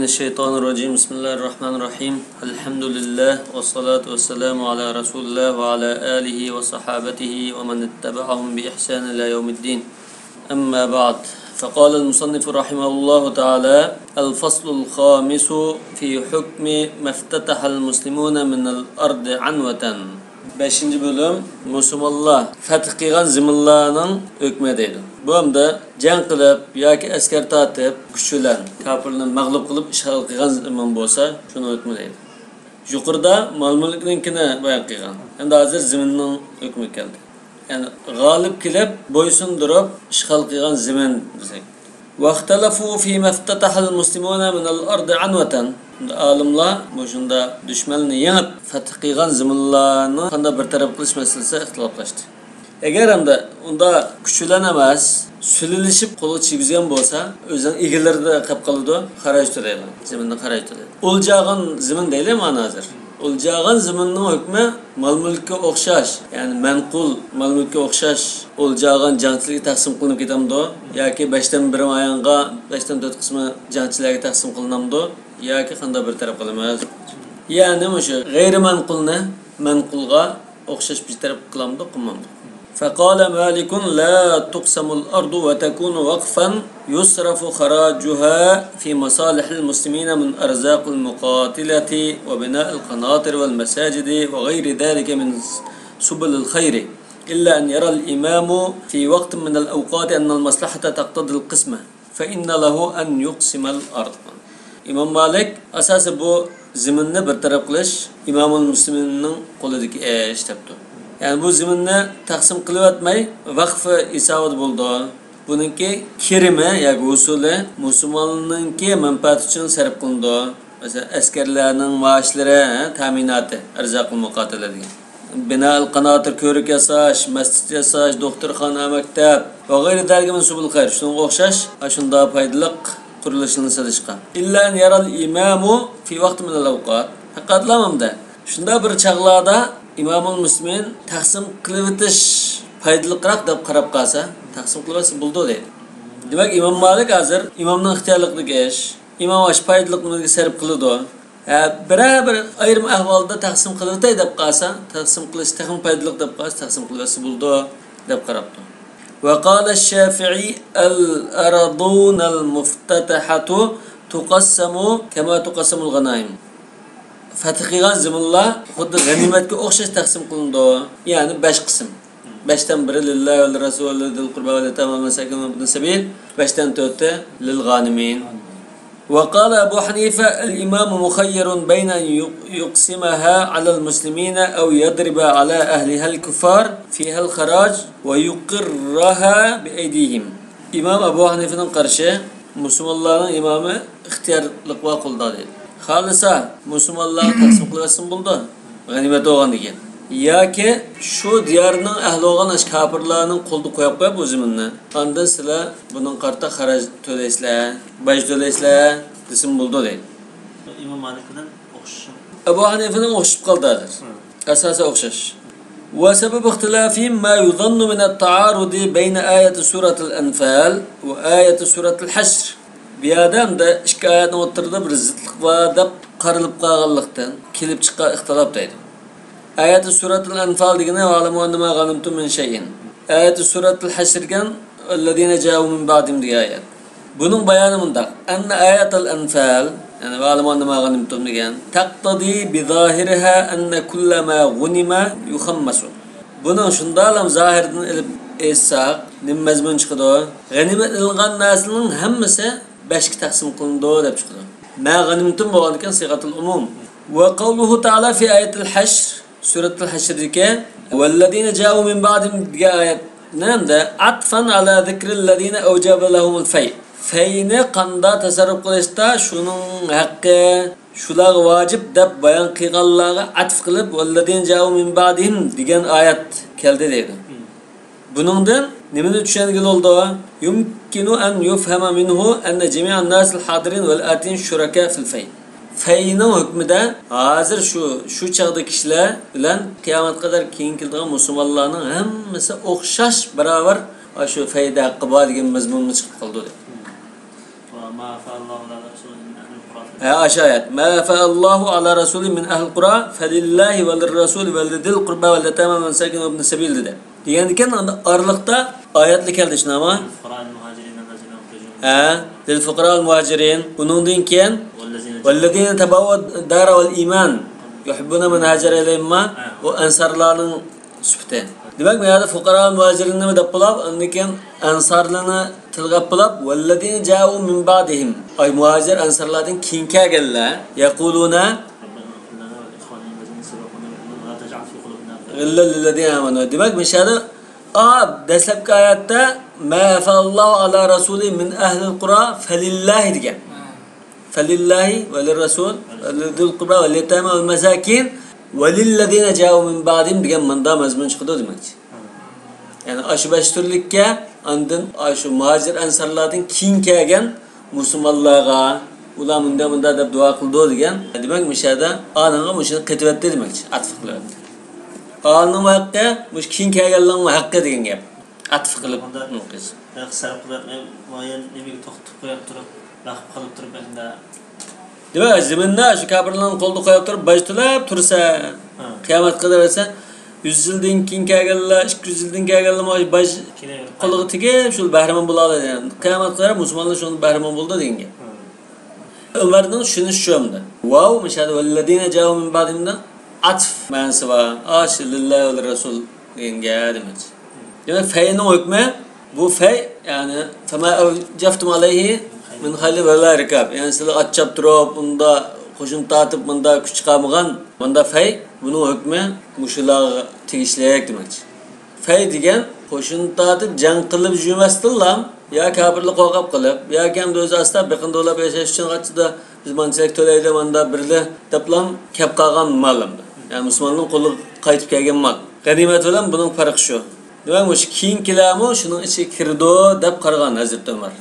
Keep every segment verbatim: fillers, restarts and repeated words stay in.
الشيطان الرجيم. بسم الله الرحمن الرحيم. الحمد لله والصلاة والسلام على رسول الله وعلى آله وصحابته ومن اتبعهم بإحسان إلى يوم الدين. أما بعد، فقال المصنف رحمه الله تعالى: الفصل الخامس في حكم ما افتتح المسلمون من الأرض عنوة. بەشىنچى بۆلۈم، مۇسۇلمانلار فەتھ قىلغان زېمىنلارنىڭ ھۆكمى دەيدۇ. بۇ ھەمدە جەڭ قىلىپ ياكى ئەسكەر تارتىپ، كۈچ بىلەن كاپىرلارنى مەغلۇپ قىلىپ ئىشغال قىلغان زېمىن بولسا، شۇنىڭ ھۆكمى دەيدۇ. يۇقىرىدا مال-مۈلۈكنىڭكىنى بايان قىلغان. ئەمدى ھازىر زېمىننىڭ ھۆكمى كەلدى. يەنى غالىب كېلىپ بويسۇندۇرۇپ ئىشغال قىلغان زېمىن دېسەك. واختلفوا فيما افتتح المسلمون من الأرض عنوة. ئالىملار مۇشۇنداق دۈشمەننى يېڭىپ، فەتھ قىلغان زېمىنلارنى قانداق بىر تەرەپ قىلىش مەسىلىسىدە ئىختىلاپلاشتى. ئەگەر ئەمدى ئۇنداق كۈچ بىلەن ئەمەس، سۈلىلىشىپ قولغا تىگىزگەن بولسا، ئۆزىنىڭ ئىگىلىرىدە قېلىپ قالىدۇ، خەرەج تۆلەيدۇ، زېمىننى خەرەج تۆلەيدۇ. ئولجاغان زېمىن دەيلى مانا ھازىر. ئولجاغان زېمىننىڭ ھۆكمى مال-مۈلۈككە ئوخشاش، يەنى مەنقۇل مال-مۈلۈككە ئوخشاش، ئولجاغان جەڭچىلەرگە تەقسىم قىلىنىپ كېتەمدۇ؟ ياكى بەشتىن بىر مايانغا، بەشتىن تۆت قىسمى جەڭچىلەرگە تەقسىم قىلىنامدۇ؟ ياكى قانداق بىر تەرەپ قىلىمىز؟ يەنى مۇشۇ غەيرىي مەنقۇلنى مەنقۇلغا ئوخشاش بىر تەرەپ قىلامدۇ، قىلمامدۇ؟ فقال مالك: لا تقسم الأرض وتكون وقفا يصرف خراجها في مصالح المسلمين من أرزاق المقاتلة وبناء القناطر والمساجد وغير ذلك من سبل الخير، إلا أن يرى الإمام في وقت من الأوقات أن المصلحة تقتضي القسمة، فإن له أن يقسم الأرض. ئىمام مالىك ئاساسى بۇ زېمىننى بىر تەرەپ قىلىش ئىمامۇل مۇسلىمىننىڭ قولىدىكى ئىش دەپتۇ. يەنى بۇ زېمىننى تەقسىم قىلىۋەتمەي ۋەقىف ھېسابىدا بولىدۇ. بۇنىڭكى كىرىمى ياكى ھوسۇلى مۇسۇلماننىڭكى مەنپەئەتى ئۈچۈن سەرپ قىلىنىدۇ. مەسىلەن، ئەسكەرلەرنىڭ مائاشلىرى، ھە، تەمىناتى، ئەرزاقۇل مۇقاتىلە دېگەن. بىنائىل قاناتىر، كۆۋرۈك ياساش، مەسچىت ياساش، دوختۇرخانا، مەكتەپ ۋە غەيرى دەلىكى مىن سۇبۇل خەير، شۇنىڭغا ئوخشاش ئاشۇنداق پايدىلىق قۇرۇلۇشلارنى سېلىشقا. إلا أن يرى الإمام في وقت من الأوقات. پەقەتلا مۇنداق، شۇنداق بىر چاغلاردا ئىمامۇل مۇسلىمىن تەقسىم قىلىۋېتىش پايدىلىقراق دەپ قاراپ قالسا، تەقسىم قىلىۋەتسە بولىدۇ دەيدۇ. دېمەك، ئىمام مالىك ھازىر ئىمامنىڭ ئىختىيارلىقىدىكى ئىش. ئىمام ئاشۇ پايدىلىق نېمىگە سەرپ قىلىدۇ. ھە، بىرەر بىر ئايرىم ئەھۋالدا تەقسىم قىلىۋېتەي دەپ قالسا، تەقسىم قىلىش تېخىمۇ پايدىلىق دەپ قالسا، تەقسىم قىلىۋەتسە بولىدۇ دەپ قاراپتۇ. وقال الشافعي: الأرضون المفتتحة تقسم كما تقسم الغنائم. فەتھ قىلغان زېمىنلار خۇددى غەنىيمەتكە ئوخشاش تەقسىم قىلىنىدۇ، يەنى بەش قىسىم. بەشتىن بىرى لىللا ۋە لىررەسۇل ۋە لىزىل قۇربا ۋەل يەتامە ۋەل مەساكىن ۋەبنىس سەبىل، بەشتىن تۆتى لىل غانىمىن. وقال أبو حنيفة: الإمام مخير بين أن يق-، يقسمها على المسلمين أو يضرب على أهلها الكفار فيها الخراج ويقرها بأيديهم. ئىمام ئەبۇ ھەنىفىنىڭ قارىشى، مۇسۇلمانلارنىڭ ئىمامى ئىختىيارلىق بار قولدا دەيدۇ. خالىسا مۇسۇلمانلارغا تەقسىم قىلىۋەتسىمۇ بولىدۇ، غەنىيمەت بولغاندىن كېيىن. ياكى شۇ دىيارنىڭ ئەھلى بولغان ئاشۇ كاپىرلارنىڭ قولىدا قويۇپ قويۇپ بۇ زېمىننى. ئاندىن سىلەر بۇنىڭغا قارىتا خەرەج تۆلەيسىلەر، باج تۆلەيسىلەر دېسىمۇ بولىدۇ دەيدۇ. ئىمام مالىك بىلەن ئوخشىشىمۇ؟ ئەبۇ ھەنىفىنىڭ ئوخشىشىپ قالدى ھازىر. ھە. ئاساسەن ئوخشاش. وسبب اختلافهم ما يظن من التعارض بين آية سورة الأنفال وآية سورة الحشر. بۇ يەردە ئەمدى ئىككى ئايەتنىڭ ئوتتۇرىدا بىر زىتلىق بار دەپ قارىلىپ قالغانلىقتىن كېلىپ چىققان ئىختىلاپ دەيدۇ. ئايەتى سۈرەتۇل ئەنفال دېگىنى، ۋەئلەمۇ ئەننەمە غەنىمتۇم مىن شەيئىن. ئايەتى سۈرەتۇل ھەشر دېگەن، ۋەللەزىنە جاءۇ مىن بەئدىھىم دېگەن ئايەت. بۇنىڭ بايانى مۇنداق، ئەننە ئايەتەل ئەنفال، يەنى ۋەئلەمۇ ئەننەمە غەنىمتۇم دېگەن، تەقتەزى بىزاھىرىھا ئەننە كۇللە ما غۇنىمە يۇخەممەسۇ. بۇنىڭ شۇنداقلام زاھىرىدىن ئېلىپ ئېيتساق، نېمە مەزمۇن چىقىدۇ؟ غەنىيمەت ئېلىنغان نەرسىنىڭ ھەممىسى بەشكە تەقسىم قىلىنىدۇ دەپ چىقىدۇ. ما غەنىمتۇم بولغاندىكىن سىغەتۇل ئومۇم. ۋە قەۋلۇھۇ تەئالا فى ئايەتىل ھەشر، سۈرەتۇل ھەشردىكى ۋەللەزىنە جاءۇ مىن بەئدىھىم دېگەن ئايەتنى ھەمدە ئەتفەن ئالا زىكرىللەزىنە ئەۋجەبە لەھۇمۇل فەي. فەينى قاندا تەسەررۇپ قىلىشتا شۇنىڭ ھەققى، شۇلارغا ۋاجىپ دەپ بايان قىلغانلارغا ئەتف قىلىپ، ۋەللەزىنە جاءۇ مىن بەئدىھىم دېگەن ئايەت كەلدى دەيدۇ. بۇنىڭدىن نېمىنى چۈشەنگىلى بولىدۇ؟ يمكن أن يفهم منه أن جميع الناس الحاضرين والآتين شركاء في الفيء. فەينىڭ ھۆكمىدە ھازىر شۇ، شۇ چاغدا كىشىلەر بىلەن قىيامەتكە قەدەر كېيىن كېلىدىغان مۇسۇلمانلارنىڭ ھەممىسى ئوخشاش باراۋەر، ئاشۇ فەيدە ھەققى بار دېگەن مەزمۇنمۇ چىقىپ قالىدۇ دەپ. ھە، ئاشۇ ئايەت. ما أفاء الله على رسوله من أهل القرى فلله وللرسول ولذي القربى واليتامى والمساكين وابن السبيل دېدى. دېگەندىكىن ئارىلىقتا ئايەتلەر كەلدى، شۇنداقمۇ؟ ھە، للفقراء المهاجرين. ئۇنىڭدىن كېيىن والذين تبوأوا الدار والإيمان يحبون من هاجر إليهم، ئۇ ئەنسارلارنىڭ سۈپىتى. دېمەك، بۇ يەردە فۇقارا مۇھاجىرىننى دەپ بولۇپ، ئاندىن كېيىن ئەنسارلارنى تىلغا ئېلىپ، والذين جاءوا من بعدهم. ئاي، مۇھاجىر ئەنسارلاردىن كېيىن كەلگەنلەر. يقولون غلا للذين آمنوا. دېمەك، مۇشۇ يەردە، ئا، دەسلەپكى ئايەتتە ما أفاء الله على رسوله من أهل القرى فلله دېگەن. فلله وللرسول ولذي القربى واليتامى والمساكين وللذين جاءوا من بعدهم دېگەن مۇندا مەزمۇن چىقىدۇ دېمەكچى. يەنى ئاشۇ بەش تۈرلۈككە، ئاندىن ئاشۇ مۇھاجىر ئەنسارلاردىن كېيىن كەلگەن مۇسۇلمانلارغا، ئۇلار مۇنداق مۇنداق دەپ دۇئا قىلىدۇ دېگەن. دېمەك، مۇشۇ يەردە ئانىڭغا مۇشۇنى قېتىۋەتتى دېمەكچى، ئاتىپ قىلىۋەتتى. ئانىڭمۇ ھەققى، مۇشۇ كېيىن كەلگەنلەرنىڭمۇ ھەققى دېگەن گەپ. ئاتىپ قىلىپ. ئۇندا نۇقىس. سەرپ قىلىپ، مۇئەييەن نېمىگە توختىتىپ قويۇپ تۇرۇپ، ۋەقىپ قىلىپ تۇرۇپ، ئەمدى. دېمەك، زېمىندا شۇ كاپىرلارنىڭ قولىدا قويۇپ تۇرۇپ، باج تۆلەپ تۇرسا، ھە، قىيامەتكە قەدەر ئەسە، يۈز يىلدىن كېيىن كەلگەنلەر، ئىككى يۈز يىلدىن كەلگەنلەر مانا باج كېلىۋېرىپ قولىغا تېگىپ، شۇ بەھرىمەن بولالايدۇ. قىيامەتكە قەدەر مۇسۇلمانلار شۇنىڭ بەھرىمەن بولىدۇ دېگەن گەپ. ھە. ئۆمەرنىڭ چۈشىنىشى شۇ ئەمدى. ۋاۋ، مۇشۇ يەردە ۋەللەزىنە جاءۇ مىن بەئدىھىم دە ئاتىف مەنىسى بار. ئاشۇ لىللاھى ۋەل رەسۇل دېگەنگە دېمەكچى. دېمەك، فەينىڭ ھۆكمى، بۇ فەي، يەنى فەما ئەۋجەفتۇم ئەلەيھى مىن خەيلىن ۋەلا رىكاب. يەنى سىلەر ئات چاپتۇرۇپ، ئۇندا قوشۇن تارتىپ، مۇندا كۈچ چىقارمىغان، مۇندا فەي، بۇنىڭ ھۆكمى مۇشۇلارغا تېگىشلىك دېمەكچى. فەي دېگەن قوشۇن تارتىپ جەڭ قىلىپ يۈرمەستىنلا، يا كاپىرلار قورقۇپ قېلىپ، ياكى ئەمدى ئۆزى ئاستا بېقىندىلىپ ياشاش ئۈچۈن قاچىدا، بىز مانچىلىك تۆلەيلى، ماندا بىرلە دەپلا كەپ قالغان مال ئەمدى. يەنى مۇسۇلماننىڭ قولىغا قايتىپ كەلگەن مال. غەنىيمەت بىلەن بۇنىڭ پەرقى شۇ. دېمەك، مۇشۇ كېيىنكىلەرمۇ شۇنىڭ ئىچىگە كىرىدۇ دەپ قارىغان ھەزرىتى ئۆمەر.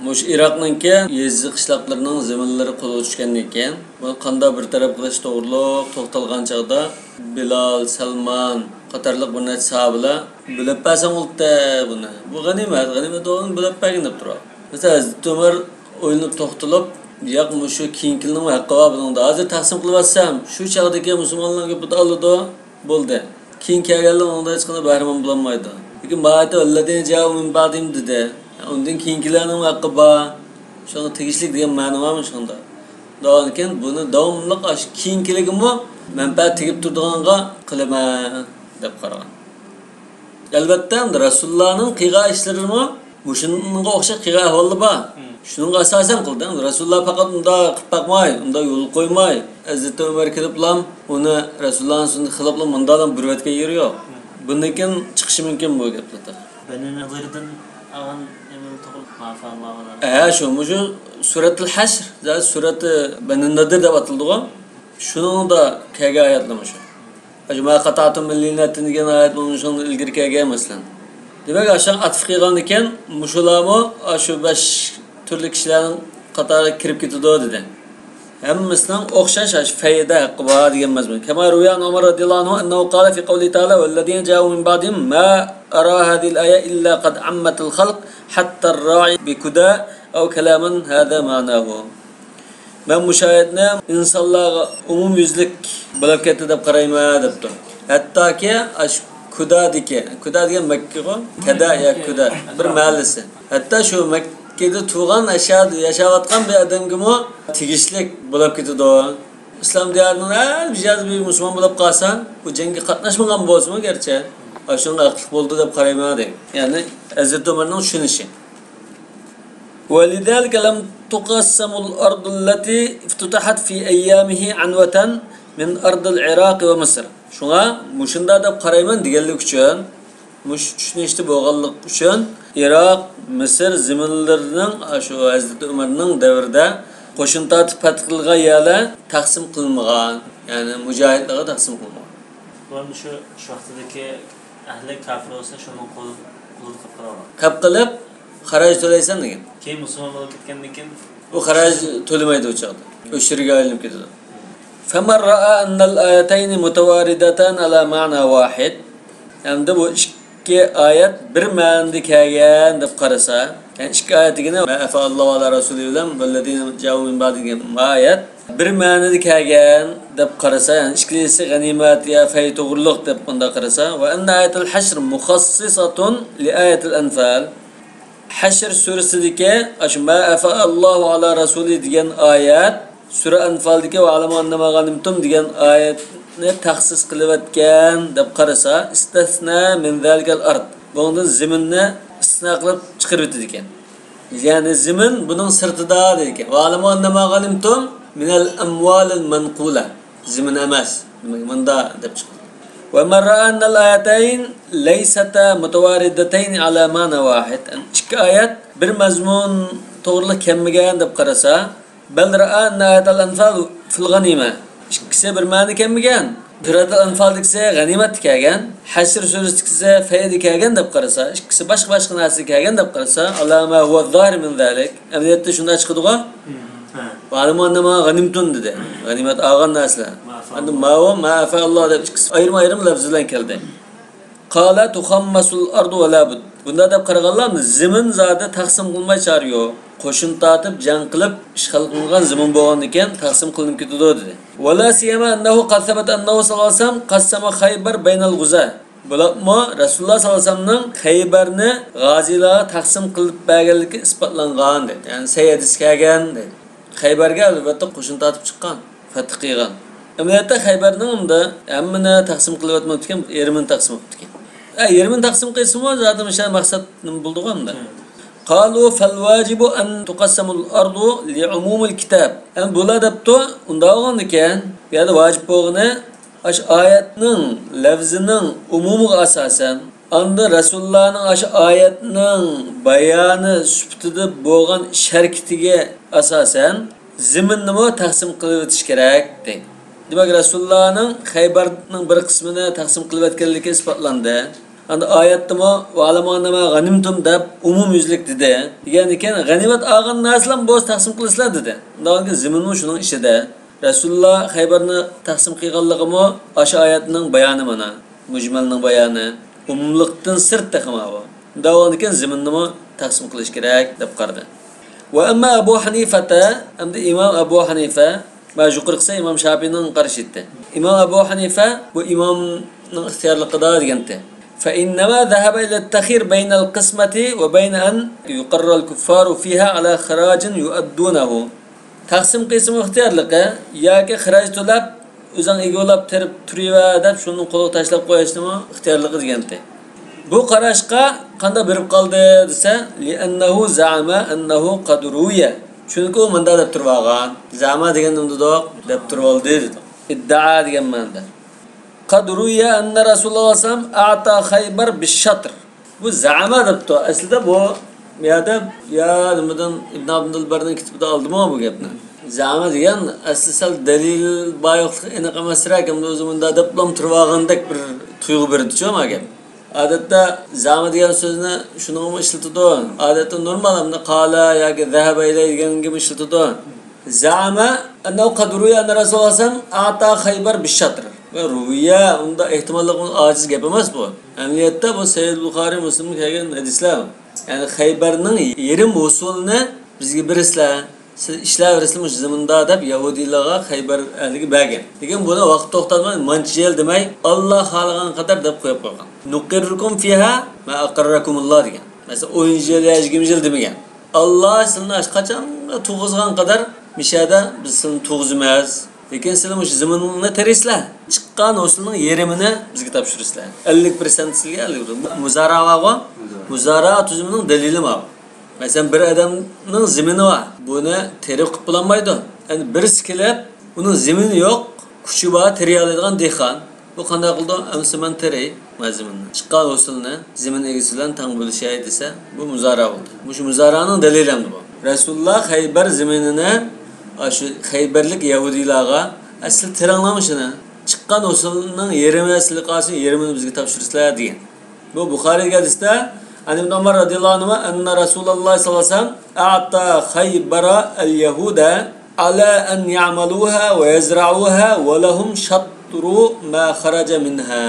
مۇشۇ ئىراقنىڭكى يېزا قىشلاقلىرىنىڭ زېمىنلىرى قولغا چۈشكەندىن كېيىن، بۇنى قانداق بىر تەرەپ قىلىش توغرۇلۇق توختالغان چاغدا، بىلال، سەلمان قاتارلىق بىر نەچچە ساھابىلەر بۆلۈپ بەرسەڭ بولدى بۇنى. بۇ غەنىيمەت، غەنىيمەت بولغىنى بۆلۈپ بەرگىن دەپ تۇرۇۋاتىدۇ. مەسىلەن، ھەزرىتى ئۆمەر ئويلىنىپ توختىلىپ، ياق، مۇشۇ كېيىنكىلەرنىڭ ھەققى بار بۇنىڭدا. ھازىر تەقسىم قىلىۋەتسەم، شۇ چاغدىكى مۇسۇلمانلارنىڭ كۆپى ئالىدۇ. بولدى. كېيىن كەلگەنلەر ئۇنىڭدا ھېچقانداق بەھرىمەن بولالمايدۇ. لېكىن ماھىيەتتە ۋەللەزىنە جاءۇ مىن بەئدىھىم دېدى. ئۇندىن كېيىنكىلەرنىڭ ھەققى بار. شۇڭا تېگىشلىك دېگەن مەنە بارمۇ شۇندا؟ دەۋالىكىن بۇنى داۋاملىق ئاشۇ كېيىنكىلىگىمۇ مەنپەئەت تېگىپ تۇرىدىغانغا قىلىمەن دەپ قارىغان. ئەلۋەتتە، رەسۇلۇللانىڭ قىلغان ئىشلىرىمۇ مۇشۇنىڭغا ئوخشاش قىلغان ئەھۋاللار بار. مم. شۇنىڭغا ئاساسەن قىلدى. رەسۇلۇللا پەقەت ئۇنداق قىلىپ باقماي، ئۇنداق يول قويماي، ھەزرىتى ئۆمەر كېلىپلا ئۇنى رەسۇلۇللانىڭ سۈننىتى خىلاپلا مۇنداقلا بۇرۇۋەتكەن يېرى يوق. مم. بۇندىن كېيىن چىقىشى مۇمكىن بۇ گەپلەر. بەنى نەزىردىن ئالغان نېمىنى توغرا؟ ھە، شۇ، مۇشۇ سۈرەتۇل ھەشر، زادى سۈرەتى بەنى نەزىر دەپ ئاتىلىدىغۇ. شۇنىڭدا كەلگەن ئايەتلەر مۇشۇ. ئاشۇ ما قەتەئتۇم مىن لىنەتىن دېگەن ئايەت مۇشۇنىڭدىن ئىلگىرى كەلگەن، مەسىلەن. دېمەك، ئاشۇ ئاتىپ قىلغاندىكىن، مۇشۇلارمۇ ئاشۇ بەش تۈرلۈك كىشىلەرنىڭ قاتارىغا كىرىپ كېتىدۇ، دېدى. ھەممىسىنىڭ ئوخشاش ئاشۇ فەيدە ھەققى بار دېگەن مەزمۇن. كما روي عن عمر رضي الله عنه أنه قال في قوله تعالى: والذين جاءوا من بعدهم ما أرى هذه الآية إلا قد عمت الخلق حتى الراعي بكدى أو كلاما هذا معناه. مەن مۇشۇ ئايەتنى ئىنسانلارغا ئومۇميۈزلۈك بولۇپ كەتتى دەپ قارايمەن دەپتۇ. ھەتتاكى ئاشۇ كۇدادىكى، كۇدا دېگەن مەككىغۇ، كەدە يا كۇدا، بىر مەھەللىسى. ھەتتا شۇ مەككىدە تۇغان، ئاشۇ يەردە ياشاۋاتقان بىر ئادەمگىمۇ تېگىشلىك بولۇپ كېتىدۇ. ئىسلام دىيارىنىڭ ھەر بىر يەردە بىر مۇسۇلمان بولۇپ قالسا، ئۇ جەڭگە قاتناشمىغان بولسىمۇ گەرچە، ئاشۇنىڭغا ھەقلىق بولىدۇ دەپ قارايمەن دەيدۇ. يەنى ھەزرىتى ئۆمەرنىڭ چۈشىنىشى. ولذلك لم تقسم الأرض التي افتتحت في أيامه عنوة من أرض العراق ومصر. شۇڭا مۇشۇنداق دەپ قارايمەن دېگەنلىك ئۈچۈن، مۇشۇ چۈشىنىشتە بولغانلىق ئۈچۈن، ئىراق، مىسىر زېمىنلىرىنىڭ، شۇ ھەزرىتى ئۆمەرنىڭ دەۋرىدە قوشۇن تارتىپ پەتھ قىلغان يەرلەر تەقسىم قىلىنمىغان، يەنى مۇجاھىدلارغا تەقسىم قىلىنمىغان. بۇ ئەمدى شۇ، شۇ ۋاقتىدىكى ئەھلى كاپىر بولسا، شۇنىڭ قولىدا، قولىدا قىلىپ قالغان. قىلىپ قېلىپ، خەرەج تۆلەيسەن دېگەن. كېيىن مۇسۇلمان بولۇپ كەتكەندىن كېيىن ئۇ خەرەج تۆلىمەيدۇ ئۇ چاغدا. ئۆچ يېرىگە ئايلىنىپ كېتىدۇ. فمن رأى أن الآيتين متواردتان على معنى واحد. ئەمدى بۇ ئىك-، ئىككى ئايەت بىر مەنىدە كەلگەن دەپ قارىسا، يەنى ئىككى ئايەت دېگىنى ما ئەفا ئاللاھۇ ئەلا رەسۇلى بىلەن ۋەللەزىنە جاءۇ مىن بەئدىھىم دېگەن ئايەت بىر مەنىدە كەلگەن دەپ قارىسا، يەنى ئىككىلىسى غەنىيمەت يا فەي توغرۇلۇق دەپ بۇنداق قارىسا، ۋە ئەننە ئايەتەل ھەشر مۇخەسسىسەتۇن لى ئايەتىل ئەنفال. ھەشر سۈرىسىدىكى ئاشۇ ما ئەفا ئاللاھۇ ئەلا رەسۇلى دېگەن ئايەت سۈرە ئەنفالدىكى ۋە ئەلەمۇ ئەننەما غەنىمتۇم دېگەن ئايەتنى تەخسىس قىلىۋەتكەن دەپ قارىسا، ئىستەسنا مىن زالىكەل ئارد، بۇنىڭدىن زېمىننى ئىستىسنا قىلىپ چىقىرىۋېتىدىكەن. يەنى زېمىن بۇنىڭ سىرتىدا دەيدىكەن. ۋە ئەلەمۇ ئەننەما غەنىمتۇم مىنەل ئەمۋالىل مەنقۇلە. زېمىن ئەمەس. دېمەك، مۇندا دەپ چىقىدۇ. ۋە مەن رائا ئەننەل ئايەتەين لەيسەتا مۇتەۋارىدەتەينى ئالا مەنا ۋاھىد. ئىككى ئايەت بىر مەزمۇن توغرىلىق كەلمىگەن دەپ قارىسا، بەل رائا ئەننە ئايەتەل ئەنفال فىل غەنىيمە. ئىككىسى بىر مەنىدە كەلمىگەن. سۈرەتەل ئەنفالدىكىسى غەنىيمەتتە كەلگەن. ھەشر سۈرىسىدىكىسى فەيدە كەلگەن دەپ قارىسا، ئىككىسى باشقا-باشقا نەرسىگە كەلگەن دەپ قارىسا، ئالا ما ھۇۋە زاھىر مىن زالىك. ئەمەلىيەتتە شۇنداق چىقىدىغۇ. ھە. ۋە ئەلەمۇ ئەننەما غەنىمتۇم دېدى. غەنىيمەت ئالغان نەرسىلەر. ما ئەفا ئەندى ماۋۇ ما ئەفا ئاللا دەپ ئىككىسى ئايرىم-ئايرىم لەپز بىلەن كەلدى. قالا تۇخەممەسۇل ئارضۇ ۋە لا بۇد. بۇنداق دەپ قارىغانلار زېمىن زادى تەقسىم قىلماي چارە يوق. قوشۇن تارتىپ، جەڭ قىلىپ، ئىشغال قىلىنغان زېمىن بولغاندىكىن تەقسىم قىلىنىپ كېتىدۇ دېدى. ۋە لا سىيما ئەننەھۇ قەد سەبەتە ئەننەھۇ سەللەللاھۇ ئەلەيھى ۋەسەللەم قەسسەمە خەيبەر بەينەل غۇزا. بولۇپمۇ رەسۇلۇللاھ سەللەللاھۇ ئەلەيھى ۋەسەللەمنىڭ خەيبەرنى غازىيلارغا تەقسىم قىلىپ بەرگەنلىكى ئىسپاتلانغان دەيدۇ. يەنى سەھىھ ھەدىس كەلگەن دەيدۇ. خەيبەرگە ئەلۋەتتە قوشۇن تارتىپ چىققان، فەتھ قىلغان. ئەمەلىيەتتە خەيبەرنىڭ ئەمدى ھەممىنى تەقسىم قىلىۋەتمەپتىكەن، يېرىمىنى تەقسىم قىلىپتىكەن. ئە، يېرىمىنى تەقسىم قىلسىمۇ زادى مۇشۇ مەقسەت نېمە بولىدىغۇ ئەمدى؟ قالۇ فەل ۋاجىبۇ ئەن تۇقەسسەمۇل ئارضۇ لىئۇمۇمىل كىتاب. ئەمدى بۇلار دەپتۇ، ئۇنداق بولغاندىكەن، بۇ يەردە ۋاجىپ بولغىنى ئاشۇ ئايەتنىڭ لەۋزىنىڭ ئومۇمىغا ئاساسەن، ئاندىن رەسۇلۇللانىڭ ئاشۇ ئايەتنىڭ بايانى سۈپىتىدە بولغان ئىش ھەرىكىتىگە ئاساسەن، زېمىننىمۇ تەقسىم قىلىۋېتىش كېرەك، دەيدۇ. دېمەك، رەسۇلۇللانىڭ خەيبەرنىڭ بىر قىسمىنى تەقسىم قىلىۋەتكەنلىكى ئىسپاتلاندى. ئەمدى ئايەتتىمۇ ۋەئەلەمۇ ئەننەما غەنىمتۇم دەپ ئومۇميۈزلۈك دېدى. دېگەندىكىن، غەنىيمەت ئالغان نەرسىلەرنى بولسا تەقسىم قىلىسىلەر دېدى. ئۇنداق بولغاندىكىن زېمىنمۇ شۇنىڭ ئىچىدە. رەسۇلۇللا خەيبەرنى تەقسىم قىلغانلىقىمۇ ئاشۇ ئايەتنىڭ بايانى مانا. مۇجمەلنىڭ بايانى. ئومۇملۇقتىن سىرت تېخىمۇ بۇ. ئۇنداق بولغاندىكىن زېمىننىمۇ تەقسىم قىلىش كېرەك دەپ قارىدى. ۋە ئەمما ئەبۇ ھەنىفەتە، ئەمدى ئىمام ئەبۇ ھەنىفە، مانا يۇقىرىقىسى ئىمام شاپىئىنىڭ قارىشى ئىدى. ئىمام ئەبۇ ھەنىفە بۇ ئىمامنىڭ ئىختىيارلىقىدا دېگەنتى. فإنما ذهب إلى التخيير بين القسمة وبين أن يقر الكفار فيها على خراج يؤدونه. تەقسىم قىلسىمۇ ئىختىيارلىقى ياكى خىراج تۆلەپ، ئۆزۈڭ ئىگە بولاپ تېرىپ تۇرۇۋەر دەپ، شۇنى قولىغا تاشلاپ قويۇشنىمۇ ئىختىيارلىقى دېگەنتى. بۇ قاراشقا قانداق بېرىپ قالدى دېسە، لأنه زعم أنه قد روي. چۈنكى ئۇ مۇنداق دەپ تۇرۇۋالغان. زەئەمە دېگەن نېمە دېدۇق؟ دەپ تۇرۇۋالدى دېدۇق. ئىددىئا دېگەن مەنىدە. قد روي أن رسول الله صلى الله عليه وسلم أعطى خيبر بالشطر. بۇ زەئەمە دەپتۇ. ئەسلىدە بۇ، بۇ يەردە يا نېمىدىن، ئىبن ئابدۇلبەرنىڭ كىتابىدا ئالدىمۇ بۇ گەپنى؟ زەئەمە دېگەن ئەسلى سەل دەلىل بار يوقلۇقى ئېنىق ئەمەسرەك، ئەمدى ئۆزى مۇنداق دەپلا تۇرۇۋالغاندەك بىر تۇيغۇ بېرىدىچۇ ما گەپ. ئادەتتە زەئەمە دېگەن سۆزنى شۇنىڭغىمۇ ئىشلىتىدۇ. ئادەتتە نورمال، ئەمدى قال ياكى ذهب إليه دېگەنگىمۇ ئىشلىتىدۇ. زەئەمە أنه قد روي أن رسول الله صلى الله عليه وسلم أعطى خيبر بالشطر. ۋە روي، ئۇنداق ئېھتىماللىق ئاجىز گەپ ئەمەس بۇ. ئەمەلىيەتتە بۇ سەھىھ بۇخارىي، مۇسلىمدا كەلگەن ھەدىسلەر. يەنى خەيبەرنىڭ يېرىم ھوسۇلىنى بىزگە بېرىسىلەر، سىز ئىشلەۋېرىسىلەر مۇشۇ زېمىندا دەپ يەھۇدىيلارغا خەيبەر ئەھلىگە بەرگەن. لېكىن بۇنى ۋاقىت توختاتماي، مانچە يىل دېمەي، ئاللا خالىغان قەدەر دەپ قويۇپ قويغان. نۇقىررۇكۇم فىيھا ما ئەقەررەكۇمۇللا دېگەن. مەسىلەن، ئونىنچى يىل يا يىگىرمە يىل دېمىگەن. ئاللا سىلىنى قاچانغا تۇغۇزغان قەدەر مىشەدە بىز سىلىنى تۇغۇزىمىز. لېكىن سىلى مۇشۇ زېمىننى تېرىسىلەر. چىققان ھوسۇلنىڭ يېرىمىنى بىزگە تاپشۇرىسىلەر. ئەللىك پىرسەنت سىلىگە، ئەللىك پىرسەنت. مۇزارا بارغۇ؟ مۇزارا تۈزۈمىنىڭ دەلىلى ماۋۇ. مەسىلەن، بىر ئادەمنىڭ زېمىنى بار. بۇنى تېرىپ قىلىپ بولالمايدۇ. يەنى بىرسى كېلىپ، ئۇنىڭ زېمىنى يوق، كۈچى بار، تېرىيالايدىغان دېھقان. بۇ قانداق قىلىدۇ؟ ئەمسە مەن تېرەي مەن زېمىننى. چىققان ھوسۇلنى زېمىن ئىگىسى بىلەن تەڭ بۆلۈشەي دېسە، بۇ مۇزارا بولدى. مۇشۇ مۇزارانىڭ دەلىلى ئەمدى بۇ. رەسۇلۇللا خەيبەر زېمىنىنى، ئاشۇ خەيبەرلىك يەھۇدىيلارغا، ئە، سىلەر تېرىڭلار مۇشۇنى. چىققان ھوسۇلنىڭ يېرىمى سىلەرگە قالسۇن، يېرىمىنى بىزگە تاپشۇرىسىلەر دېگەن. بۇ بۇخارىيدىكى ھەدىستە، عن ابن عمر رضي الله عنهما أن رسول الله صلى الله عليه وسلم أعطى خيبر اليهود على أن يعملوها ويزرعوها ولهم شطر ما خرج منها.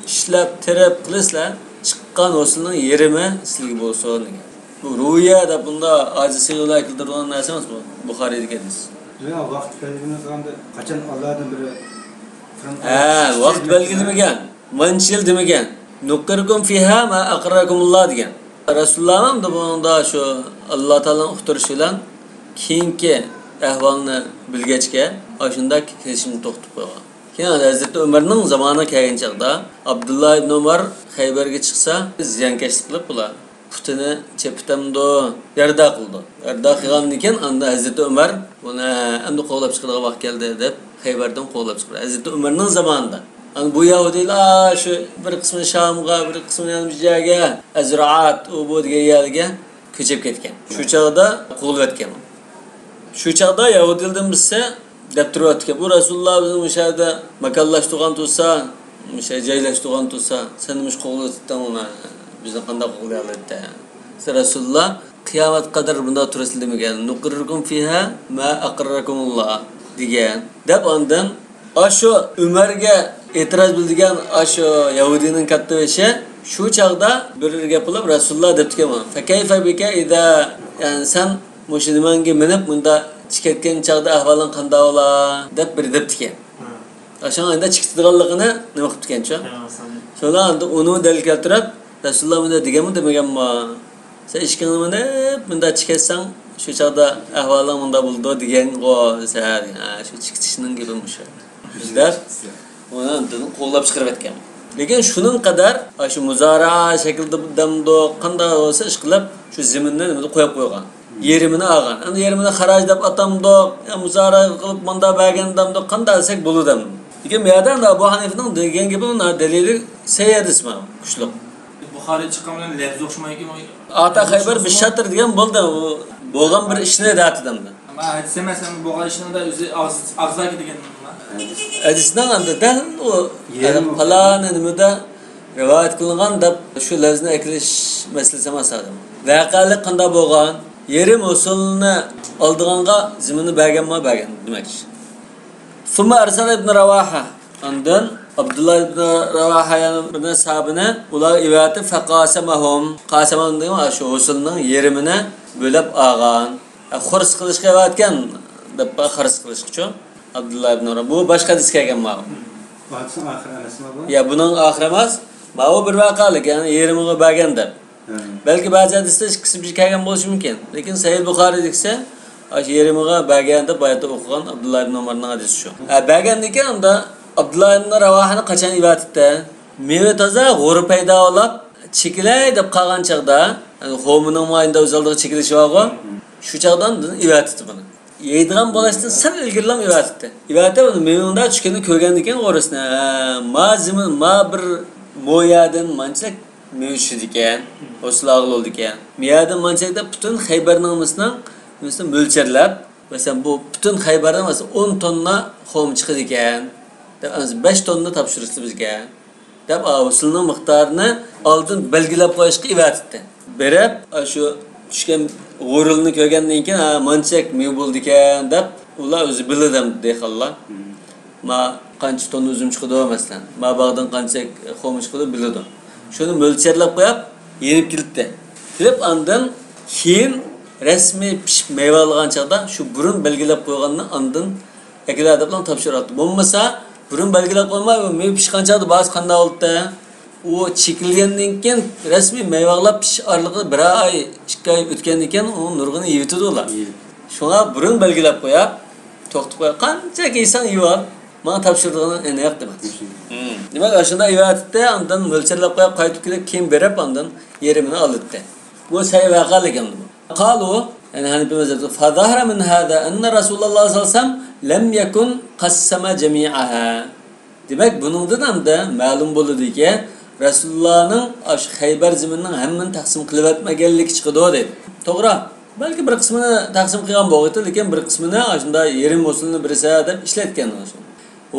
ئىشلەپ، تېرىپ قىلىسىلەر، چىق-، چىققان ھوسۇلنىڭ يېرىمى سىلىگە بولسۇن دېگەن. بۇ رۇييە دەپ بۇندا ئاجىز سىيغىلار كەلتۈرىدىغان نەرسە ئەمەس بۇ. بۇخارىيدىكى ھەدىس. دۇنيا ۋاقىت بەلگىلىمىگەندە قاچان ئاللادىن بىر فىرمايىش ھە، ۋاقىت بەلگىلىمىگەن. مانچە يىل دېمىگەن. نۇقىررۇكۇم فىيھا ما ئەقەررەكۇمۇللا دېگەن. رەسۇلۇللا ھەم بۇنىڭدا شۇ ئاللا تائالانىڭ ئۇقتۇرۇشى بىلەن كېيىنكى ئەھۋالنى بىلگەچكە، ئاشۇنداق كېلىشىمنى توختىتىپ قويغان. كېيىن ھەزرىتى ئۆمەرنىڭ زامانى كەلگەن چاغدا، ئابدۇللا ئىبن ئۆمەر خەيبەرگە چىقسا، زىيانكەشلىك قىلىپ بۇلار پۇتىنى چېپىتەمدۇ، يارىدار قىلىدۇ. يارىدار قىلغاندىن كېيىن، ئاندا ھەزرىتى ئۆمەر بۇنى ئەمدى قوغلاپ چىقىدىغان ۋاقىت كەلدى دەپ، خەيبەردىن قوغلاپ چىقىدۇ. ھەزرىتى ئۆمەرنىڭ زامانىدا. ئەمدى بۇ يەھۇدىيلار شۇ بىر قىسمى شامغا، بىر قىسمى يەنە بىر يەرگە، ئەزرائات، ئۇ بۇ دېگەن يەرگە كۆچۈپ كەتكەن. شۇ چاغدا قوغلىۋەتكەن. شۇ چاغدا يەھۇدىيلىرىدىن بىرسى دەپ تۇرۇۋاتىدىكەن، بۇ رەسۇلۇللا بىزنى مۇشۇ يەردە ماكانلاشتۇرغان تۇرسا، مۇشۇ يەردە جايلاشتۇرغان تۇرسا، سەن نېمىشقا قوغلىۋېتىپتىڭ ئۇنى؟ بىزنى قانداق قوغلىيالايتتى؟ دېسە رەسۇلۇللا، قىيامەتكە قەدەر بۇنداق تۇرىسىلەر دېمىگەن، نۇقىررۇكۇم فىيھا ما ئەقەررەكۇمۇللا دېگەن. دەپ ئاندىن ئاشۇ ئۆمەرگە ئېتىراز بىلدۈرگەن ئاشۇ يەھۇدىينىڭ كاتتىبېشى شۇ چاغدا بىر گەپ قىلىپ، رەسۇلۇللا دەپتىكەن ماڭا، فەكەيفە بىكە ئىدا، يەنى سەن مۇشۇ نېمەڭگە مىنىپ مۇنداق چىكەتكەن چاغدا ئەھۋالىڭ قانداق بولا؟ دەپ بىر دەپتىكەن. ھە. ئاشۇڭ ئەمدى چىكىتىدىغانلىقىنى نېمە قىپتىكەنچۇ؟ ھە، مەسىلەن. شۇلا ئاندىن ئۇنى دەلىل كەلتۈرۈپ، رەسۇلۇللا مۇنداق دېگەنمۇ دېمىگەنمۇ؟ سەن ئىشىكىڭنى مىنىپ مۇنداق چىكەتسەڭ، شۇ چاغدا ئەھۋالىڭ مۇنداق بولىدۇ دېگەنغۇ سەن. ھە، شۇ چىكىتىشنىڭ گېپى مۇشۇ. دەپ، ئۇنى ئاندىن قوغلاپ چىقىرىۋەتكەن. لېكىن شۇنىڭ قەدەر، ئاشۇ مۇزارا شەكلىدە دەمدۇ، قانداق بولسا ئىشقىلىپ، شۇ زېمىننى نېمىدە قويۇپ قويغان. يېرىمىنى ئالغان. ئەمدى يېرىمىنى خىراج دەپ ئاتامدۇق، يا مۇزارا قىلىپ مۇنداق بەرگەن دەمدۇق، قانداق دېسەك بولىدۇ ئەمدى. لېكىن بۇ يەردە ئەمدى ئەبۇ ھەنىفىنىڭ دېگەن گېپى مانا دەلىلى سەھىھ ھەدىس مانا، كۈچلۈك. بۇخارىي چىققان بىلەن لەپزى ئوخشىمايدىكەن. ئاتا خەيبەر بىر شاتىر دېگەن بولدى، ئۇ بولغان بىر ئىشنى دەتىدىم. ئەمما ھەدىس ئەمەس، ئەمما بولغان ئىشنىڭدا ئۆزى ئاغزى، ئاغزىدا دېگەن. ھەدىسنىڭ ئەمدى دەل ئۇ يېرىم پالانى نېمىدە رىۋايەت قىلىنغان دەپ شۇ لەۋزنى ئەكېلىش مەسىلىسى ئەمەس ئادەم. ۋەقەلىك قانداق بولغان؟ يېرىم ھوسۇلنى ئالىدىغانغا زېمىننى بەرگەنمۇ بەرگەن دېمەكچى. ثم أرسل ابن رواحة. ئاندىن ئابدۇللا ئىبن راۋاھا يەنە بىر نەچچە ساھابىنى ئۇلارغا ئېۋەتىپ، فقاسمهم. قاسمهم دېگەن شۇ ھوسۇلنىڭ يېرىمىنى بۆلۈپ ئالغان. خۇرس قىلىشقا ئەۋەتكەن دەپ، خۇرس قىلىشقىچۇ. ئابدۇللا ئىبن ئۇمەر. بۇ باشقا ھەدىس كەلگەن ماۋۇ. ھەدىسنىڭ ئاخىرى ئەمەسمۇ بۇ؟ يا، بۇنىڭ ئاخىرى ئەمەس. ماۋۇ بىر ۋەقەلىك، يەنى يېرىمىغا بەرگەن دەپ. ھە. بەلكى بەزى ھەدىسلەر ئىككىسى بىر كەلگەن بولۇشى مۇمكىن. لېكىن سەھىھ بۇخارىيدىكىسى ئاشۇ يېرىمىغا بەرگەن دەپ باياتتا ئوقۇغان ئابدۇللا ئىبن ئۇمارنىڭ ھەدىسى شۇ. ھە، بەرگەندىن كېيىن ئۇندا ئابدۇللا ئىبن راۋاھانى قاچان ئېۋەتىپتۇ؟ مېۋە تازا غورا پەيدا بولۇپ، چېكىلەي دەپ قالغان چاغدا، يەنى خورمىنىڭ مايىندا ئۆز ئالدىغا چېكىلىشى بارغۇ، شۇ چاغدا ئاندىن ئېۋەتىپتۇ بۇنى. يەيدىغان بولۇشتىن سەل ئىلگىرىلا ئېۋەتىپتۇ. ئېۋەتىپ، ئۇنى مېۋىنىڭ چۈشكىنىنى كۆرگەندىن كېيىن غورىسىنى، ھە، ما زېمىن، ما بىر مو يەردىن مانچە مېۋە چۈشىدىكەن، ھوسۇل ئاغىل بولىدىكەن. مۇ يەردىن مانچە دەپ پۈتۈن خەيبەرنىڭ نېمىسىنىڭ، نېمىسىنى مۆلچەرلەپ، مەسىلەن، بۇ پۈتۈن خەيبەردىن، مەسىلەن، ئون توننا خورما چىقىدىكەن، دەپ، بەش توننا تاپشۇرۇشتى بىزگە. دەپ، ھوسۇلنىڭ مىقدارىنى ئالدىن بەلگىلەپ قويۇشقا ئېۋەتىپتۇ. بېرىپ، شۇ چۈشكەن غورىلىنى كۆرگەندىن كېيىن، ھە، مانچەك مېۋە بولىدىكەن دەپ، ئۇلار ئۆزى بىلىدۇ دېھقانلار. ما قانچە توننا ئۈزۈم چىقىدۇ، مەسىلەن، ما باغدىن قانچە خورما چىقىدۇ بىلىدۇ. شۇنى مۆلچەرلەپ قويۇپ، يېنىپ كېلىپتۇ. كېلىپ ئاندىن كېيىن رەسمىي پىشىپ مېۋە ئالغان چاغدا شۇ بۇرۇن بەلگىلەپ قويغاننى ئاندىن ئەكېلە دەپلا تاپشۇراتتى. بولمىسا، بۇرۇن بەلگىلەپ قويماي، ئۇ مېۋە پىشقان چاغدا باھاسى قانداق بولاتتى؟ ئۇ چېكىلگەندىن كېيىن، رەسمىي مېۋە باغلاپ پىشىش ئارىلىقىدا بىر ئاي، ئىككى ئاي ئۆتكەندىن كېيىن، ئۇنىڭ نۇرغۇنى يېۋېتىدۇ ئۇلار. يېۋىتىدۇ. شۇڭا بۇرۇن بەلگىلەپ قويۇپ، توختىتىپ قويۇپ، قانچە يېسەڭ يېۋال، ماڭا تاپشۇرىدىغىنىڭ ئېنىق دېمەكچى. مم. دېمەك، ئاشۇنداق ئېۋەتتى، ئاندىن مۆلچەرلەپ قويۇپ، قايتىپ كېلىپ، كېيىن بېرىپ، ئاندىن يېرىمىنى ئالاتتى. بۇ سەھىھ ۋەقەلىك ئەمدى بۇ. قالۇ، يەنى ھەنىپىي مەزھەپتە، فظهر من هذا أن رسول الله صلى الله عليه وسلم لم يكن قسم جميعها. دېمەك، بۇنىڭدىن ھەمدە مەلۇم بولىدۇكى، رەسۇلۇللانىڭ ئاشۇ خەيبەر زېمىنىنىڭ ھەممىنى تەقسىم قىلىۋەتمىگەنلىكى چىقىدۇ، دەيدۇ. توغرا. بەلكى بىر قىسمىنى تەقسىم قىلغان بولغىيتى، لېكىن بىر قىسمىنى ئاشۇنداق يېرىم ھوسۇلنى بېرىسە دەپ ئىشلەتكەن.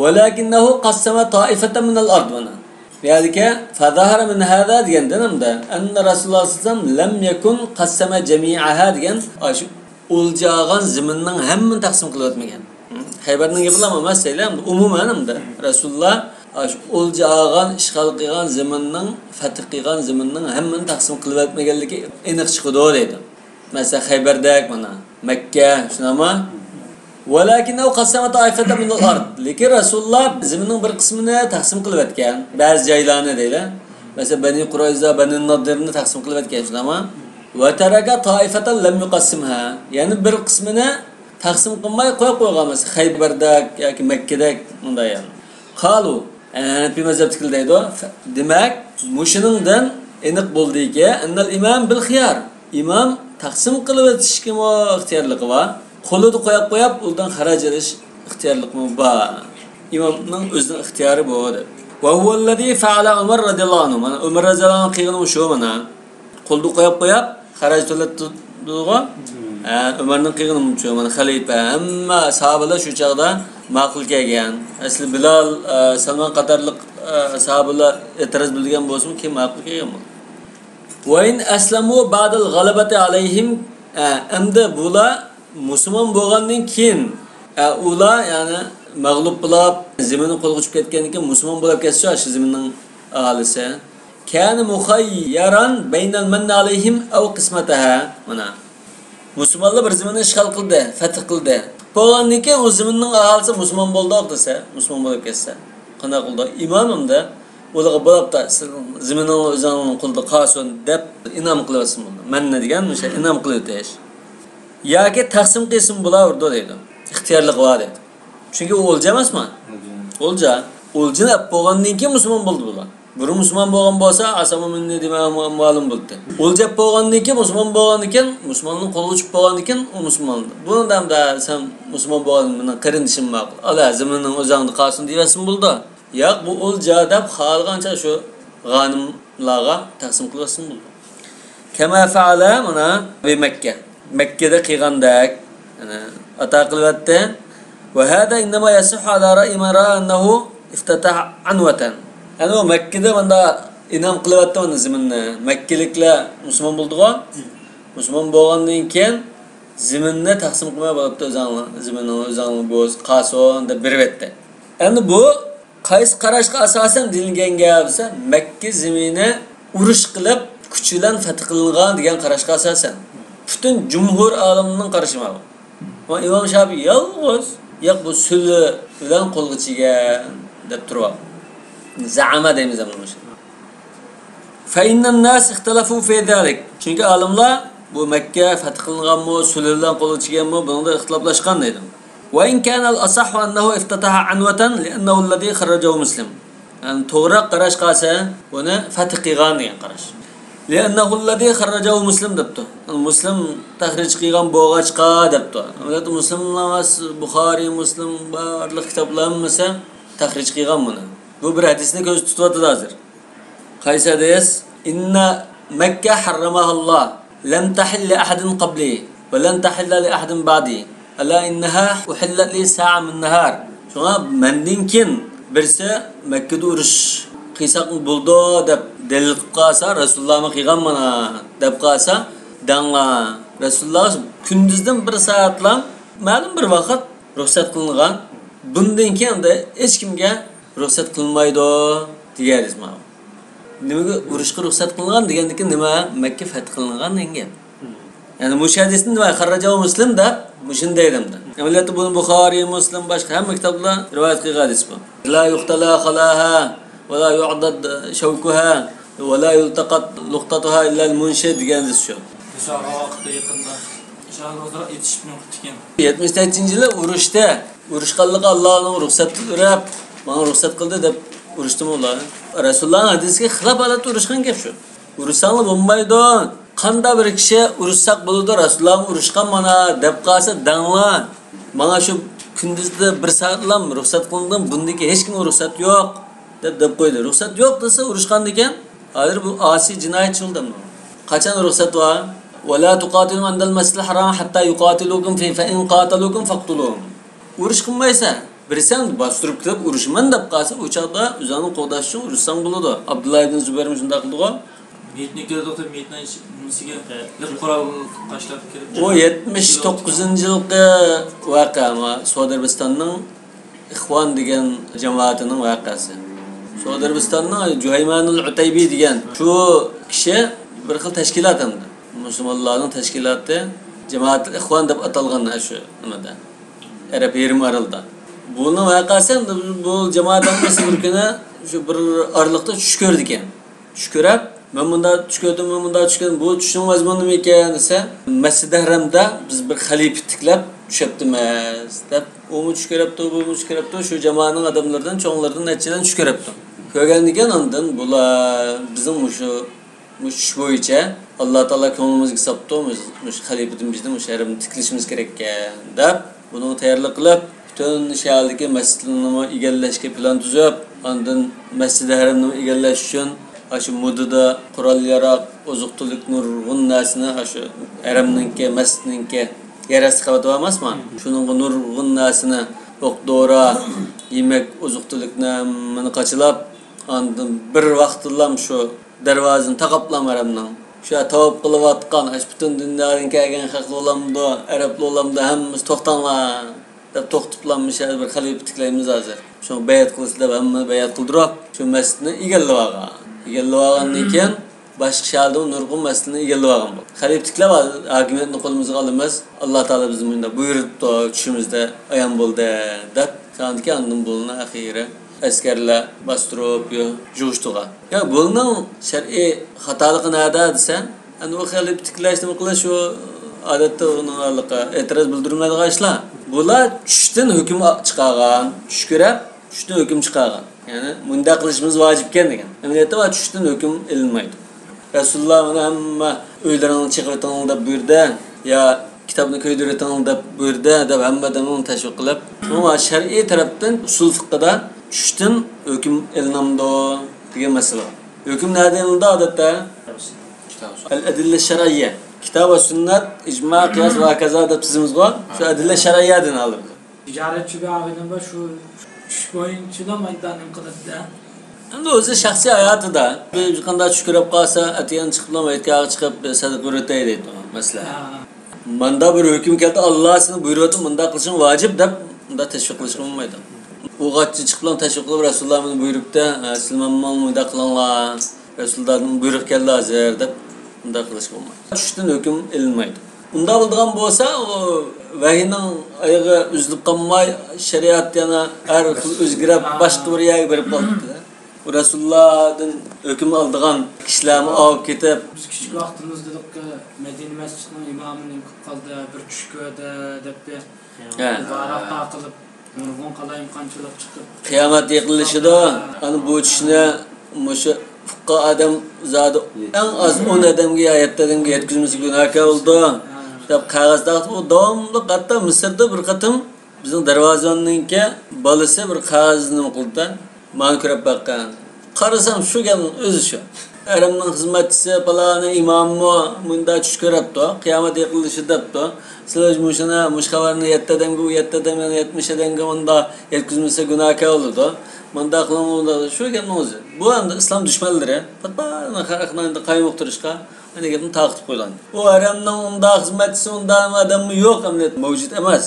ولكنه قسم طائفة من الأرض، مانا. بۇ يەردىكى فظهر من هذا دېگەندىن ھەمدە أن رسول الله صلى الله عليه وسلم لم يكن قسم جميعها دېگەن ئاشۇ ئۆلجە ئالغان زېمىننىڭ ھەممىنى تەقسىم قىلىۋەتمىگەن. خەيبەرنىڭ گېپىلا ئەمەس دەيلى، ئەمدى ئومۇمەن ئەمدى رەسۇلۇللا ئاشۇ ئولجا ئالغان، ئىشغال قىلغان زېمىننىڭ، فەتھ قىلغان زېمىننىڭ ھەممىنى تەقسىم قىلىۋەتمىگەنلىكى ئېنىق چىقىدۇ دەيدۇ. مەسىلەن، خەيبەردەك مانا، مەككە، شۇنداقمۇ؟ ۋەلەكىننەھۇ قەسسەمە تائىفەتەن مىنەل ئەرز. لېكىن رەسۇلۇللا زېمىننىڭ بىر قىسمىنى تەقسىم قىلىۋەتكەن. بەزى جايلارنى دەيلى. مەسىلەن، بەنى قۇرەيزە، بەنى نەزىرنى تەقسىم قىلىۋەتكەن، شۇنداقمۇ؟ ۋە تەرەكە تائىفەتەن لەم يۇقەسسىمھا. يەنە بىر قىسمىنى تەقسىم قىلماي قويۇپ قويغان، مەسىلەن، خەيبەردەك ياكى مەككىدەك مۇنداق يەر. قالۇ، يەنى ھەنەپىي مەزھەپتىكىلەر دەيدۇ. دېمەك، مۇشۇنىڭدىن ئېنىق بولدىكى، ئەننەل ئىمام بىل خىيار. ئىمام تەقسىم قىلىۋېتىشكىمۇ ئىختىيارلىقى بار، قولىدا قويۇپ قويۇپ، ئۇلدىن خەرەج ئېلىش ئىختىيارلىقىمۇ بار. ئىمامنىڭ ئۆزىنىڭ ئىختىيارى بۇ، دەپ. ۋە ھۇۋەللەزى فەئەلە ئۇمەر رەزىياللاھۇ ئەنھۇ. مانا، ئۆمەر رەزىياللاھۇ ئەنھۇ قىلغىنى شۇ، مانا. قولدا قويۇپ قويۇپ، خەرەج تۆلەتتىغۇ. ھە، ئۆمەرنىڭ قىلغىنى مۇشۇ، مانا، خەلىپە، ھەممە ساھابىلەر شۇ چاغدا ماقۇل كەلگەن. ئەسلى بىلال، ئە، سەلمان قاتارلىق، ئە، ساھابىلەر ئېتىراز بىلدۈرگەن بولسىمۇ، كېيىن ماقۇل كەلگەن بۇ. ۋە ئىن ئەسلەمۇ بەئدەل غەلەبەتى ئەلەيھىم. ئە، ئەمدى بۇلار مۇسۇلمان بولغاندىن كېيىن، ئە، ئۇلار، يەنى مەغلۇپ بولاپ، زېمىنى قولغا چۈشۈپ كەتكەندىن كېيىن مۇسۇلمان بولاپ كەتسە، ئاشۇ زېمىننىڭ ئاھالىسى. كان مخيرا بين المن عليهم أو قسمتها. مانا. مۇسۇلمانلار بىر زېمىننى ئىشغال قىلدى، فەتھ قىلدى. بولغاندىن كېيىن ئۇ زېمىننىڭ ئاھالىسى مۇسۇلمان بولدۇق دېسە، مۇسۇلمان بولۇپ كەتسە، قانداق قىلىدۇ؟ ئىمام ئەمدى ئۇلارغا بولاپتا، سىزنىڭ زېمىنىڭلار ئۆزۈڭلارنىڭ قولىدا قالسۇن دەپ ئىنئام قىلىۋەتسىمۇ بولىدۇ. مەننە دېگەن مۇشۇ ئىنئام قىلىۋېتىش. ياكى تەقسىم قىلسىمۇ بولاۋېرىدۇ دەيدۇ. ئىختىيارلىقى بار دەيدۇ. چۈنكى ئۇ ئولجا ئەمەسمۇ؟ ئولجا. ئولجىنى ئەپ بولغاندىن كېيىن مۇسۇلمان بولدى بۇلار. بۇرۇن مۇسۇلمان بولغان بولسا، ئاسامۇ مىننى دېمەي مۇ-، مۇئەللىم بولدى. ئولجا ئەپ بولغاندىن كېيىن، مۇسۇلمان بولغاندىن كېيىن، مۇسۇلماننىڭ قولىغا چۈشۈپ بولغاندىن كېيىن، ئۇ مۇسۇلمان. بۇنىڭدا ھەمدە سەن مۇسۇلمان بولغان، مېنىڭ قېرىندىشىم ماقۇل. ئالا، زېمىنىڭ ئۆزۈڭدە قالسۇن دېيىۋەتسىمۇ بولىدۇ. ياق، بۇ ئولجا دەپ خالىغانچە شۇ غانىملارغا تەقسىم قىلىۋەتسىمۇ بولىدۇ. كما فعل، مانا، بمكة. مەككىدە قىلغاندەك، يەنى ئاتا قىلىۋەتتى. وهذا إنما يصح على رأي من رأى أنه افتتح عنوة. يەنى ئۇ مەككىدە مانا ئىنئام قىلىۋەتتى مانا زېمىننى. مەككىلىكلەر مۇسۇلمان بولدىغۇ. مۇسۇلمان بولغاندىن كېيىن زېمىننى تەقسىم قىلماي بولۇپتۇ، ئۆزۈڭلار زېمىنىڭ ئۆزۈڭلار بولسا قالسۇن دەپ بېرىۋەتتى. ئەمدى بۇ قايسى قاراشقا ئاساسەن دېيىلگەن گەپ دېسە، مەككە زېمىنى ئۇرۇش قىلىپ، كۈچ بىلەن فەتھ قىلىنغان دېگەن قاراشقا ئاساسەن. پۈتۈن جۇمھۇر ئالىمنىڭ قارىشى ماۋۇ. ئەمما ئىمام شاپىئى يالغۇز، ياق، بۇ سۈلھى بىلەن قولغا چىگەن دەپ تۇرۇۋالغان. زەئەمە دەيمىز ئەمدى مۇشۇ. فإن الناس اختلفوا في ذلك. چۈنكى ئالىملار بۇ مەككە فەتھ قىلىنغانمۇ، سۈلھى بىلەن قولغا چىگەنمۇ، بۇنىڭدا ئىختىلاپلاشقان دەيدۇ. وإن كان الأصح أنه افتتح عنوة لأنه الذي خرجه مسلم. يەنى توغرا قاراشقا ئاساسەن، بۇنى فەتھ قىلغان دېگەن قاراش. لأنه الذي خرجه مسلم دەپتۇ. يەنى مۇسلىم تەخرىج قىلغان بولغاچقا دەپتۇ. ئەلۋەتتە مۇسلىم ئەمەس، بۇخارىي، مۇسلىم، بارلىق كىتابلار ھەممىسى تەخرىج قىلغان بۇنى. بۇ بىر ھەدىسنى كۆزدە تۇتۇۋاتىدۇ ھازىر. قايسى ھەدىس؟ إن مكة حرمها الله، لم تحل لأحد قبلي، ولن تحل لأحد بعدي، ألا إنها أحلت لي ساعة من نهار. شۇڭا مەندىن كېيىن بىرسى مەككىدە ئۇرۇش قىلساقمۇ بولىدۇ دەپ دەلىل قىلىپ قالسا، رەسۇلۇللاھمۇ قىلغان مانا دەپ قالسا، دەڭلار. رەسۇلۇللاھ كۈندۈزدىن بىر سائەتلا مەلۇم بىر ۋاقىت رۇخسەت قىلىنغان. بۇندىن كېيىن ئەمدى ھېچكىمگە رۇخسەت قىلمايدۇ دېگەن ھەدىس مانا. نېمىگە ئۇرۇشقا رۇخسەت قىلغان دېگەندىكىن نېمە؟ مەككە فەتھ قىلىنغان دېگەن گەپ. يەنى مۇشۇ ھەدىسنى نېمە، خەررەجەھۇ مۇسلىم دەپ مۇشۇنى دەيدۇ ئەمدى. ئەمەلىيەتتە بۇنى بۇخارىي، مۇسلىم، باشقا ھەممە كىتابلار رىۋايەت قىلغان ھەدىس بۇ. لا يقتلى خلاها ولا يعضد شوكها ولا يلتقط لقطتها إلا المنشد دېگەن ھەدىس شۇ. ئىنشائاللا ۋاقىتتا يېقىندا. ئىنشائاللا ئۆزئارا ئېتىشىپ مېڭىپتىكەن. يەتمىش تۆتىنچى يىلى ئۇرۇشتا، ئۇرۇشقانلىقى ئاللانىڭ رۇخسەت بېرىپ، ماڭا رۇخسەت قىلدى دەپ ئۇرۇشتىمۇ ئۇلار. رەسۇلۇللانىڭ ھەدىسىگە خىلاپ ھالەتتە ئۇرۇشقان گەپ شۇ. ئۇرۇشساڭلار بولمايدۇ. قانداق بىر كىشى ئۇرۇشساق بولىدۇ، رەسۇلۇللامۇ ئۇرۇشقان مانا دەپ قالسا دەڭلار. ماڭا شۇ كۈندۈزدە بىر سائەتلام رۇخسەت قىلىندىم، بۇندىن كېيىن ھېچكىمگە رۇخسەت يوق دەپ، دەپ قويدى. رۇخسەت يوق دېسە ئۇرۇشقاندىكەن. ھازىر بۇ ئاسىي جىنايەتچى بولدى ئەمدى. قاچان رۇخسەت بار؟ ولا تقاتلوهم عند المسجد الحرام حتى يقاتلوكم فيه فإن قاتلوكم فاقتلوهم. ئۇرۇش قىلمايسەن. بىرسى باستۇرۇپ كېلىپ ئۇرۇشىمەن دەپ قالسا، ئۇ چاغدا ئۆزۈڭنى قوغداش ئۈچۈن ئۇرۇشساڭ بولىدۇ. ئابدۇللا ئىبن زۇبەيرمۇ شۇنداق قىلدىغۇ. مېيىتنى كۆتۈرۈپ، مېيىتنىڭ نېمىسىگە، قورال تاشلاپ كىرىپ. ئۇ يەتمىش توققۇزىنچى يىلقى ۋەقە، سودا ئەرەبىستاننىڭ ئىخۋان دېگەن جامائىتىنىڭ ۋەقەسى. سودا ئەرەبىستاننىڭ جۇھەيمانۇل ئۇتەيبى دېگەن شۇ كىشى بىر خىل تەشكىلات ئەمدى. مۇسۇلمانلارنىڭ تەشكىلاتى، جامائەتۇل ئىخۋان دەپ ئاتالغان شۇ نېمىدە، ئەرەب يېرىم ئارىلىدا. بۇنىڭ ۋەقەسى ئەمدى بۇ جامائەت ھەممىسى بىر كۈنى شۇ بىر ئارىلىقتا چۈش كۆرىدىكەن. چۈش كۆرۈپ، مەن مۇنداق چۈش كۆردۈم، مەن مۇنداق چۈش كۆردۈم، بۇ چۈشنىڭ مەزمۇنى نېمە ئىكەن دېسە، مەسجىدى ھەرەمدە بىز بىر خەلىپە تىكلەپ چۈشەپتىمىز دەپ، ئۇمۇ چۈش كۆرۈپتۇ، بۇمۇ چۈش كۆرۈپتۇ، شۇ جامائەتنىڭ ئادەملىرىدىن، چوڭلىرىدىن نەچچىدىن چۈش كۆرۈپتۇ. كۆرگەندىكىن ئاندىن بۇلار بىزنىڭ مۇشۇ، مۇشۇ چۈش بويىچە ئاللا تائالا كۆڭلىمىزگە ساپتۇ، مۇشۇ، مۇشۇ خەلىپىدىن بىزدە مۇشۇ ھەرەمنى تىكلىشىمىز كېرەككەن دەپ، بۇنىڭغا تەييارلىق قىلىپ، پۈتۈن شەھەردىكى مەسچىتلەرنىمۇ ئىگىلەشكە پىلان تۈزۈپ، ئاندىن مەسجىدى ھەرەمنىمۇ ئىگىلەش ئۈچۈن ئاشۇ مۇدىدا قورال-ياراغ، ئوزۇق-تۈلۈك، نۇرغۇن نەرسىنى ئاشۇ ھەرەمنىڭكى، مەسچىتنىڭكى يەر ئاستى قەۋىتى بار ئەمەسمۇ؟ شۇنىڭغا نۇرغۇن نەرسىنى، ئوق-دورا، يېمەك، ئوزۇق-تۈلۈكنى ھەممىنى قاچىلاپ، ئاندىن بىر ۋاقىتلام شۇ دەرۋازىنى تاقاپلا ھەرەمنىڭ. شۇ تاۋاپ قىلىۋاتقان، ئاشۇ پۈتۈن دۇنيادىن كەلگەن خەقلەر بولامدۇ، ئەرەبلەر بولامدۇ، ھەممىسى توختاڭلار دەپ توختىتىپلا، مۇشۇ يەردە بىر خەلىپە تىكلەيمىز ھازىر. شۇڭا بەيئەت قىلىسىلەر دەپ ھەممە بەيئەت قىلدۇرۇپ، شۇ مەسچىتنى ئىگىلىۋالغان. ئىگىلىۋالغاندىن كېيىن، باشقا شەھەردىمۇ نۇرغۇن مەسچىتنى ئىگىلىۋالغان بولدى. خەلىپە تىكلەپ، ھاكىمىيەتنى قولىمىزغا ئالىمىز. ئاللا تائالا بىزنى مۇنداق بۇيرۇپتۇ، چۈشىمىزدە ئايان بولدى دەپ. شۇنىڭدىن كېيىن ئاندىن بۇلارنى ئاخىرى ئەسكەرلەر باستۇرۇپ، يو-، جۇغۇشتۇرغان. يا، بۇنىڭ شەرئىي خاتالىقى نەدە دېسەڭ، ئەنە ئۇ خىل پىتىكلەش، نېمە قىلىش، ئۇ ئادەتتە ئۇنىڭ ھېلىقى ئېتىراز بىلدۈرمەيدىغان ئىشلار. بۇلار چۈشتىن ھۆكۈم چىقارغان، چۈش كۆرۈپ، چۈشتىن ھۆكۈم چىقارغان. يەنى، مۇنداق قىلىشىمىز ۋاجىپكەن دېگەن. ئەمەلىيەتتە، چۈشتىن ھۆكۈم ئېلىنمايدۇ. رەسۇلۇللا مانا ھەممە ئۆيلىرىڭنى چېقىۋېتىڭلار دەپ بۇيرۇدى، يا كىتابنى كۆيدۈرۈۋېتىڭلار دەپ بۇيرۇدى دەپ ھەممە ئادەمنى تەشۋىق قىلىپ، شۇڭا شەرئىي تەرەپتىن ئۇسۇل فىقىدا چۈشتىن ھۆكۈم ئېلىنامدۇ دېگەن مەسىلە بار. ھۆكۈم نەدىن ئېلىنىدۇ ئادەتتە؟ ئەل ئەدىللە شەرئىييە. كىتاب ۋە سۈننەت، ئىجما، قىياس ۋە ھاكازا دەپ تىزىمىز بار. شۇ ئەدىللە شەرئىييەدىن ئالىمىز. تىجارەتچى بىر ئاغىنىم بار، شۇ چۈش بويىچىلا مايدا نېمە قىلىدىدە. ئەمدى ئۆزى شەخسىي ھاياتىدا بىر قانداق چۈش كۆرۈپ قالسا، ئەتىگەن چىقىپلا مەيدىكارغا چىقىپ بىر سەدىقە بېرىۋېتەي دەيدۇ، مەسىلەن. ھە. ماندا بىر ھۆكۈم كەلدى، ئاللا سېنى بۇيرۇۋاتىدۇ، مۇنداق قىلىشىڭ ۋاجىپ دەپ، مۇنداق تەشۋىق قىلىشقا بولمايدۇ. ئۇ غاچچى چىقىپلا تەشۋىق قىلىپ، رەسۇلۇللا مېنى بۇيرۇپتۇ، ھە، سىلەرمۇ مۇنداق قىلىڭلار. رەسۇلۇللادىن بۇيرۇق كەلدى ھازىر دەپ، ئۇنداق قىلىشقا بولمايدۇ. چۈشتىن ھۆكۈم ئېلىنمايدۇ. ئۇنداق بولىدىغان بولسا، ئۇ ۋەھىينىڭ ئايىغى ئۈزۈلۈپ قالماي، شەرىئەت يەنە ھەر خىل ئۆزگىرىپ، باشقا بىر يەرگە بېرىپ قالىدۇ. ئۇ رەسۇلۇللادىن ھۆكۈم ئالىدىغان كىشىلەرمۇ ئاۋۇپ كېتىپ. بىز كىچىك ۋاقتىمىزدا مەدىنە مەسچىتىنىڭ ئىمامى نېمە قىلىپ قالدى، بىر چۈش كۆردى دەپ، ھە. مۇبارەك قىلىپ، نۇرغۇن قالايمىقانچىلىق چىقىپ. قىيامەت يېقىنلىشىدۇ. ئەنە بۇ چۈشنى مۇشۇ ئۇققان ئادەم زادى ئەڭ ئاز ئون ئادەمگە يا يەتتە ئادەمگە يەتكۈزمىسە گۇناھكار بولىدۇ، دەپ قەغەز تارقىتىپ، ئۇ داۋاملىق، ھەتتا مىسىردا بىر قېتىم بىزنىڭ دەرۋازىۋاننىڭكى بالىسى بىر قەغەزنى نېمە قىلدى. مانا كۆرۈپ باققىن. قارىسام، شۇ گەپنىڭ ئۆزى شۇ. ھەرەمنىڭ خىزمەتچىسى، پالانى ئىماممۇ مۇنداق چۈش كۆرۈپتۇ، قىيامەت يېقىنلىشىدۇ دەپتۇ. سىلەر مۇشۇنى، مۇشۇ خەۋەرنى يەتتە ئادەمگە، ئۇ يەتتە ئادەمگە، يەتمىش ئادەمگە مۇنداق يەتكۈزمىسە گۇناھكار بولىدۇ. مۇنداق قىلىڭ، مۇنداق، شۇ گەپنىڭ ئۆزى. بۇ ئەمدى ئىسلام دۈشمەنلىرى پات-پات خەلقنى ئەمدى قايمۇقتۇرۇشقا ئەنە گەپنى تارقىتىپ قويغان. ئۇ ھەرەمنىڭ ئۇنداق خىزمەتچىسى، ئۇنداق ئادەممۇ يوق، ئەمەلىيەتتە مەۋجۇت ئەمەس.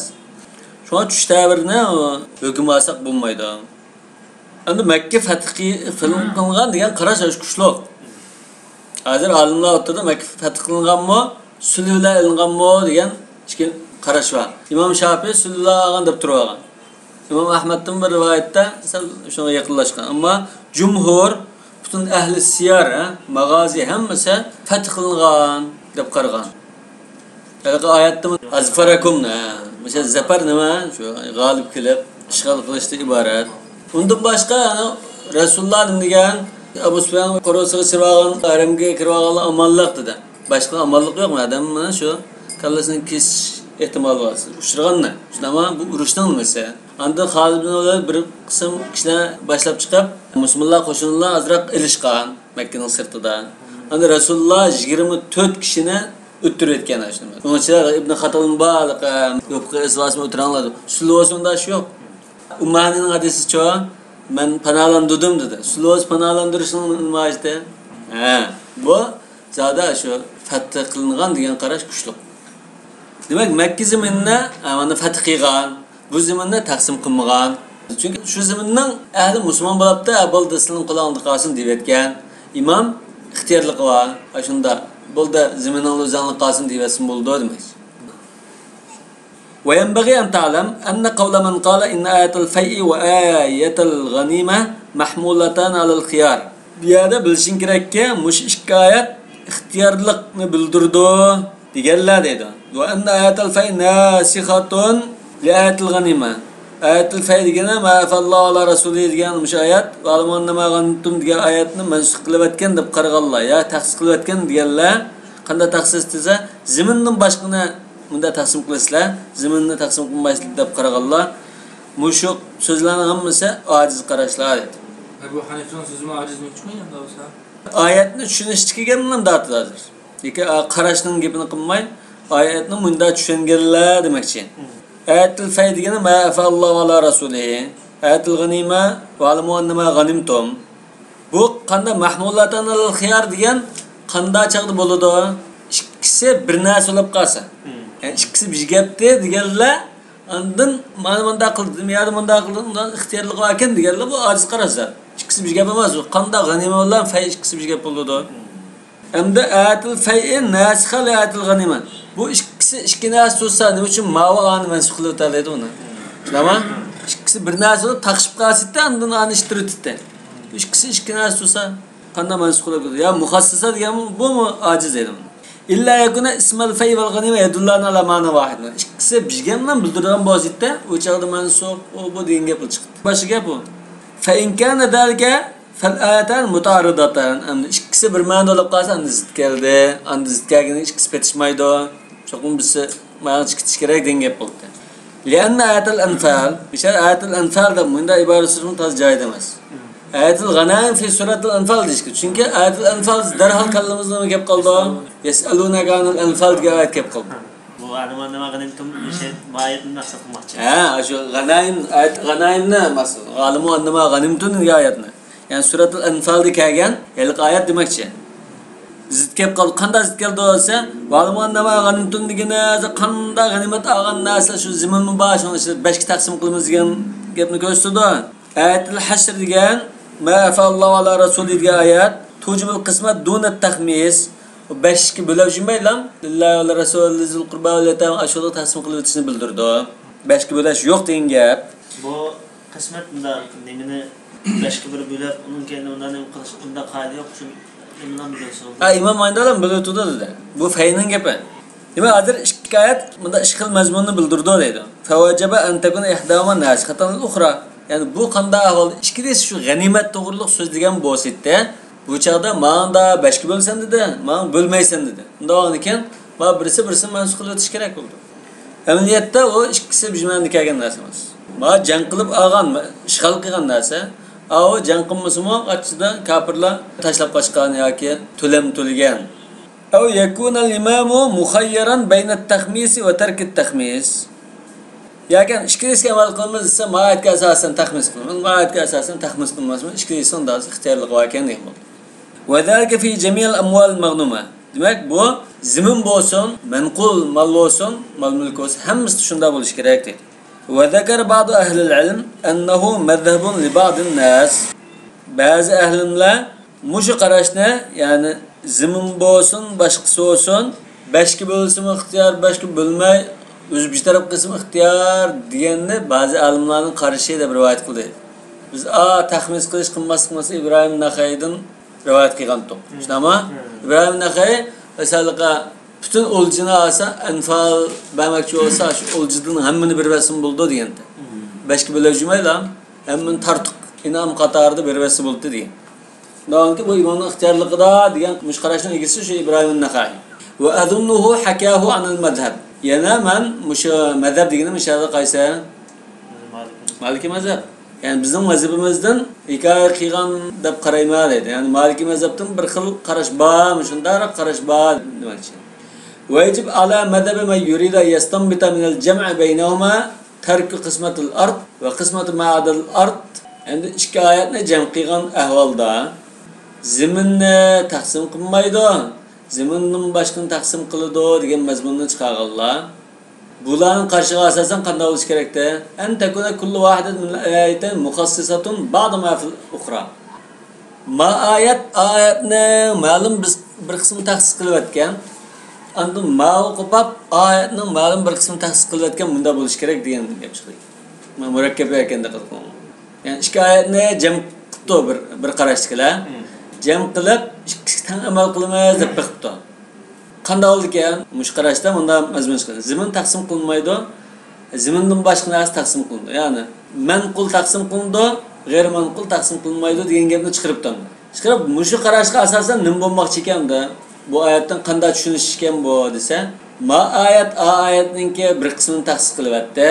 شۇڭا چۈش تەبىرىنى ھۆكۈم ئالساق بولمايدۇ. ئەمدى مەككە پەتھ قىلىنغان دېگەن قاراش ئاشۇ كۈچلۈك. ھازىر ئالىملار ئوتتۇرىدا مەككە پەتھ قىلىنغانمۇ، سۈلھى بىلەن ئېلىنغانمۇ دېگەن ئىككى قاراش بار. ئىمام شاپىي سۈلھى بىلەن ئالغان دەپ تۇرۇۋالغان. ئىمام ئەھمەدتىن بىر رىۋايەتتە سەل شۇنىڭغا يېقىنلاشقان. ئەمما جۇمھۇر، پۈتۈن ئەھلى سىيار، ھە، ماغازى ھەممىسى پەتھ قىلىنغان دەپ قارىغان. ھېلىقى ئايەتتىمۇ ئەزفەرەكۇم، ھە، مۇشۇ زەپەر نېمە؟ شۇ غالىب كېلىپ ئىشغال قىلىشتىن ئىبارەت. ئۇندىن باشقا، ئەنە، رەسۇلۇللا نېمە دېگەن؟ ئەبۇ سۇفيان قورۇسىغا چىرىۋالغان، ھەرەمگە كىرىۋالغانلار ئامانلىق دېدى. باشقا ئامانلىق يوقمۇ؟ ئادەم مانا شۇ كاللىسىنى كېسىش ئېھتىمالى بار. ئۇچرىغاننى. شۇنداقمۇ؟ بۇ ئۇرۇشنىڭ نېمىسى. ئاندىن خالىد بىن ۋەلىد بىر قىسىم كىشىلەر باشلاپ چىقىپ، مۇسۇلمانلار قوشۇنلار ئازراق ئېلىشقان مەككىنىڭ سىرتىدا. ئاندىن رەسۇلۇللا يىگىرمە تۆت كىشىنى ئۆلتۈرۈۋەتكەن ئاشۇنى. ئۇنىڭ ئىچىدە ئىبن خەتەل بار، يوپۇرغا ئېسىۋالسىمۇ ئۆلتۈرەڭلار دەپ. سۈلھى بولسا ئۇنداق ئىش يوق. ئۇممۇ ھانىنىڭ ھەدىسىچۇ، مەن پاناھلاندۇردۇم دېدى. سۈلھى بولسا پاناھلاندۇرۇشنىڭ نېمە ھاجىتى؟ ھە، بۇ زادى شۇ پەتھ قىلىنغان دېگەن قاراش كۈچلۈك. دېمەك، مەككە زېمىنىنى، ھە، مانا پەتھ قىلغان، بۇ زېمىننى تەقسىم قىلمىغان. چۈنكى شۇ زېمىننىڭ ئەھلى مۇسۇلمان بولاپتۇ، ھە، بولدى، سىلىنىڭ قولىڭىزدا قالسۇن دېيىۋەتكەن. ئىمام ئىختىيارلىقى بار. ئاشۇنداق، بولدى، زېمىنىڭ ئۆزۈڭلۈك قالسۇن دېيىۋەتسىمۇ بولىدۇ دېمەكچى. وينبغي أن تعلم أن قول من قال إن آية الفيء وآية الغنيمة محمولتان على الخيار. بۇ يەردە بىلىشىڭ كېرەككى، مۇشۇ ئىككى ئايەت ئىختىيارلىقنى بىلدۈرىدۇ دېگەنلەر دەيدۇ. وأن آية الفيء ناسخة لآية الغنيمة. ئايەتۇل فەي دېگىنى ما ئەفەللاھۇ ئەلا رەسۇلىھى دېگەن مۇشۇ ئايەت، ۋەئلەمۇ ئەننەما غەنىمتۇم دېگەن ئايەتنى مەنسۇخ قىلىۋەتكەن دەپ قارىغانلار، يا تەخسىس قىلىۋەتكەن دېگەنلەر. قانداق تەخسىس دېسە، زېمىندىن باشقىنى مۇنداق تەقسىم قىلىسىلەر، زېمىننى تەقسىم قىلمايسىلەر دەپ قارىغانلار، مۇشۇ سۆزلەرنىڭ ھەممىسى ئاجىز قاراشلار دەيدۇ. ئەبۇ ھەنىفىنىڭ سۆزىمۇ ئاجىزمۇ چىقماي ئەمدى بولسا؟ ئايەتنى چۈشىنىشتىكى گەپنى مۇنداق ئاتىدۇ ھازىر. لېكىن، ئا، قاراشنىڭ گېپىنى قىلماي، ئايەتنى مۇنداق چۈشەنگەنلەر دېمەكچى. ئايەتۇل فەي دېگىنى ما ئەفەللاھۇ ئەلا رەسۇلىھى، ئايەتۇل غەنىمە، ۋەئلەمۇ ئەننەما غەنىمتۇم. بۇ قاندا مەھمۇلاتان ئەلەل خىيار دېگەن قاندا چاغدا بولىدۇ؟ ئىككىسى بىر نەرسە بولۇپ قالسا. مم. يەنى ئىككىسى بىر گەپتى دېگەنلەر، ئاندىن مانا مۇنداق قىلدىم، يا مۇنداق قىلدىم، ئۇنداق ئىختىيارلىقى باركەن دېگەنلەر، بۇ ئاجىز قاراشلار. ئىككىسى بىر گەپ ئەمەس، بۇ قاندا غەنىمە بىلەن فەي ئىككىسى بىر گەپ بولىدۇ. مم. ئەمدى ئايەتۇل فەيئى ناسىخە لى ئايەتۇل غەنىمە. بۇ ئىككىسى ئىككى نەرسە تۇرسا، نېمە ئۈچۈن ماۋۇ ئانى مەنسۇخ قىلىۋېتەلەيدۇ ئۇنى؟ شۇنداقمۇ؟ ئىككىسى بىر نەرسە بولۇپ تاقىشىپ قالسىدى، ئاندىن ئانى ئىتتىرىۋېتىدۇ. بۇ ئىككىسى ئىككى نەرسە تۇرسا، قانداق مەنسۇخ قىلىپ كېتىدۇ؟ يا مۇخەسسەسە دېگەنمۇ، بۇمۇ ئاجىز دەيدۇ. ئىللا يەكۇنە ئىسمەل فەي ۋەل غەنىمە يەدۇللانى ئالا مەنا ۋاھىد. ئىككىسى بىر گەپنى بىلدۈرىدىغان بولسا، ئۇ چاغدا مەنسۇخ، ئۇ، بۇ دېگەن گەپ چىقىدۇ. باشقا گەپ ئۇ. فەئىن كانە زالىكە فەل ئايەتان مۇتائارىداتان. ئەمدى ئىككىسى بىر مەنىدە بولۇپ قالسا، ئەمدى زىت كەلدى. ئەمدى زىت كەلگەندە ئىككىسى پېتىشمايدۇ. چوقۇم بىرسى ماڭا چىقىش كېرەك دېگەن گەپ بولدى. لىئەننە ئايەتەل ئەنفال، مىسال ئايەتەل ئەنفال دەپ مۇنداق ئىبارە سۈرۈشمۇ تازا جايىدا ئەمەس. ئايەتەل غەنائىم فى سۈرەتىل ئەنفال دېيىشكە. چۈنكى ئايەتەل ئەنفال دەرھال كاللىمىزغا نېمە كەپ قالىدۇ؟ يەسئەلۇنەكە ئانىل ئەنفال دېگەن ئايەت كەپ قالدى. بۇ ئەلىمۇ ئەننەما غەنىمتۇم دېگەن ئايەتنى مەقسەت قىلماقچى. ھە، شۇ غەنائىم، ئايەت غەنائىمنى مەقسەت. ئەلىمۇ ئەننەما غەنىمتۇم دېگەن ئايەتنى. يەنى سۈرەتۇل ئەنفالدا كەلگەن ھېلىقى ئايەت دېمەكچى. زىت كەپ قالدى. قانداق زىت كەلدى دېسە، ۋەئلەمۇ ئەننەما غەنىمتۇم دېگىنى قانداق غەنىيمەت ئالغان نەرسە شۇ زېمىنمۇ بار، شۇنىڭ ئىچىدە بەشكە تەقسىم قىلىمىز دېگەن گەپنى كۆرسىتىدۇ. ئايەتۇل ھەشر دېگەن، ما ئەفەئەللاھۇ ئەلا رەسۇلى دېگەن ئايەت، تۇجىبۇل قىسمەت دۇنەت تەخمىس. بۇ بەشكە بۆلۈپ يۈرمەيلا، لىللاھى ۋە رەسۇلى زىل قۇربا ۋەل يەتامە، ئاشۇلارغا تەقسىم قىلىۋېتىشنى بىلدۈرىدۇ. بەشكە بۆلۈش يوق دېگەن گەپ. بۇ قىسمەت مۇنداق نېمىنى بەشكە بىر بۆلۈپ، ئۇنىڭ كەينىدە مۇنداق نېمە قىلىش، ئۇنداق قائىدە يوق. شۇ ئىمام بىلسۇن. ھە، ئىمام ئاينالام بىلىۋېتىدۇ دېدى. بۇ فەينىڭ گېپى. دېمەك، ھازىر ئىككى ئايەت مۇنداق ئىككى خىل مەزمۇننى بىلدۈرىدۇ دەيدۇ. فەۋەجەبە ئەن تەكۇنە ئىھداھۇما ناسىخەتەن لىل ئۇخرا. يەنى بۇ قانداق ئەھۋالدا ئىككىلىسى شۇ غەنىيمەت توغرۇلۇق سۆزلىگەن بولسا ئىدى، بۇ چاغدا ماڭا بەشكە بۆلىسەن دېدى، ماڭا بۆلمەيسەن دېدى. ئۇنداق بولغاندىكىن، مانا بىرسى بىرسىنى مەنسۇخ قىلىۋېتىش كېرەك بولدى. ئەمەلىيەتتە ئۇ ئىككىسى بىر مەنىدە كەلگەن نەرسە ئەمەس. مانا جەڭ قىلىپ ئالغان، ئىشغال قىلغان نەرسە. ئاۋۇ جەڭ قىلمىسىمۇ ئارىسىدا كاپىرلار تاشلاپ قاچقان ياكى تۆلەم تۆلىگەن. ئەۋ يەكۇنەل ئىمامۇ مۇخەييەرەن بەينەت تەخمىسى ۋە تەركىت تەخمىس. ياكى ئىككىلىسىگە ئەمەل قىلىمىز دېسە، مانا ئايەتكە ئاساسەن تەخمىس قىلىمىز، مانا ئايەتكە ئاساسەن تەخمىس قىلماسمىز، ئىككىلىسىنىڭ ئىختىيارلىقى باركەن دېگەن بولدى. ۋە زالىكە فى جەمىئىل ئەمۋالىل مەغنۇمە. دېمەك، بۇ زېمىن بولسۇن، مەنقۇل مال بولسۇن، مال مۈلۈك بولسۇن، ھەممىسىدە شۇنداق بولۇشى كېرەك دەيدۇ. ۋە زەكەرە بەئزۇ ئەھلىل ئىلم ئەننەھۇ مەزھەبۇن لىبەئزىن ناس. بەزى ئەھلىملەر مۇشۇ قاراشنى، يەنى زېمىن بولسۇن، باشقىسى بولسۇن، بەشكە بۆلسىمۇ ئىختىيار، بەشكە بۆلمەي، ئۆزى بىر تەرەپ قىلسىمۇ ئىختىيار دېگەننى بەزى ئالىملارنىڭ قارىشى دەپ رىۋايەت قىلدى. بىز ئا تەخمىس قىلىش قىلماسلىق مەسىلىسى ئىبراھىم نەخەيدىن رىۋايەت قىلغانتۇق. مم. شۇنداقمۇ؟ مم. ئىبراھىم نەخەي مەسىلەن پۈتۈن ئۆلجىنى ئالسا، ئەنفال بەرمەكچى بولسا، شۇ ئۆلجىدىن ھەممىنى بېرىۋەتسىمۇ بولىدۇ دېگەنتى. مم. بەشكە بۆلۈپ يۈرمەيلا، ھەممىنى تارتۇق ئىنئام قاتارىدا بېرىۋەتسە بولدى دېگەن. دېمەككى، بۇ ئىمامنىڭ ئىختىيارلىقىدا دېگەن مۇشۇ قاراشنىڭ ئىگىسى شۇ ئىبراھىم نەخەي. ۋە ئەزۇننۇھۇ ھەكاھۇ ئانىل مەزھەب. يەنە مەن مۇشۇ مەزھەب دېگىنىم مۇشۇ يەردە قايسى؟ مالىكىي. مالىكىي مەزھەپ. يەنى بىزنىڭ مەزھىپىمىزدىن ھېكايە قىلغان دەپ قارايمەن دەيدۇ. يەنى مالىكىي مەزھەپتىن بىر خىل قاراش بار، مۇشۇنداق قاراش بار دېمەكچى. ۋە يەجىب ئالا مەزھەبى مەن يۇرىدۇ ئەن يەستەنبىتە مىنەل جەمئى بەينەھۇما تەركۇ قىسمەتىل ئارد ۋە قىسمەتۇ ما ئادەل ئارد. ئەمدى ئىككى ئايەتنى جەم قىلغان ئەھۋالدا زېمىننى تەقسىم قىلمايدۇ، زېمىندىن باشقىنى تەقسىم قىلىدۇ دېگەن مەزمۇننى چىقارغانلار. بۇلارنىڭ قارىشىغا ئاساسەن قانداق بولۇشى كېرەكتى؟ أن تكون كل واحدة من الآيتين مخصصة بعض ما في الأخرى. ما ئايەت، ئايەتنىڭ مەلۇم بىر، بىر قىسمىنى تەخسىس قىلىۋەتكەن. ئاندىن ماۋۇ قوپاپ، ئايەتنىڭ مەلۇم بىر قىسمىنى تەخسىس قىلىۋەتكەن، مۇنداق بولۇشى كېرەك دېگەن گەپ چىقتى. مۇرەككەپ ئىكەن، دىققەت قىلىڭ. يەنى ئىككى ئايەتنى جەم قىپتۇ بىر، بىر قاراشتىكىلەر. مم. جەم قىلىپ، ئىككىسىگە تەڭ ئەمەل قىلىمىز دەپ بېقىپتۇ. قانداق بولىدىكەن؟ مۇشۇ قاراشتا مۇنداق مەزمۇن چىقىدۇ. زېمىن تەقسىم قىلىنمايدۇ. زېمىندىن باشقا نەرسە تەقسىم قىلىنىدۇ. يەنى مەنقۇل تەقسىم قىلىنىدۇ، غەيرىي مەنقۇل تەقسىم قىلىنمايدۇ دېگەن گەپنى چىقىرىپتۇ. چىقىرىپ، مۇشۇ قاراشقا ئاساسەن نېمە بولماقچى ئىكەن ئۇندا؟ بۇ ئايەتتىن قانداق چۈشىنىش ئىكەن بۇ دېسە، ما ئايەت ئا ئايەتنىڭكى بىر قىسمىنى تەخسىس قىلىۋەتتى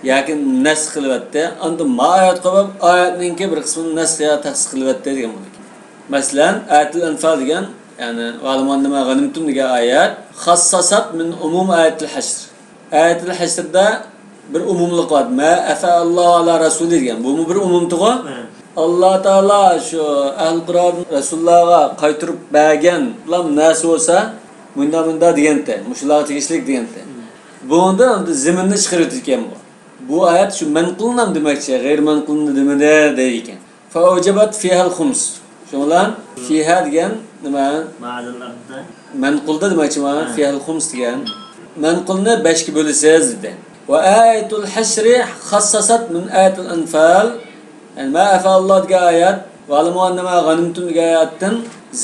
ياكى نەسخ قىلىۋەتتى. ئاندىن ما ئايەت قويۇپ، ئايەتنىڭكى بىر قىسمىنى نەسخ يا تەخسىس قىلىۋەتتى دېگەن بولىدۇ. مەسىلەن، ئايەتۇل ئەنفال دېگەن، يەنى ۋەئلەمۇ ئەننەما غەنىمتۇم دېگەن ئايەت خەسسەسەت مىن ئۇمۇم ئايەتىل ھەشر. ئايەتىل ھەشردا بىر ئومۇملۇق بار. ما ئەفەئاللاھۇ ئالا رەسۇلى دېگەن. بۇمۇ بىر ئومۇمتىغۇ. ھە. ئاللا تائالا شۇ ئەھلى قۇرئان رەسۇللارغا قايتۇرۇپ بەرگەن بىلەن نەرسە بولسا، مۇنداق، مۇنداق دېگەنتى. مۇشۇلارغا تېگىشلىك دېگەنتى. بۇنىڭدا ئەمدى زېمىننى چىقىرىۋېتىدىكەن بۇ. بۇ ئايەت شۇ مەنقۇلنى دېمەكچى، غەيرىي مەنقۇلنى دېمىدى دەيدىكەن. فأوجبت فيها الخمس. شۇڭا فيها دېگەن نېمە؟ ما عدا الأرض. مەنقۇلدا دېمەكچىما؟ ھە. فيها الخمس دېگەن. مەنقۇلنى بەشكە بۆلىسىز دېدى. وآية الحشر خصصت من آية الأنفال. يەنى ما ئەفەئاللاھ دېگەن ئايەت، ۋەئلەمۇ ئەننەما غەنىمتۇم دېگەن ئايەتتىن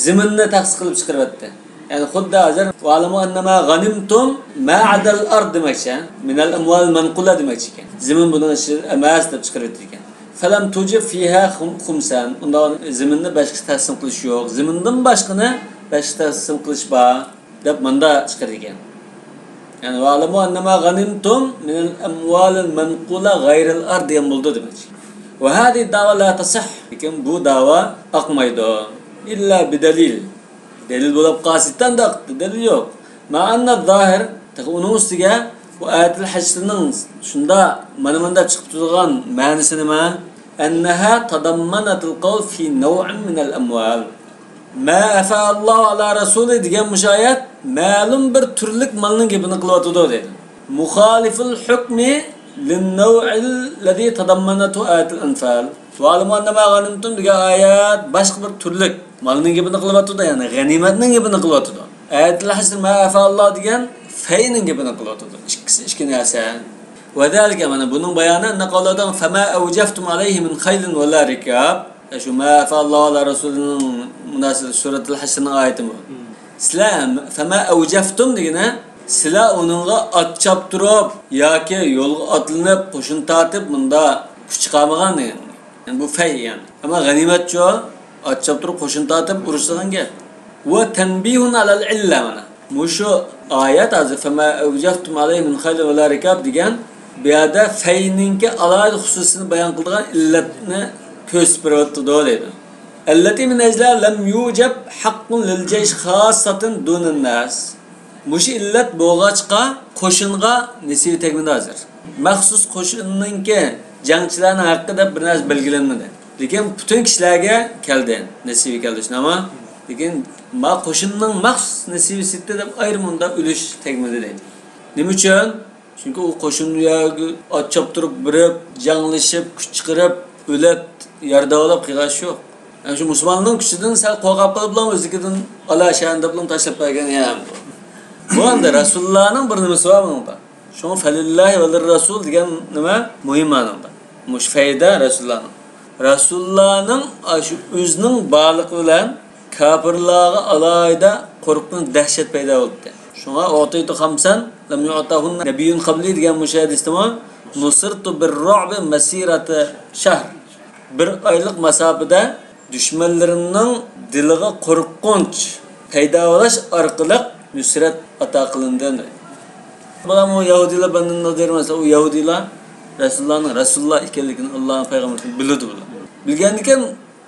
زېمىننى تەخسىس قىلىپ چىقىرىۋەتتى. يەنى خۇددى ھازىر ۋەئلەمۇ ئەننەما غەنىمتۇم ما عدا الأرض دېمەكچى، مىنەل ئەمۋالىل مەنقۇلە دېمەكچى ئىكەن. زېمىن بۇنىڭ ئىچىدە ئەمەس دەپ چىقىرىۋېتىدىكەن. فلم توجب فيها خم-، خمسا. ئۇنداق زېمىننى بەشكە تەقسىم قىلىش يوق. زېمىندىن باشقىنى بەشكە تەقسىم قىلىش بار دەپ مۇنداق چىقىرىدىكەن. يەنى ۋەئلەمۇ ئەننەما غەنىمتۇم مىنەل ئەمۋالىل مەنقۇلە غەيرىل ئەرد دېگەن بولىدۇ دېمەكچى. وهذه الدعوى لا تصح. لېكىن بۇ دەۋا ئاقمايدۇ. إلا بدليل. دەلىل بولۇپ قالسا ئانداق دەلىل يوق. مع أن الظاهر، تېخى ئۇنىڭ ئۈستىگە بۇ ئايەتۇل ھەشرنىڭ شۇنداق مانا مۇنداق چىقىپ تۇرىدىغان مەنىسى نېمە؟ أنها تضمنت القول في نوع من الأموال. ما أفاء الله على رسوله دېگەن مۇشۇ ئايەت مەلۇم بىر تۈرلۈك مالنىڭ گېپىنى قىلىۋاتىدۇ دەيدۇ. مخالف الحكم للنوع الذي تضمنته آية الأنفال. ۋەئلەمۇ ئەننەما غەنىمتۇم دېگەن ئايەت باشقا بىر تۈرلۈك مالنىڭ گېپىنى قىلىۋاتىدۇ، يەنى غەنىيمەتنىڭ گېپىنى قىلىۋاتىدۇ. ئايەتۇل ھەشر ما ئەفەئاللاھ دېگەن فەينىڭ گېپىنى قىلىۋاتىدۇ. ئىككىسى ئىككى نەرسە. وذلك، مانا بۇنىڭ بايانى، أن قوله فما أوجفتم عليه من خيل ولا ركاب. شۇ ما ئەفەئاللاھ ئالا رەسۇلىنىڭ مۇناسىۋىتى سۈرەتۇل ھەشرنىڭ ئايىتىمۇ. سىلەر فما أوجفتم دېگىنى، سىلەر ئۇنىڭغا ئات چاپتۇرۇپ ياكى يولغا ئاتلىنىپ، قوشۇن تارتىپ، مۇندا كۈچ چىقارمىغان دېگەن. يەنى بۇ فەي يەنى. ئەمما غەنىيمەتچۇ؟ ئات چاپتۇرۇپ، قوشۇن تارتىپ ئۇرۇشىدىغان گەپ. وتنبيه على العلة، مانا. مۇشۇ ئايەت ھازىر فما أوجفتم عليه من خيل ولا ركاب دېگەن، بۇ يەردە فەينىڭكى ئالاھىدە خۇسۇسىيىتىنى بايان قىلىدىغان ئىللەتنى كۆرسىتىپ بېرىۋاتىدۇ دەيدۇ. التي من أجلها لم يوجب حق للجيش خاصة دون الناس. مۇشۇ ئىللەت بولغاچقا قوشۇنغا نېسىۋە تەگمىدى ھازىر. مەخسۇس قوشۇننىڭكى جەڭچىلەرنىڭ ھەققى دەپ بىر نەرسە بەلگىلەنمىدى. لېكىن پۈتۈن كىشىلەرگە كەلدى، نېسىۋە كەلدى، شۇنداقمۇ؟ لېكىن ما قوشۇننىڭ مەخسۇس نېسىۋىسى دەپ ئايرىم ئۇنداق ئۈلۈش تەگمىدى دەيدۇ. نېمە ئۈچۈن؟ چۈنكى ئۇ قوشۇن ئۇ يەرگە ئات چاپتۇرۇپ بېرىپ، جەڭلىشىپ، كۈچ چىقىرىپ، ئۆلۈپ، يارىدار بولۇپ قىلغان ئىش يوق. يەنى شۇ مۇسۇلماننىڭ كۈچىدىن سەل قورقۇپ قېلىپلا ئۆزلۈكىدىن ئالا شەھەرنى دەپلا تاشلاپ بەرگەن يەنى بۇ. بۇ ئەمدى رەسۇلۇللانىڭ بىر نېمىسى بار بۇنىڭدا. شۇڭا فەلىللاھى ۋەلىررەسۇل دېگەن نېمە مۇھىم مانىدا. مۇشۇ فەيدە رەسۇلۇللانىڭ. رەسۇلۇللانىڭ ئاشۇ ئۆزىنىڭ بارلىقى بىلەن كاپىرلارغا ئالاھىدە قورقۇنچ، دەھشەت پەيدا بولدى. شۇڭا ئۇتىتۇ خەمسەن لەم يۇئتەھۇننە نەبىييۇن قەبلى دېگەن مۇشۇ ھەدىستىمۇ نۇسىرتۇ بىررۇئبى مەسىرەتە شەھر. بىر ئايلىق ماساپىدە دۈشمەنلىرىمنىڭ دىلىغا قورقۇنچ پەيدا بولۇش ئارقىلىق نۇسرەت ئاتا قىلىندى. بۇلارمۇ يەھۇدىيلار، بەنۇ نەزىر مەسىلەن، ئۇ يەھۇدىيلار رەسۇلۇللانىڭ، رەسۇلۇللا ئىكەنلىكىنى، ئاللانىڭ پەيغەمبىرى ئىكەنلىكىنى بىلىدۇ بۇلار. بىلگەندىكىن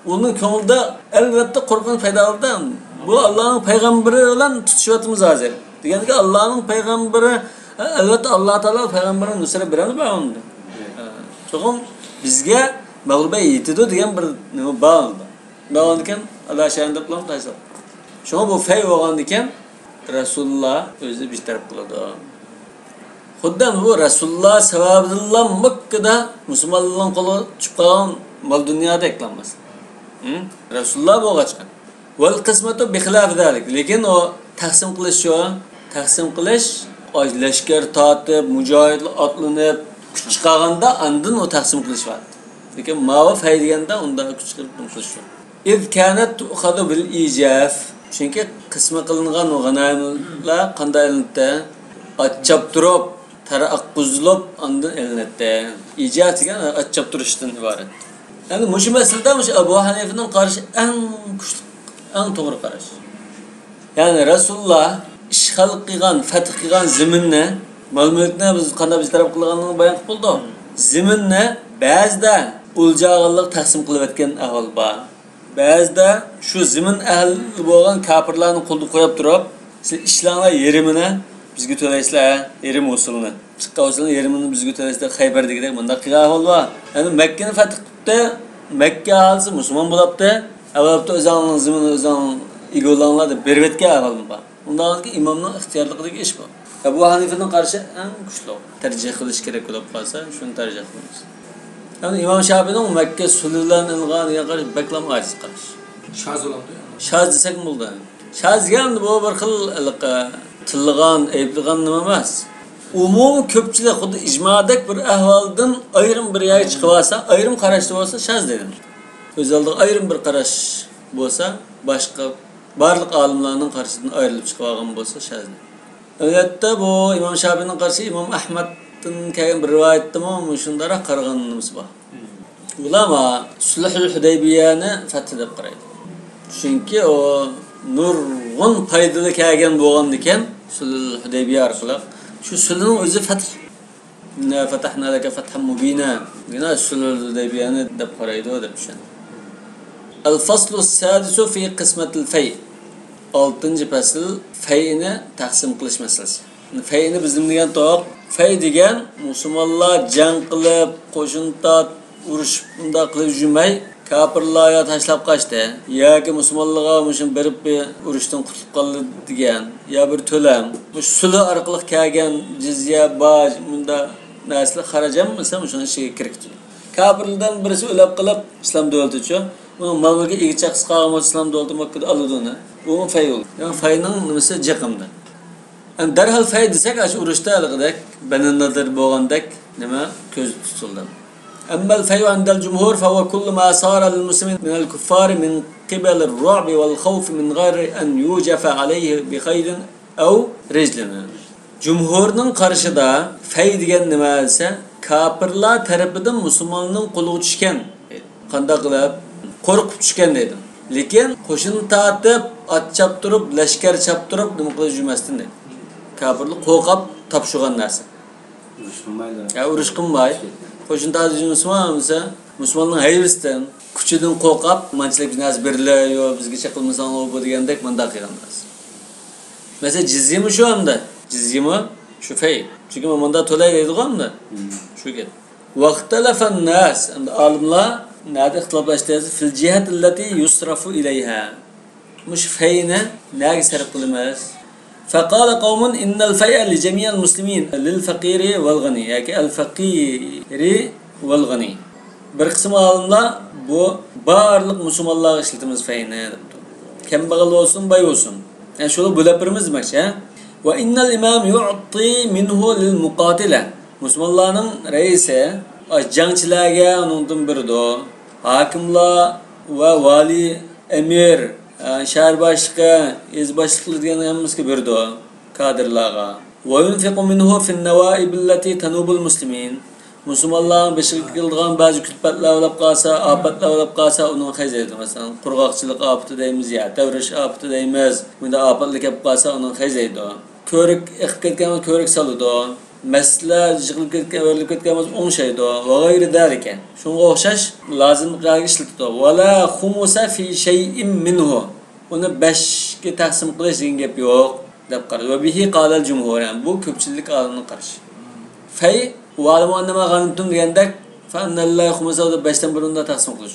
ئۇنىڭ كۆڭلىدە ئەلۋەتتە قورقۇنچ پەيدا بولدى. بۇ ئاللانىڭ پەيغەمبىرى بىلەن تۇتۇشۇۋاتىمىز ھازىر. دېگەندىكىن ئاللانىڭ پەيغەمبىرى، ئەلۋەتتە ئاللا تائالا پەيغەمبىرىگە نۇسرەت بېرەلمەيدۇ ئۇنىڭدىن. چوقۇم بىزگە مەغلۇبىيەت يېتىدۇ دېگەن بىر نېمە بار ئۇندا. بولغاندىكىن ئاللا شەھىدىن دەپ بولامدۇ؟ شۇڭا بۇ فەي بولغاندىكىن رەسۇلۇللا ئۆزى بىتەرەپ قىلىدۇ. خۇددى بۇ رەسۇلۇللا سەۋەبىدىنلا مەككىدە مۇسۇلمانلارنىڭ قولىغا چۈشۈپ قالغان مال دۇنيادەك ئەمەس. ھە؟ رەسۇلۇللا بولغاچقا. ۋەل قىسمەتۇ بىخىلاف زالىك. لېكىن ئۇ تەقسىم قىلىش شۇ. تەقسىم قىلىش، ئاي، لەشكەر تارتىپ، مۇجاھىدلار ئاتلىنىپ، كۈچ چىقارغاندا ئاندىن ئۇ تەقسىم قىلىش بار. لېكىن ماۋۇ فەي دېگەندە ئۇنداق كۈچ چىقىرىپ قىلىش شۇ. ئىز كانەت تۇخەزۇ بىل ئىجاف. چۈنكى قىسمى قىلىنغان ئۇ غەنايىملار قانداق ئېلىنىتتى؟ ئات چاپتۇرۇپ، تەر ئاققۇزۇلۇپ، ئاندىن ئېلىنەتتى. ئىجاف دېگەن ئات چاپتۇرۇشتىن ئىبارەت. ئەمدى مۇشۇ مەسىلىدە مۇشۇ ئەبۇ ھەنىفىنىڭ قارىشى ئەڭ كۈچلۈك، ئەڭ توغرا قاراش. يەنى رەسۇلۇللا ئىشغال قىلغان، فەتھ قىلغان زېمىننى، مال-مۈلۈكنى بىز قانداق بىر تەرەپ قىلغانلىقىنى بايان قىلىپ بولدۇق. زېمىننى بەزىدە ئۆلجە ئالغانلىق تەقسىم قىلىۋەتكەن ئەھۋال بار. بەزىدە شۇ زېمىن ئەھلى بولغان كاپىرلارنى قولدا قويۇپ تۇرۇپ، سىز ئىشلەڭلار، يېرىمىنى بىزگە تۆلەيسىلەر، يېرىم ھوسۇلنى. چىققان ھوسۇلنى يېرىمىنى بىزگە تۆلەيسىلەر، خەيبەر دېگۈدەك مۇنداق قىلغان ئەھۋال بار. يەنى مەككىنى فەتھ قىلىپتۇ، مەككە ئاھالىسى مۇسۇلمان بولاپتۇ. ئەۋەتتى ئۆزۈڭنىڭ زېمىنى ئۆزۈڭ ئىگە بولۇڭلار دەپ بېرىۋەتكەن ئەھۋالمۇ بار. ئۇنداق ئىمامنىڭ ئىختىيارلىقىدىكى ئىش بۇ. ئەبۇ ھەنىفىنىڭ قارىشى ئەڭ كۈچلۈك. تەرجىھ قىلىش كېرەك بولۇپ قالسا، شۇنى تەرجىھ قىلىمىز. يەنى ئىمام شاپىنىڭ مەككە سۈلھى بىلەن ئېلىنغان دېگەن قاراش بەكلا ئاجىز قاراش. شاز بولامدۇ يەنى؟ شاز دېسەك بولىدۇ. شاز دېگەن بۇ بىر خىل ھېلىقى تىللىغان، ئەيىبلىگەن نېمە ئەمەس. ئومۇمىي كۆپچىلىك خۇددى ئىجمادەك بىر ئەھۋالدىن ئايرىم بىر يەرگە چىقىۋالسا، ئايرىم قاراشتا بولسا شاز دېدىم. ئۆز ئالدىغا ئايرىم بىر قاراش بولسا، باشقا بارلىق ئالىملارنىڭ قارىشىدىن ئايرىلىپ چىقىۋالغان بولسا شاز دېدىم. ئەلۋەتتە، بۇ ئىمام شاپىنىڭ قارىشى ئىمام ئەھمەدتىن كەلگەن بىر رىۋايەتتىمۇ مۇشۇنداقراق قارىغان نېمىسى بار. ئۇلار سۈلھۈل ھۇدەيبىيەنى فەتھ دەپ قارايدۇ. چۈنكى ئۇ نۇرغۇن پايدىلار كەلگەن بولغاندىكىن، سۈلھۈل ھۇدەيبىيە ئارقىلىق شۇ سۈلھنىڭ ئۆزى فەتھ. إنا فتحنا لك فتحا مبينا دېگەن سۈلھۈل ھۇدەيبىيەنى دەپ قارايدۇ دەپ چۈشەندىم. الفصل السادس في قسمة الفيء. ئالتىنچى پەسىل، فەيئنى تەقسىم قىلىش مەسىلىسى. فەيئنى بىز نېمە دېگەن توق؟ فەي دېگەن مۇسۇلمانلار جەڭ قىلىپ، قوشۇن تارتىپ، ئۇرۇشۇپ، ئۇنداق قىلىپ يۈرمەي، كاپىرلار يا تاشلاپ قاچتى، ياكى مۇسۇلمانلارغا مۇشۇ بېرىپ بىر ئۇرۇشتىن قۇتۇلۇپ قالدى دېگەن، يا بىر تۆلەم. مۇشۇ سۈلھى ئارقىلىق كەلگەن جىزيە، باج، مۇنداق نەرسىلەر خەرج ھەممىسى مۇشۇنىڭ ئىچىگە كىرىپ كېتىدۇ. كاپىرلارنىڭ بىرسى ئۆلۈپ قېلىپ، ئىسلام دۆلىتىچۇ، ئۇنىڭ مال-مۈلكى ئىگە چاقىسى قالغان بولسا، ئىسلام دۆلىتى مەككىدە ئالىدۇ ئۇنى. بۇمۇ فەي بولىدۇ. يەنى فەينىڭ نېمىسى جىق ئەمدى. ئەمدى دەرھال فەي دېسەك، ئاشۇ ئۇرۇشتا ھېلىقىدەك، بەنى نەزىر بولغاندەك نېمە كۆزدە تۇتۇلدى. أما الفيء عند الجمهور فهو كل ما صار للمسلمين من الكفار من قبل الرعب والخوف من غير أن يوجف عليه بخيل أو رجل. جۇمھۇرنىڭ قارىشىدا فەي دېگەن نېمە دېسە، كاپىرلار تەرىپىدىن مۇسۇلماننىڭ قولىغا چۈشكەن. قانداق قىلىپ؟ قورقۇپ چۈشكەن دەيدۇ. لېكىن قوشۇن تارتىپ، ئات چاپتۇرۇپ، لەشكەر چاپتۇرۇپ، نېمە قىلىپ يۈرمەستىن دەيدۇ. كاپىرلار قورقۇپ تاپشۇرغان نەرسە. ئۇرۇش قىلمايدۇ. يا ئۇرۇش قىلماي، قوشۇن تارتىپ يۈرمىسىمۇ، بولمىسا مۇسۇلماننىڭ ھەيۋىسىدىن، كۈچىدىن قورقۇپ، مانچىلىك بىر نەرسە بېرىلە، يو، بىزگە چېقىلمىساڭلار بۇ دېگەندەك مۇنداق قىلغان نەرسە. مەسىلەن، جىزيىمۇ شۇ ئەمدى. جىزيىمۇ شۇ فەي. چۈنكى مۇنداق تۆلەي دەيدىغۇ ئەمدى. شۇ گەپ. واختلف الناس، ئەمدى ئالىملار نەدە ئىختىلاپلاشتى؟ في الجهة التي يصرف إليها. مۇشۇ فەينى نەگە سەرپ قىلىمىز؟ فقال قوم إن الفيء لجميع المسلمين للفقير والغني ياكى الفقير والغني. بىر قىسىم ئالىملار بۇ بارلىق مۇسۇلمانلارغا ئىشلىتىمىز فەينى دەپتۇ. كەمبەغەل بولسۇن، باي بولسۇن. يەنى شۇلار بۆلۈپ بېرىمىز دېمەكچى، ھە؟ وإن الإمام يعطي منه للمقاتلة. مۇسۇلمانلارنىڭ رەئىسى جەڭچىلەرگە ئۇنىڭدىن بېرىدۇ. ھاكىملار ۋە ۋالىي، ئەمىر، شەھەر باشلىقى، يېزا باشلىقلىرى دېگەن ھەممىسىگە بېرىدۇ، كادىرلارغا. وينفق منه في النوائب التي تنوب المسلمين. مۇسۇلمانلارنىڭ بېشىغا كېلىدىغان بەزى كۈلپەتلەر بولۇپ قالسا، ئاپەتلەر بولۇپ قالسا، ئۇنىڭغا خەجلەيدۇ. مەسىلەن، قۇرغاقچىلىق ئاپىتى دەيمىز يا تەۋرەش ئاپىتى دەيمىز. بۇنداق ئاپەتلەر كېلىپ قالسا، ئۇنىڭغا خەجلەيدۇ. كۆۋرۈك ئېقىپ كەتكەن بولسا، كۆۋرۈك سالىدۇ. مەسچىتلەر يىقىلىپ كەتكەن، ئۆرۈلۈپ كەتكەن بولسا، ئوڭشايدۇ. وغير ذلك. شۇنىڭغا ئوخشاش لازىملىقلارغا ئىشلىتىدۇ. ولا خمس في شيء منه. ئۇنى بەشكە تەقسىم قىلىش دېگەن گەپ يوق، دەپ قارىدى. وبه قال الجمهور، يەنى بۇ كۆپچىلىك ئالىمنىڭ قارىشى. فەي، واعلموا أنما غنمتم دېگەندەك، فأن لله خمسه دەپ بەشتىن بىرىنى تەقسىم قىلىش.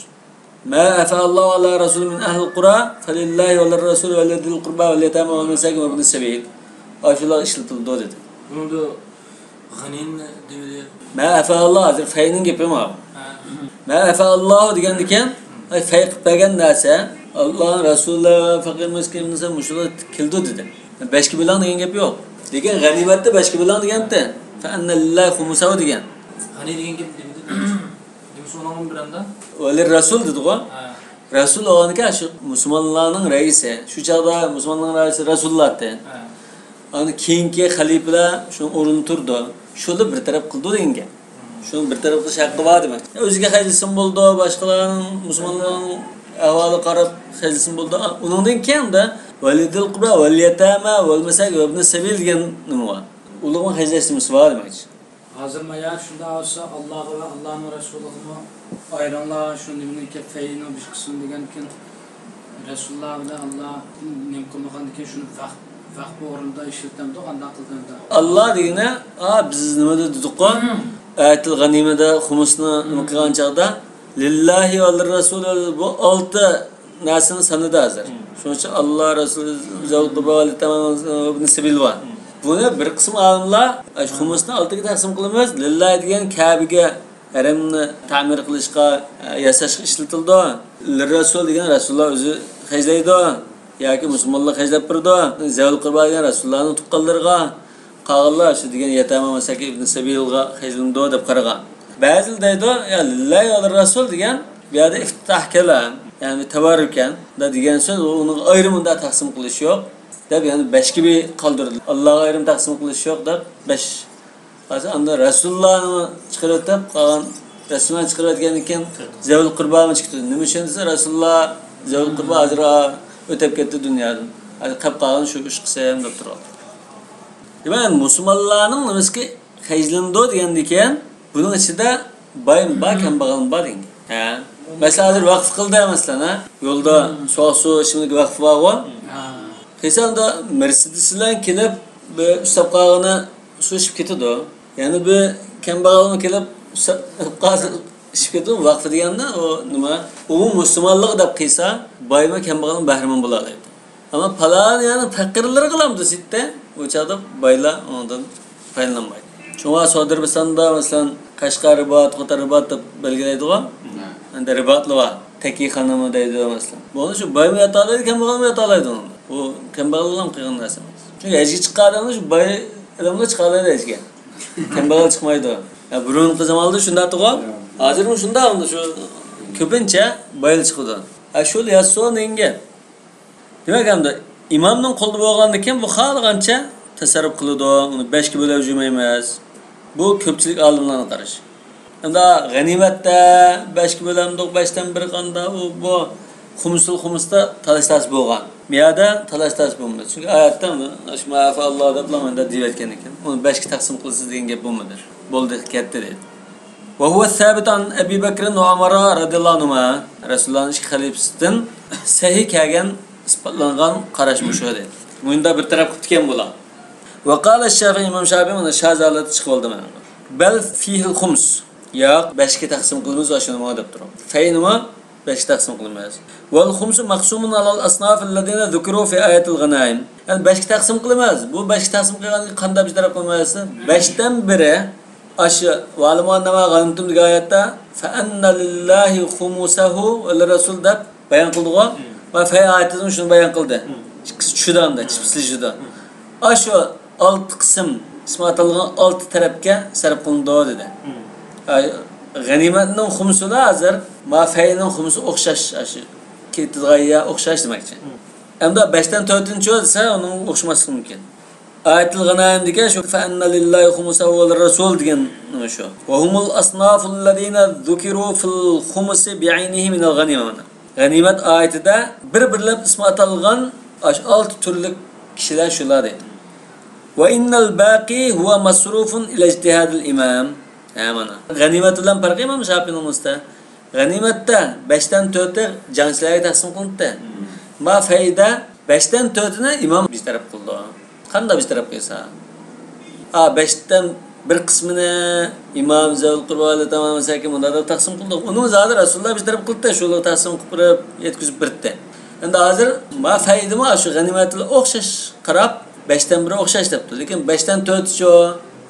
ما أفاء الله على رسوله من أهل القرى فلله وللرسول ولذي القربى واليتامى والمساكين وابن السبيل. ئاشۇلار ئىشلىتىلىدۇ دېدى. بۇنىڭدا غەنىيمە دېمىدى. مە ئەفەئاللا، ھازىر فەينىڭ گېپى ماۋۇ. ھە. مە ئەفەئاللاھۇ دېگەندىكىن، ئاي، فەي قىلىپ بەرگەن نەرسە، ئاللاھنىڭ رەسۇلى، پەقىر مىسكىن دېسە، مۇشۇلار كېلىدۇ دېدى. بەشكە بۆلۈڭ دېگەن گەپ يوق. لېكىن غەنىيمەتتە بەشكە بۆلۈڭ دېگەنتى. فەئەننە لىللاھى خۇمۇسەھۇ دېگەن. غەنى دېگەن گەپ دېمىدى. دېمىسە ئۇنىڭغا بىرەمدە. ۋەلىر رەسۇل دېدىغۇ. ھە. رەسۇل بولغاندىكىن شۇ مۇسۇلمانلارنىڭ رەئىسى. شۇ چاغدا مۇسۇلمانلارنىڭ رەئىسى رەسۇللاتتى. ھە. ئاندىن كېيىنكى خەلىپىلەر شۇنىڭ ئورنىدا تۇرىدۇ. شۇنى بىر تەرەپ قىلىدۇ دېگەن گەپ. شۇنىڭ بىر تەرەپ قىلىش ھەققى بار دېمەك. ئۆزىگە خەجلىسىمۇ بولىدۇ، باشقىلارنىڭ، مۇسۇلمانلارنىڭ ئەھۋالىغا قاراپ خەجلىسىمۇ بولىدۇ. ئۇنىڭدىن كېيىن دە ۋەلىدىل قۇربا، ۋەل يەتامە، ۋەل مەساكىن، ۋەبنى سەبىل دېگەن نېمە بار؟ ئۇلارغا خەجلەش نېمىسى بار دېمەكچى. ھازىر مايا شۇنداق بولسا، ئاللاغا ۋە ئاللانىڭ رەسۇلىغىمۇ ئايرىڭلار، شۇ نېمىنىڭكى فەينىڭ بىر قىسمى دېگەنكىن، رەسۇللار بىلەن ئاللا نېمە قىلمىغاندىكىن، شۇنى ۋەق-، ۋەقپى ئورنىدا ئىشلىتەمدۇ، قانداق قىلدىڭدا؟ ئاللا دېگىنى، ئا، بىز نېمىدە دېدۇققۇ؟ مم. ئايەتىل غەنىمىدە خۇمۇسنى نېمە قىلغان چاغدا، لىللاھى ۋە لىررەسۇل، بۇ ئالتە نەرسىنى سانىدى ھازىر. مم. شۇنىڭ ئۈچۈن ئاللا، رەسۇل، زەۋۇل قۇربا، ۋەل يەتامە، ئىبنى سەبىل بار. مم. بۇنى بىر قىسىم ئالىملار، ئاشۇ خۇمۇسنى ئالتىگە تەقسىم قىلىمىز، لىللاھى دېگەن كەبىگە، ھەرەمنى تەمىر قىلىشقا، ياساشقا ئىشلىتىلىدۇ. لىررەسۇل دېگەن رەسۇلۇللا ئۆزى خەجلەيدۇ ياكى مۇسۇلمانلار خەجلەپ بېرىدۇ. زەۋۇل قۇربا دېگەن رەسۇلۇللانىڭ تۇغقانلىرىغا، قالغانلار شۇ دېگەن يەتامە، مەساكىن، ئىبنى سەبىلغا خەجلىنىدۇ دەپ قارىغان. بەزىلەر دەيدۇ، يا لىللاھى ۋە لىررەسۇل دېگەن بۇ يەردە ئىفتىتاھ كەلام، يەنى تەۋەررۇكەن دېگەن سۆز، ئۇنىڭغا ئايرىم مۇنداق تەقسىم قىلىش يوق دەپ، يەنى بەشكە بىر قالدۇردى. ئاللاغا ئايرىم تەقسىم قىلىش يوق دەپ بەش. ھازىر ئاندىن رەسۇلۇللانى چىقىرىۋېتىپ، قالغان رەسۇلۇللانى چىقىرىۋەتكەندىن كېيىن، زەۋۇل قۇربامۇ چىقتى. نېمە ئۈچۈن دېسە، رەسۇلۇللا، زەۋۇل قۇربا ھازىر ئۆتۈپ كەتتى دۇنيادىن. ھازىر قېلىپ قالغان شۇ ئۈچ قىسىم دەپ تۇرۇۋاتىدۇ. دېمەك، مۇسۇلمانلارنىڭ نېمىسىكى خەجلىنىدۇ دېگەندىكىن، بۇنىڭ ئىچىدە بايمۇ بار، كەمبەغەلمۇ بار دېگەن گەپ. ھە. مەسىلەن، ھازىر ۋەقىف قىلدى، مەسىلەن، ھە؟ يولدا سۇ، سۇ ئىچىملىك ۋەقفى بارغۇ. ھە. قىلسا ئاندا مېرسېدېس بىلەن كېلىپ، بىر ئۇسساپ قالغىنى سۇ ئىچىپ كېتىدۇ. يەنە بىر كەمبەغەلمۇ كېلىپ، ئۇسساپ قالسا ئىچىپ كېتىدۇ. ۋەقفى دېگەننى ئۇ نېمە؟ ئۇ مۇسۇلمانلىق دەپ قىلسا، بايمۇ كەمبەغەلمۇ بەھرىمەن بولالايدۇ. ئەمما پالان يەرنىڭ پەقىرلىرىگىلا ئۇنداق سېتىتتى، ئۇ چاغدا بايلار ئۇنىڭدىن پايدىلانمايدۇ. شۇڭا سودىربىستاندا، مەسىلەن، قەشقەر رىبات، قوتار رىبات دەپ بەلگىلەيدىغۇ. ھە. ئەندى رىباتلار بار. تەكىخانىمۇ دەيدۇ، مەسىلەن. بۇنى شۇ بايمۇ ياتالايدۇ، كەمبەغەلمۇ ياتالايدۇ ئۇنى. بۇ كەمبەغەللەرنىڭ قىلغان نەرسە ئەمەس. چۈنكى ھەجگە چىققان ئادەملەر شۇ باي ئادەملا چىقالايدۇ ھەجگە. كەمبەغەل چىقمايدۇ. يا، بۇرۇنقى زاماندا شۇنداق ئىدىغۇ. ھازىرمۇ شۇنداق ئەمدى شۇ كۆپىنچە بايلا چىقىدۇ. ھە، شۇ ياسۇنىڭكى. دېمەك، ئەمدى ئىمامنىڭ قولىدا بولغاندىكىن بۇ خالىغانچە تەسەررۇپ قىلىدۇ. ئۇنى بەشكە بۆلۈپ يۈرمەيمىز. بۇ كۆپچىلىك ئالىملارنىڭ قارىشى. ئەمدى غەنىيمەتتە بەشكە بۆلەمدۇق، بەشتىن بىر قاندا ئۇ، بۇ خۇمسۇل خۇمستا تالاش تارتىش بولغان. بۇ يەردە تالاش تارتىش بولمىدى. چۈنكى ئايەتتە مۇشۇ ما ئەفەئاللاھۇ دەپلا مۇنداق دېيىۋەتكەن ئىكەن. ئۇنى بەشكە تەقسىم قىلىسىز دېگەن گەپ بولمىدى. بولدى، كەتتى دېدى. وهو الثابت عن أبي بكر وعمر رضي الله عنهما. رەسۇلۇللانىڭ ئىككى خەلىپىسىدىن سەھىھ كەلگەن، ئىسپاتلانغان قاراش مۇشۇ ئىدى. مۇنداق بىر تەرەپ قىلىپ كەلگەن بۇلار. وقال الشافعي، ئىمام شافىئى مانا شاز ھالەتتە چىقىۋالدى مانا. بل فيه الخمس. ياق، بەشكە تەقسىم قىلىمىز ئاشۇنىمۇ دەپ تۇرۇپ. فەينىمۇ بەشكە تەقسىم قىلىمىز. والخمس مقسوم على الأصناف الذين ذكروا في آية الغنائم. يەنى بەشكە تەقسىم قىلىمىز. بۇ بەشكە تەقسىم قىلغاندىن كېيىن قانداق بىر تەرەپ قىلىمىز؟ بەشتىن بىرى ئاشۇ «واعلموا أنما غنمتم» دېگەن ئايەتتە «فأن لله خمسه وللرسول» دەپ بايان قىلدىغۇ. مم. ۋە فەي ئايىتىدىمۇ شۇنى بايان قىلدى. مم. ئىككىسى چۈشىدۇ ئاندا، مم. چىپسلىشىدۇ. مم. ئاشۇ ئالتە قىسىم، ئىسمى ئاتالغان ئالتە تەرەپكە سەرپ قىلىنىدۇ دېدى. مم. ئاي، غەنىيمەتنىڭ خۇمسىدا ھازىر ما فەينىڭ خۇمسى ئوخشاش، ئاشۇ كېتىدىغان يەر ئوخشاش دېمەكچى. مم. ئەمدى بەشتىن تۆتىنچى دېسە، ئۇنىڭ ئوخشىماسلىقى مۇمكىن. ئايەتۇل غەنايىمدىكى شۇ «فأن لله خمسه وللرسول» دېگەن شۇ. وهم الأصناف الذين ذكروا في الخمس بعينه من الغنيمة. غەنىيمەت ئايىتىدە بىر-بىرلەپ ئىسمى ئاتالغان ئاشۇ ئالتە تۈرلۈك كىشىلەر شۇلار دەيدۇ. وإن الباقي هو مصروف إلى اجتهاد الإمام. ھە، مانا. غەنىيمەت بىلەن پەرقى ئىمام شاپىئىنىڭ مۇستا. غەنىيمەتتە بەشتىن تۆتى جەڭچىلەرگە تەقسىم قىلىنىپتۇ. مم. ما فەيدە بەشتىن تۆتىنى ئىمام بىر تەرەپ قىلىدۇ. قانداق بىر تەرەپ قىلسا؟ ئا، بەشتىن بىر قىسمىنى ئىمام زەۋۇل قۇربا ۋەل يەتامە مەساكىن مۇنداق دەپ تەقسىم قىلدۇق. ئۇنىڭ زادى رەسۇلۇللا بىر تەرەپ قىلدى، شۇلار تەقسىم قىلىپ بېرىپ يەتكۈزۈپ بېرىپتۇ. ئەمدى ھازىر ما فەيدىمۇ شۇ غەنىيمەتلەر ئوخشاش قاراپ، بەشتىن بىرى ئوخشاش دەپتۇ. لېكىن بەشتىن تۆتىچۇ؟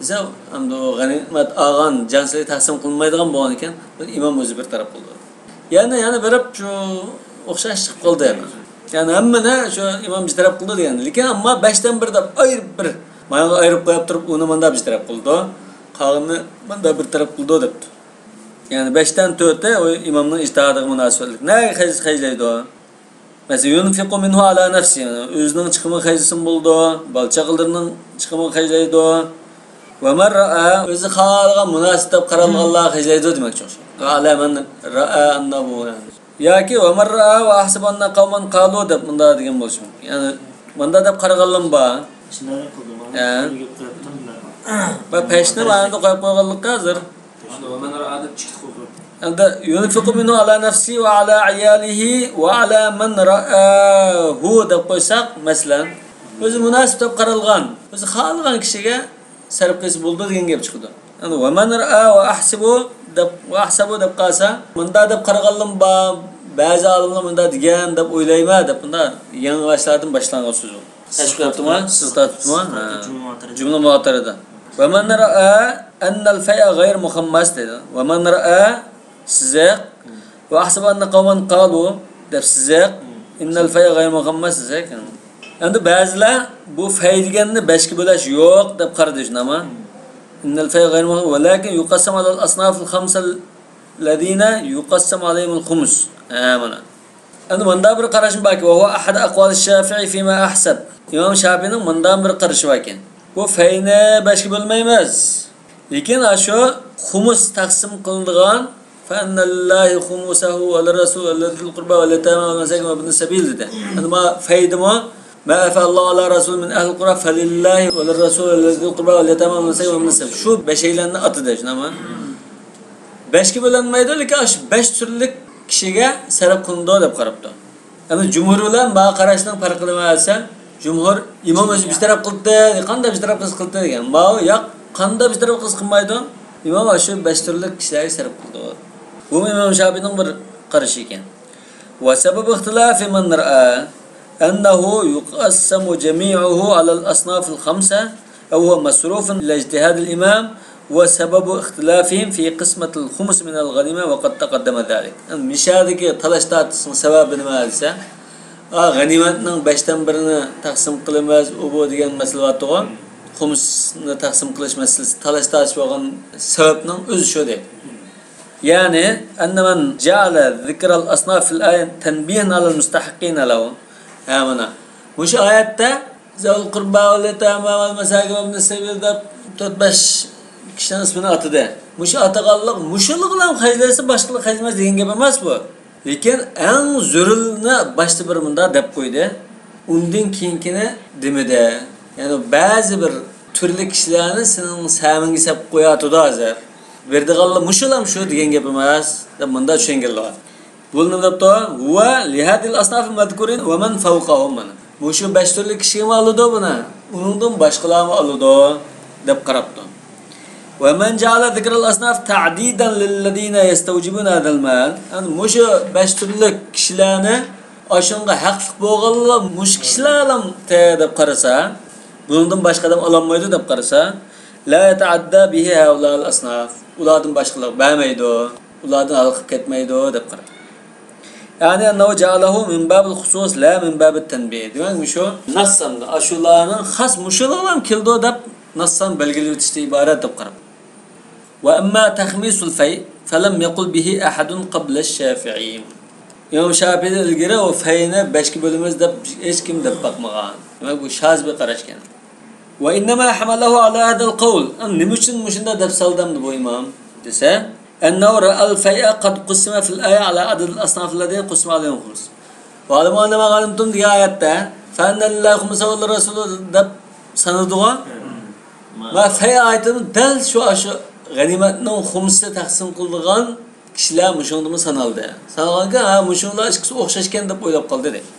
دېسە، ئەمدى ئۇ غەنىيمەت ئالغان جانسىلى تەقسىم قىلىنمايدىغان بولغانىكەن، ئىمام ئۆزى بىر تەرەپ قىلىدۇ. يەنە، يەنە بېرىپ شۇ ئوخشاش چىقىپ قالدى يەنە. يەنى ھەممىنى شۇ ئىمام بىر تەرەپ قىلىدۇ دېگەن. لېكىن ئەمما بەشتىن بىر دەپ ئايرىپ بىر، مانا ئايرىپ قويۇپ تۇرۇپ، ئۇنى ماندا بىر تەرەپ قىلىدۇ، قالغىنىنى ماندا بىر تەرەپ قىلىدۇ دەپتۇ. يەنى بەشتىن تۆتى ئۇ ئىمامنىڭ ئىجتىھادىغا مۇناسىۋەتلىك. نەگە خەج-، خەجلەيدۇ؟ مەسىلەن، يۇنفىقۇ مىنھۇ ئالا نەفسى، ئۆزىنىڭ چىقىمىغا خەجلىسىمۇ بولىدۇ، بالا-چاقىلىرىنىڭ چىقىمىغا خەجلەيدۇ. ۋەمەن رائا، ئۆزى خالىغان مۇناسىپ دەپ قارالغانلارغا خەجلەيدۇ دېمەكچى ئوخشايدۇ. ۋەئەلە مەن رائا ئەننەھۇ، يەنى. ياكى ۋەمەن رائا ۋە ئەھسەبە ئەننە قەۋمەن قالۇ دەپ مۇنداق دېگەن بولۇشى مۇمكىن. يەنى مۇنداق دەپ قارىغانلارمۇ بار. شۇنداق قىلدىم. ھە. ۋە پەشنى مانا قويۇپ قويغانلىققا ھازىر. ۋەمەن رائا دەپ چىقتى قويغان. ئەمدى يۇنفىقۇ مىنھۇ ئالا نەفسى ۋە ئالا ئىيالىھى ۋە ئالا مەن رائاھۇ دەپ قويساق، مەسىلەن، ئۆزى مۇناسىپ دەپ قارالغان، ئۆزى خالىغان كىشىگە سەرپ قىلسا بولىدۇ دېگەن گەپ چىقىدۇ. يەنى ۋەمەن رائا ۋە ئەھسىبۇ دەپ، ۋە ئەھسەبۇ دەپ قالسا، مۇنداق دەپ قارىغانلىرىمۇ بار، بەزى ئالىملار مۇنداق دېگەن دەپ ئويلايمەن دەپ، مۇنداق يېڭى باشلاردىن باشلانغان سۆز ئۇ. سىز تارتىپتىما؟ سىز تارتىپتىما؟ ھە. جۈملە مۇئەتتەلىدە. ۋەمەن رائا ئەننەل فەيئە غەير مۇخەممەس دەيدۇ. ۋەمەن رائا، سىزىق. ۋە ئەھسەبە ئەننە قەۋمەن قالۇ دەپ سىزىق. ئىننەل فەيئە غەير مۇخەممەس دېسەك. ئەمدى بەزىلەر بۇ فەي دېگەننى بەشكە بۆلەش يوق دەپ قارىدى، شۇنداقمۇ؟ ئىننەل فەيئە غەير مۇخەممەس ۋەلەكىن يۇقەسسەمۇ ئەلەل ئەسنافىل خەمسە لەزىنە يۇقەسسەمۇ ئەلەيھىمۇل خۇمۇس. ھە، مانا. ئەمدى مۇنداق بىر قاراشمۇ باركى، ۋەھۇۋە ئەھەدۇ ئەقۋالىش شافىئى فىما ئەھسەب. ئىمام شافىئىنىڭ مۇنداق بىر قارىشى باركەن. بۇ فەينى بەشكە بۆلمەيمىز. لېكىن ئاشۇ خۇمۇس تەقسىم قىلىنىدىغان، فەئەننە لىللاھى خۇمۇسەھۇ ۋە لىررەسۇلى ۋە لىزىل قۇربا ۋەل يەتامە ۋەل مەساكىن ۋەبنى سەبىل دېدى. ئەمدى ما فەيدىمۇ، ما ئەفەئەللاھۇ ئەلا رەسۇلىھى مىن ئەھلىل قۇرا فەلىللاھى ۋە لىررەسۇلى ۋە لىزىل قۇربا ۋەل يەتامە ۋەل مەساكىن ۋەبنى سەبىل. شۇ بەشەيلەننى ئاتىدى، شۇنداقمۇ؟ بەشكە بۆلەنمەيدۇ، لېكىن ئاشۇ بەش تۈرلۈك كىشىگە سەرپ قىلىنىدۇ دەپ قاراپتۇ. يەنى جۇمھۇر بىلەن ماڭا قاراشنىڭ پەرقى نېمە دېسە، جۇمھۇر ئىمام ئۆزى بىر تەرەپ قىلدى، قانداق بىر تەرەپ قىلسا قىلدى دېگەن. ماۋۇ ياق، قانداق بىر تەرەپ قىلسا قىلمايدۇ. ئىمام ئاشۇ بەش تۈرلۈك كىشىلەرگە سەرپ قىلدى. بۇمۇ ئىمام شافىئىنىڭ بىر قارىشى ئىكەن. وسبب اختلاف من رأى أنه يقسم جميعه على الأصناف الخمسة أو هو مصروف إلى اجتهاد الإمام وسبب اختلافهم في قسمة الخمس من الغنيمة وقد تقدم ذلك. مىشادىكى تالاش تارتىشنىڭ سەۋەبى نېمە دېسە، ئا، غەنىيمەتنىڭ بەشتىن بىرىنى تەقسىم قىلىمىز، ئۇ بۇ دېگەن مەسىلە بارتىغۇ. خۇمسنى تەقسىم قىلىش مەسىلىسى تالاش تارتىش بولغان سەۋەبنىڭ ئۆزى شۇ دەيدۇ. يەنى، أن من جعل ذكر الأصناف في الآية تنبيها على المستحقين له. ھە، مانا. مۇشۇ ئايەتتە زەۋۇل قۇربا ۋەل يەتامە ۋەل مەساكىن ۋەبنى سەبىل دەپ تۆت بەش كىشىنىڭ ئىسمىنى ئاتىدى. مۇشۇ ئاتىغانلىق، مۇشۇلار بىلەن خەجلەيسە باشقىلار خەجلىمەس دېگەن گەپ ئەمەس بۇ. لېكىن ئەڭ زۆرۈرىنى باشتا بىر مۇنداق دەپ قويدى. ئۇندىن كېيىنكىنى دېمىدى. يەنى بەزى بىر تۈرلۈك كىشىلەرنى سېنىڭ سەمىڭگە سەپ قويۇۋاتىدۇ ھازىر. بېرىدىغانلار مۇشۇلام شۇ دېگەن گەپ ئەمەس، دەپ مۇنداق چۈشەنگەنلەر بار. بۇ نېمە دەپتۇ؟ ھۇۋە لىھادىل ئەسنافىل مەزكۇرىن ۋە مەن فەۋقەھۇم، مانا. مۇشۇ بەش تۈرلۈك كىشىگىمۇ ئالىدۇ بۇنى، ئۇنىڭدىن باشقىلارمۇ ئالىدۇ، دەپ قاراپتۇ. ۋە مەن جەئەلە زىكرەل ئەسناف تەئدىدەن لىللەزىنە يەستەۋجىبۇنە ھازەل مال. يەنى مۇشۇ بەش تۈرلۈك كىشىلەرنى ئاشۇنىڭغا ھەقلىق بولغانلار مۇشۇ كىشىلەرلەمتى دەپ قارىسا، بۇنىڭدىن باشقا ئادەم ئالالمايدۇ دەپ قارىسا، لا يەتەئەددە بىھى ھەئۇلائىل ئەسناف. ئۇلاردىن باشقىلار بەرمەيدۇ، ئۇلاردىن ھالقىپ كەتمەيدۇ دەپ قارىدى. يەنى ئەننەھۇ جەئەلەھۇ مىن بابىل خۇسۇس لا مىن بابىت تەنبىھ. دېمەك، مۇشۇ ناسسان ئاشۇلارنىڭ خاس مۇشۇلارلا كېلىدۇ دەپ ناسسان بەلگىلىۋېتىشتىن ئىبارەت دەپ قاراپتۇ. ۋە ئەمما تەخمىسۇل فەي فەلەم يەقۇل بىھى ئەھەدۇن قەبلەش شافىئىي. ئىمام شافىئىدىن ئىلگىرى ئۇ فەينى بەشكە بۆلىمىز دەپ ھېچكىم دەپ باقمىغان. دېمەك، بۇ شاز بىر قاراش ئىكەن. ۋە ئىننەما ھەمەلەھۇ ئالا ھازەل قەۋل. نېمە ئۈچۈن مۇشۇنداق دەپ سالدى ئەمدى بۇ ئىمام دېسە، ئەننەھۇ رەئەل فەيئە قەد قۇسسىمە فىل ئايە ئالا ئەدەدىل ئەسنافىللەزىنە قۇسسىمە ئەلەيھىمۇل خۇمس. ۋەئەلەمۇ ئەننەمە غەنىمتۇم دېگەن ئايەتتە فەئەننە لىللاھى خۇمسەھۇ ۋەلىررەسۇلى دەپ سانىدىغۇ. ما فەي ئايىتىدىن دەل شۇ، ئاشۇ غەنىيمەتنىڭ خۇمسى تەقسىم قىلىدىغان كىشىلەر مۇشۇنىڭدىمۇ سانالدى. سانالغانكەن، ھا، مۇشۇنىڭلار ئىككىسى ئوخشاشكەن دەپ ئويلاپ قالدى، دەيدۇ.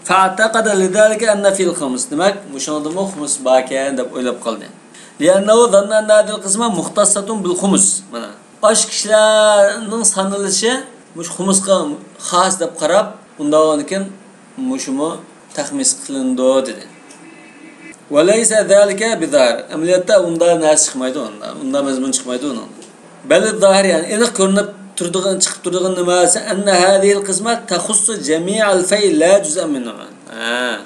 فاعتقد لذلك أن فيه الخمس. دېمەك، مۇشۇنىڭدىمۇ خۇمس باركەن دەپ ئويلاپ قالدى. لأنه ظن أن هذه القسمة مختصة بالخمس. مانا، ئاشۇ كىشىلەرنىڭ سانىلىشى مۇشۇ خۇمسقا خاس دەپ قاراپ، ئۇنداق بولغاندىكىن مۇشۇمۇ تەخمىس قىلىنىدۇ، دېدى. وليس ذلك بظاهر. ئەمەلىيەتتە ئۇنداق نەرسە چىقمايدۇ ئۇندا. ئۇنداق مەزمۇن چىقمايدۇ ئۇنىڭدا. بل الظاهر، يەنى ئېنىق كۆرۈنۈپ تۇرىدىغان، چىقىپ تۇرىدىغان نېمە دېسە، أن هذه القسمة تخص جميع الفيء لا جزءا منه. ھە.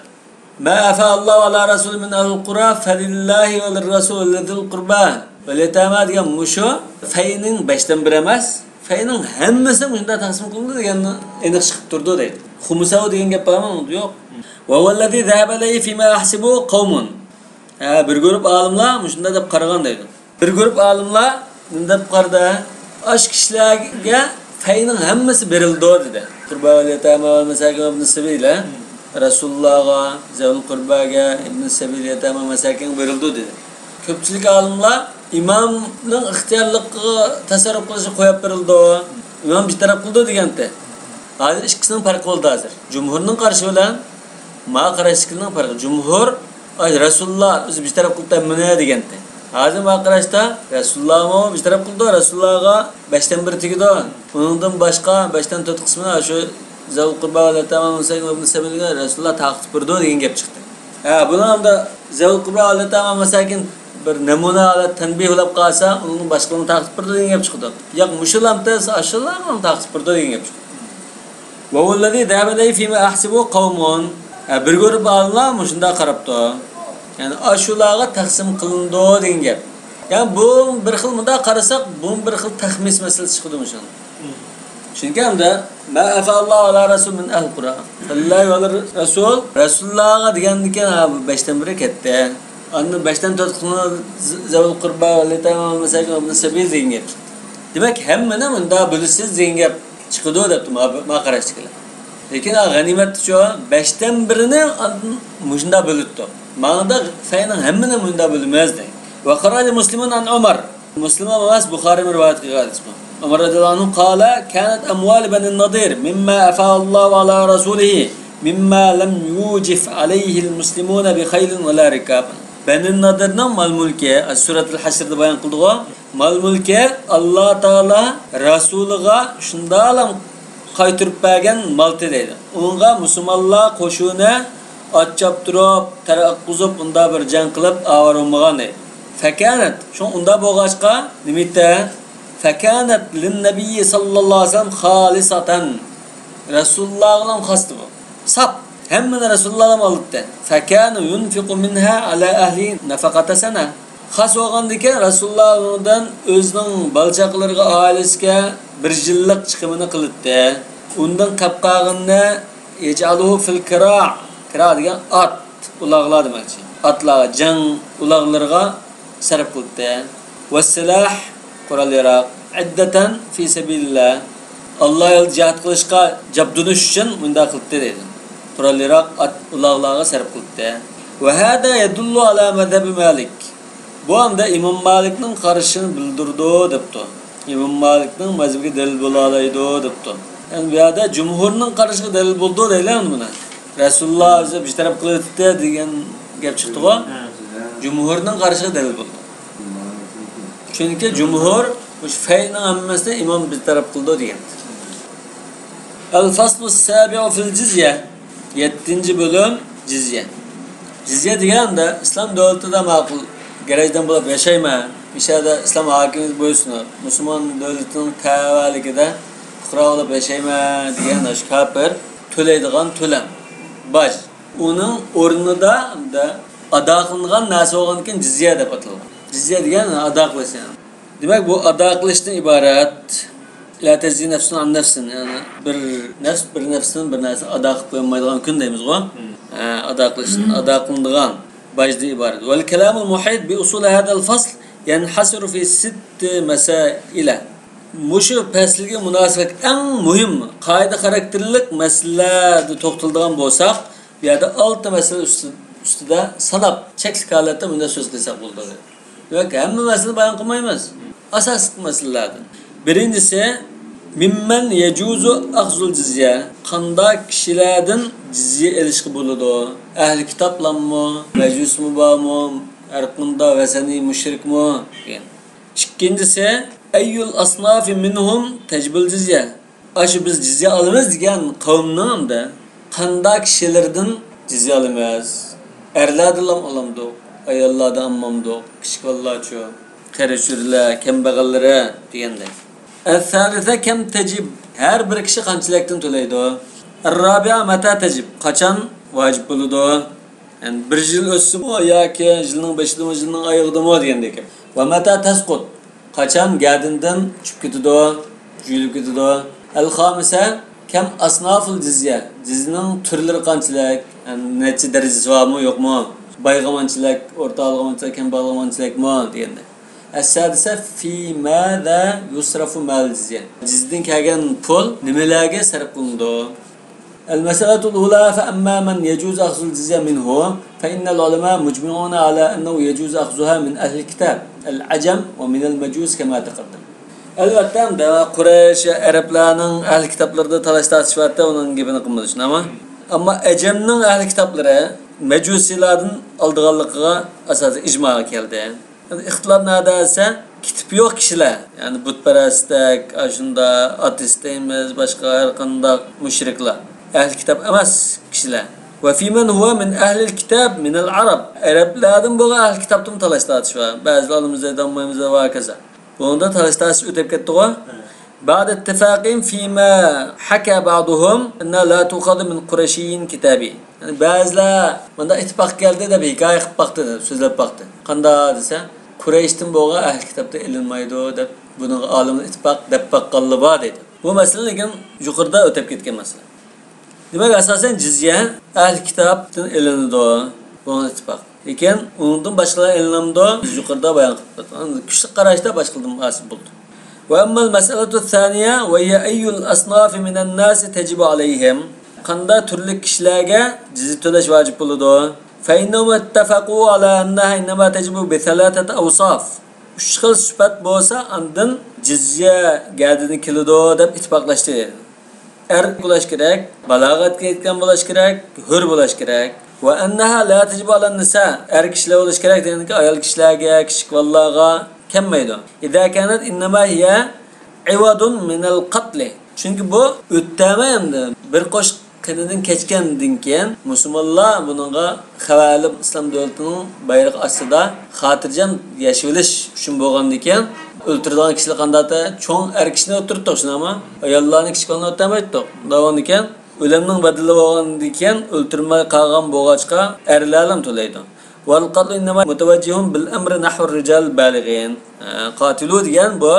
ما أفاء الله على رسوله من أهل القرى فلله وللرسول ولذي القربى واليتامى دېگەن مۇشۇ فەينىڭ بەشتىن بىرى ئەمەس، فەينىڭ ھەممىسى مۇشۇنداق تەقسىم قىلىندى دېگەننى ئېنىق چىقىپ تۇرىدۇ دەيدۇ. خۇمسەۋ دېگەن گەپ بارمۇ؟ يوق. وهو الذي ذهب إليه فيما أحسب قوم. ھە، بىر گۇرۇپ ئالىملار مۇشۇنداق دەپ قارىغان دەيدۇ. بىر گۇرۇپ ئالىملار نېمە دەپ قارىدى؟ ئاشۇ كىشىلەرگە فەينىڭ ھەممىسى بېرىلىدۇ دېدى. قۇربا ۋەل يەتامە ۋەل مەساكىن ۋەبنىس سەبىلە، رەسۇلۇللاغا، زەۋۇل قۇرباگە، ئىبنىس سەبىل، يەتامە، مەساكىنگە بېرىلىدۇ دېدى. كۆپچىلىك ئالىملار ئىمامنىڭ ئىختىيارلىقىغا تەسەررۇپ قىلىشىغا قويۇپ بېرىلىدۇ، ئىمام بىر تەرەپ قىلىدۇ دېگەنتى. ھازىر ئىككىسىنىڭ پەرقى بولدى ھازىر. جۇمھۇرنىڭ قارىشى بىلەن ماڭا قاراشتىكىنىڭ پەرقى. جۇمھۇر، ئاي، رەسۇلۇللا ئۆزى بىر تەرەپ قىلىپ ھەممىنى دېگەنتى. ھازىر ماڭا قاراشتا رەسۇلۇللامۇ بىر تەرەپ قىلىدۇ، رەسۇلۇللاغا بەشتىن بىرى تېگىدۇ. ئۇنىڭدىن باشقا بەشتىن تۆت قىسمىنى شۇ زەۋۇل قۇربا ۋەل يەتامە ۋەل مەساكىن ۋەبنىس سەبىلگە رەسۇلۇللا تارقىتىپ بېرىدۇ دېگەن گەپ چىقتى. ھە، بۇنىڭ ئەمدى زەۋۇل قۇربا ۋەل يەتامە ۋەل مەساكىن بىر نەمۇنە ھالەت تەنبىھ بولاپ قالسا، ئۇنىڭدىن باشقىلىرىنى تارقىتىپ بېرىدۇ دېگەن گەپ چىقىدۇ. ياق، مۇشۇلامتى، ئاشۇلارنى تارقىتىپ بېرىدۇ دېگەن گەپ چىقىدۇ. وهو الذي ذهب إليه فيما أحسب قوم. ھە، بىر گۇرۇپ ئالىملار مۇشۇنداق قاراپتۇ. يەنى ئاشۇلارغا تەقسىم قىلىنىدۇ دېگەن گەپ. يەنى بۇ بىر خىل، مۇنداق قارىساق، بۇ بىر خىل تەخمىس مەسىلىسى چىقىدۇ مۇشۇنىڭ. چۈنكى ئەمدى ما أفاء الله على رسوله من أهل القرى فلله وللرسول، رەسۇلۇللاغا دېگەندىكىن، ھە، بۇ بەشتىن بىرى كەتتى. ئاندىن بەشتىن تۆت قىسمى زەۋۇل قۇربا ۋەل يەتامە ۋەل مەساكىن ۋەبنىس سەبىل دېگەن گەپ. دېمەك، ھەممىنى مۇنداق بۆلىسىز دېگەن گەپ چىقىدۇ دەپتۇ ما، ما قاراشتىكىلەر. لېكىن، ھە، غەنىيمەتتىچۇ بەشتىن بىرىنى ئاندىن مۇشۇنداق بۆلۈپتۇ. ماڭىدا فەينىڭ ھەممىنى مۇنداق بۆلىمىز دەيدۇ. وخرج مسلم عن عمر. مۇسلىم ئەمەس، بۇخارىيمۇ رىۋايەت قىلغان ھەدىس بۇ. ئۇمەر رەزىياللاھۇ ئەنھۇ قال كانت أموال بني النضير مما أفاء الله على رسوله مما لم يوجف عليه المسلمون بخيل ولا ركاب. بەنى نەزىرنىڭ مال مۈلكى، سۈرەتۇل ھەشردا بايان قىلدىغۇ، مال مۈلكى ئاللا تائالا رەسۇلىغا شۇنداقلا قايتۇرۇپ بەرگەن مالتى دەيدۇ. ئۇنىڭغا مۇسۇلمانلار قوشۇنى ئات چاپتۇرۇپ، تەر ئاتقۇزۇپ، ئۇنداق بىر جەڭ قىلىپ ئاۋارە بولمىغان دەيدۇ. فكانت، شۇ ئۇنداق بولغاچقا نېمە ئىتى؟ فكانت للنبي صلى الله عليه وسلم خالصة. رەسۇلۇللاغىلا خاستى بۇ. ساپ، ھەممىنى رەسۇلۇللاغا ئالاتتى. فكان ينفق منها على أهله نفقة سنة. خاس بولغاندىكىن رەسۇلۇللا ئۇنىڭدىن ئۆزىنىڭ بالا-چاقىلىرىغا، ئائىلىسىگە بىر يىللىق چىقىمىنى قىلاتتى. ئۇندىن قېلىپ قالغىنىنى يجعله في الكراع. كىرا دېگەن ئات، ئۇلاغلار دېمەكچى. ئاتلارغا، جەڭ ئۇلاغلىرىغا سەرپ قىلاتتى. والسلاح، قورال-ياراغ، عدة في سبيل الله، ئاللا يولىدا جىھاد قىلىشقا جابدۇنۇش ئۈچۈن مۇنداق قىلاتتى دەيدۇ. قورال-ياراغ، ئات، ئۇلاغلارغا سەرپ قىلاتتى. وهذا يدل على مذهب مالك. بۇ ئەمدى ئىمام مالىكنىڭ قارىشىنى بىلدۈرىدۇ دەپتۇ. ئىمام مالىكنىڭ مەزھىپىگە دەلىل بولالايدۇ دەپتۇ. يەنى بۇ يەردە جۇمھۇرنىڭ قارىشىغا دەلىل بولىدۇ دەيلى ئەمدى بۇنى. رەسۇلۇللا ئۆزى بىر تەرەپ قىلىۋېتىپتۇ دېگەن گەپ چىقتىغۇ. جۇمھۇرنىڭ قارىشىغا دەلىل بولىدۇ. چۈنكى جۇمھۇر مۇشۇ فەينىڭ ھەممىسىنى ئىمام بىر تەرەپ قىلىدۇ دېگەن. الفصل السابع في الجزية. يەتتىنچى بۆلۈم، جىزيە. جىزيە دېگەندە ئىسلام دۆلىتىدە ماقۇل گراژدان بولۇپ ياشايمەن، مۇشۇ يەردە ئىسلام ھاكىمىيىتىگە بويسۇنۇپ، مۇسۇلمان دۆلىتىنىڭ تەۋەلىكىدە پۇقرا بولۇپ ياشايمەن دېگەن ئاشۇ كاپىر تۆلەيدىغان تۆلەم، باج. ئۇنىڭ ئورنىدا ئادا قىلىنغان نەرسە بولغاندىكىن جىزيە دەپ ئاتالغان. جىزيە دېگەن ئادا قىلىش، يەنى. دېمەك، بۇ ئادا قىلىشتىن ئىبارەت. لا تجزي نفس عن نفس، يەنى بىر نەپس بىر نەپستىن بىر نەرسە ئادا قىلىپ قويالمايدىغان كۈن دەيمىزغۇ. ھە، ئادا قىلىشتىن، ئادا قىلىنىدىغان باجدىن ئىبارەت. والكلام المحيط بأصول هذا الفصل ينحصر في ست مسائل. مۇشۇ پەسىلگە مۇناسىۋەتلىك ئەڭ مۇھىم قائىدە خاراكتېرلىك مەسىلىلەردە توختىلىدىغان بولساق، بۇ يەردە ئالتە مەسىلە ئۈستى-، ئۈستىدە ساناپ، چەكلىك ھالەتتە مۇنداق سۆز قىلساق بولىدۇ. دېمەك، ھەممە مەسىلىنى بايان قىلمايمىز. ئاساسلىق مەسىلىلەردىن. بىرىنچىسى، ممن يجوز أخذ الجزية، قانداق كىشىلەردىن جىزيە ئېلىشقا بولىدۇ؟ ئەھلى كىتابلارمۇ، مەجۇسمۇ بارمۇ، ھەر قانداق ۋەسەنىي مۇشرىكمۇ دېگەن. ئىككىنچىسى، أي الأصناف منهم تجب الجزية؟ ئاشۇ بىز جىزيە ئالىمىز دېگەن قەۋمنىڭ ئەمدى قانداق كىشىلىرىدىن جىزيە ئالىمىز؟ ئەرلەردىنلا ئالامدۇق، ئاياللاردىن ئالمامدۇق، كىچىك بالىلارچۇ، قېرى-چۈرىلەر، كەمبەغەللىرى دېگەندەك. ئەسسالىسە كەم تەجىب، ھەر بىر كىشى قانچىلىكتىن تۆلەيدۇ؟ ئەررابىئە مەتە تەجىب، قاچان ۋاجىپ بولىدۇ؟ يەنى بىر يىل ئۆتسىمۇ ياكى يىلنىڭ بېشىدىمۇ، يىلنىڭ ئايىغىدىمۇ دېگەندەك. ۋە مەتە تەسقۇت، قاچان گەدىنىدىن چۈشۈپ كېتىدۇ، جۇيۇلۇپ كېتىدۇ؟ ئەل خامىسە كەم ئەسنافۇل جىزيە، جىزيەنىڭ تۈرلىرى قانچىلىك؟ يەنى نەچچە دەرىجىسى بارمۇ، يوقمۇ؟ بايغا مانچىلىك، ئورتالىغا مانچىلىك، كەمبەغەلگە مانچىلىكمۇ دېگەندەك. ئەسسادىسە فى ماذا يۇسرافۇ مال جىزيە، جىزيەدىن كەلگەن پۇل نېمىلەرگە سەرپ قىلىنىدۇ؟ المسألة الأولى، فأما من يجوز أخذ الجزية منه، فإن العلماء مجمعون على أنه يجوز أخذها من أهل الكتاب العجم ومن المجوس كما تقدم. ئەلۋەتتە، ئەمدى قۇرەيش، ئەرەبلەرنىڭ ئەھلى كىتابلىرىدا تالاش تارتىش بارتى، ئۇنىڭ گېپىنى قىلمىدۇق، شۇنداقمۇ؟ ئەمما ئەجەمنىڭ ئەھلى كىتابلىرى مەجۇسىيلاردىن ئالىدىغانلىقىغا ئاساسەن ئىجماغا كەلدى. ئەمدى ئىختىلاپ نەدە دېسە، كىتابى يوق كىشىلەر، يەنى بۇتپەرەستەك، ئاشۇنداق ئاتېئىست دەيمىز، باشقا ھەر قانداق مۇشرىكلار، ئەھلى كىتاب ئەمەس كىشىلەر. وفي من هو من أهل الكتاب من العرب، ئەرەبلەردىن بولغان ئەھلى كىتابتىمۇ تالاش تارتىش بار. بەزىلەر ئالىمىز دەيدۇ، ئالمايمىز دەيدۇ، ۋاھاكازا. بۇنىڭدا تالاش تارتىش ئۆتۈپ كەتتىغۇ. بعد اتفاقهم فيما حكى بعضهم أنها لا تؤخذ من قرشي كتابي. يەنى بەزىلەر مۇنداق ئىتتىپاق كەلدى دەپ ھېكايە قىلىپ باقتى، دەپ سۆزلەپ باقتى. قانداق دېسە، قۇرەيشتىن بولغان ئەھلى كىتابتا ئېلىنمايدۇ دەپ، بۇنىڭغا ئالىملار ئىتتىپاق دەپ باققانلار بار دەيدۇ. بۇ مەسىلە لېكىن يۇقىرىدا ئۆتۈپ كەتكەن مەسىلە. دېمەك، ئاساسەن جىزيە ئەھلى كىتابتىن ئېلىنىدۇ. بۇنىڭغا ئىتتىپاق. لېكىن ئۇنىڭدىن باشقىلار ئېلىنامدۇ؟ بىز يۇقىرىدا بايان قىلىپ ئۆتتۇق. كۈچلۈك قاراشتا باشقىلىرىدىن ھاسىل بولىدۇ. وأما المسألة الثانية وهي أي الأصناف من الناس تجب عليهم، قانداق تۈرلۈك كىشىلەرگە جىزيە تۆلەش ۋاجىپ بولىدۇ؟ فإنهم اتفقوا على أنها إنما تجب بثلاثة أوصاف. ئۈچ خىل سۈپەت بولسا، ئاندىن جىزيە گەدىنى كېلىدۇ دەپ ئىتتىپاقلاشتى. ئەر بولاش كېرەك، بالاغەتكە يەتكەن بولاش كېرەك، ھۆر بولاش كېرەك. وأنها لا تجب على النساء، ئەر كىشىلەر بولاش كېرەك دېگەندىكى ئايال كىشىلەرگە، كىچىك بالىلارغا كەلمەيدۇ. إذا كانت إنما هي عوض من القتل. چۈنكى بۇ ئۆتەمەي ئەمدى بىر قوش قېنىدىن كەچكەندىن كېيىن مۇسۇلمانلار بۇنىڭغا خەۋەر ئېلىپ، ئىسلام دۆلىتىنىڭ بايرىقى ئاستىدا خاتىرجەم ياشىۋېلىش ئۈچۈن بولغاندىكىن، ئۆلتۈرىدىغان كىشىلەر قانداقتا؟ چوڭ ئەر كىشىنى ئۆلتۈرۈپتۇق، شۇنداقمۇ؟ ئاياللارنى، كىچىك بالىنى ئۆلتۈرمەيتتۇق. ئۇنداق بولغاندىكىن، ئۆلۈمنىڭ بەدىلى بولغاندىكىن، ئۆلتۈرمەي قالغان بولغاچقا، ئەرلەرلا تۆلەيدۇ. والقتل إنما متوجه بالأمر نحو الرجال البالغين. قاتلوا دېگەن بۇ،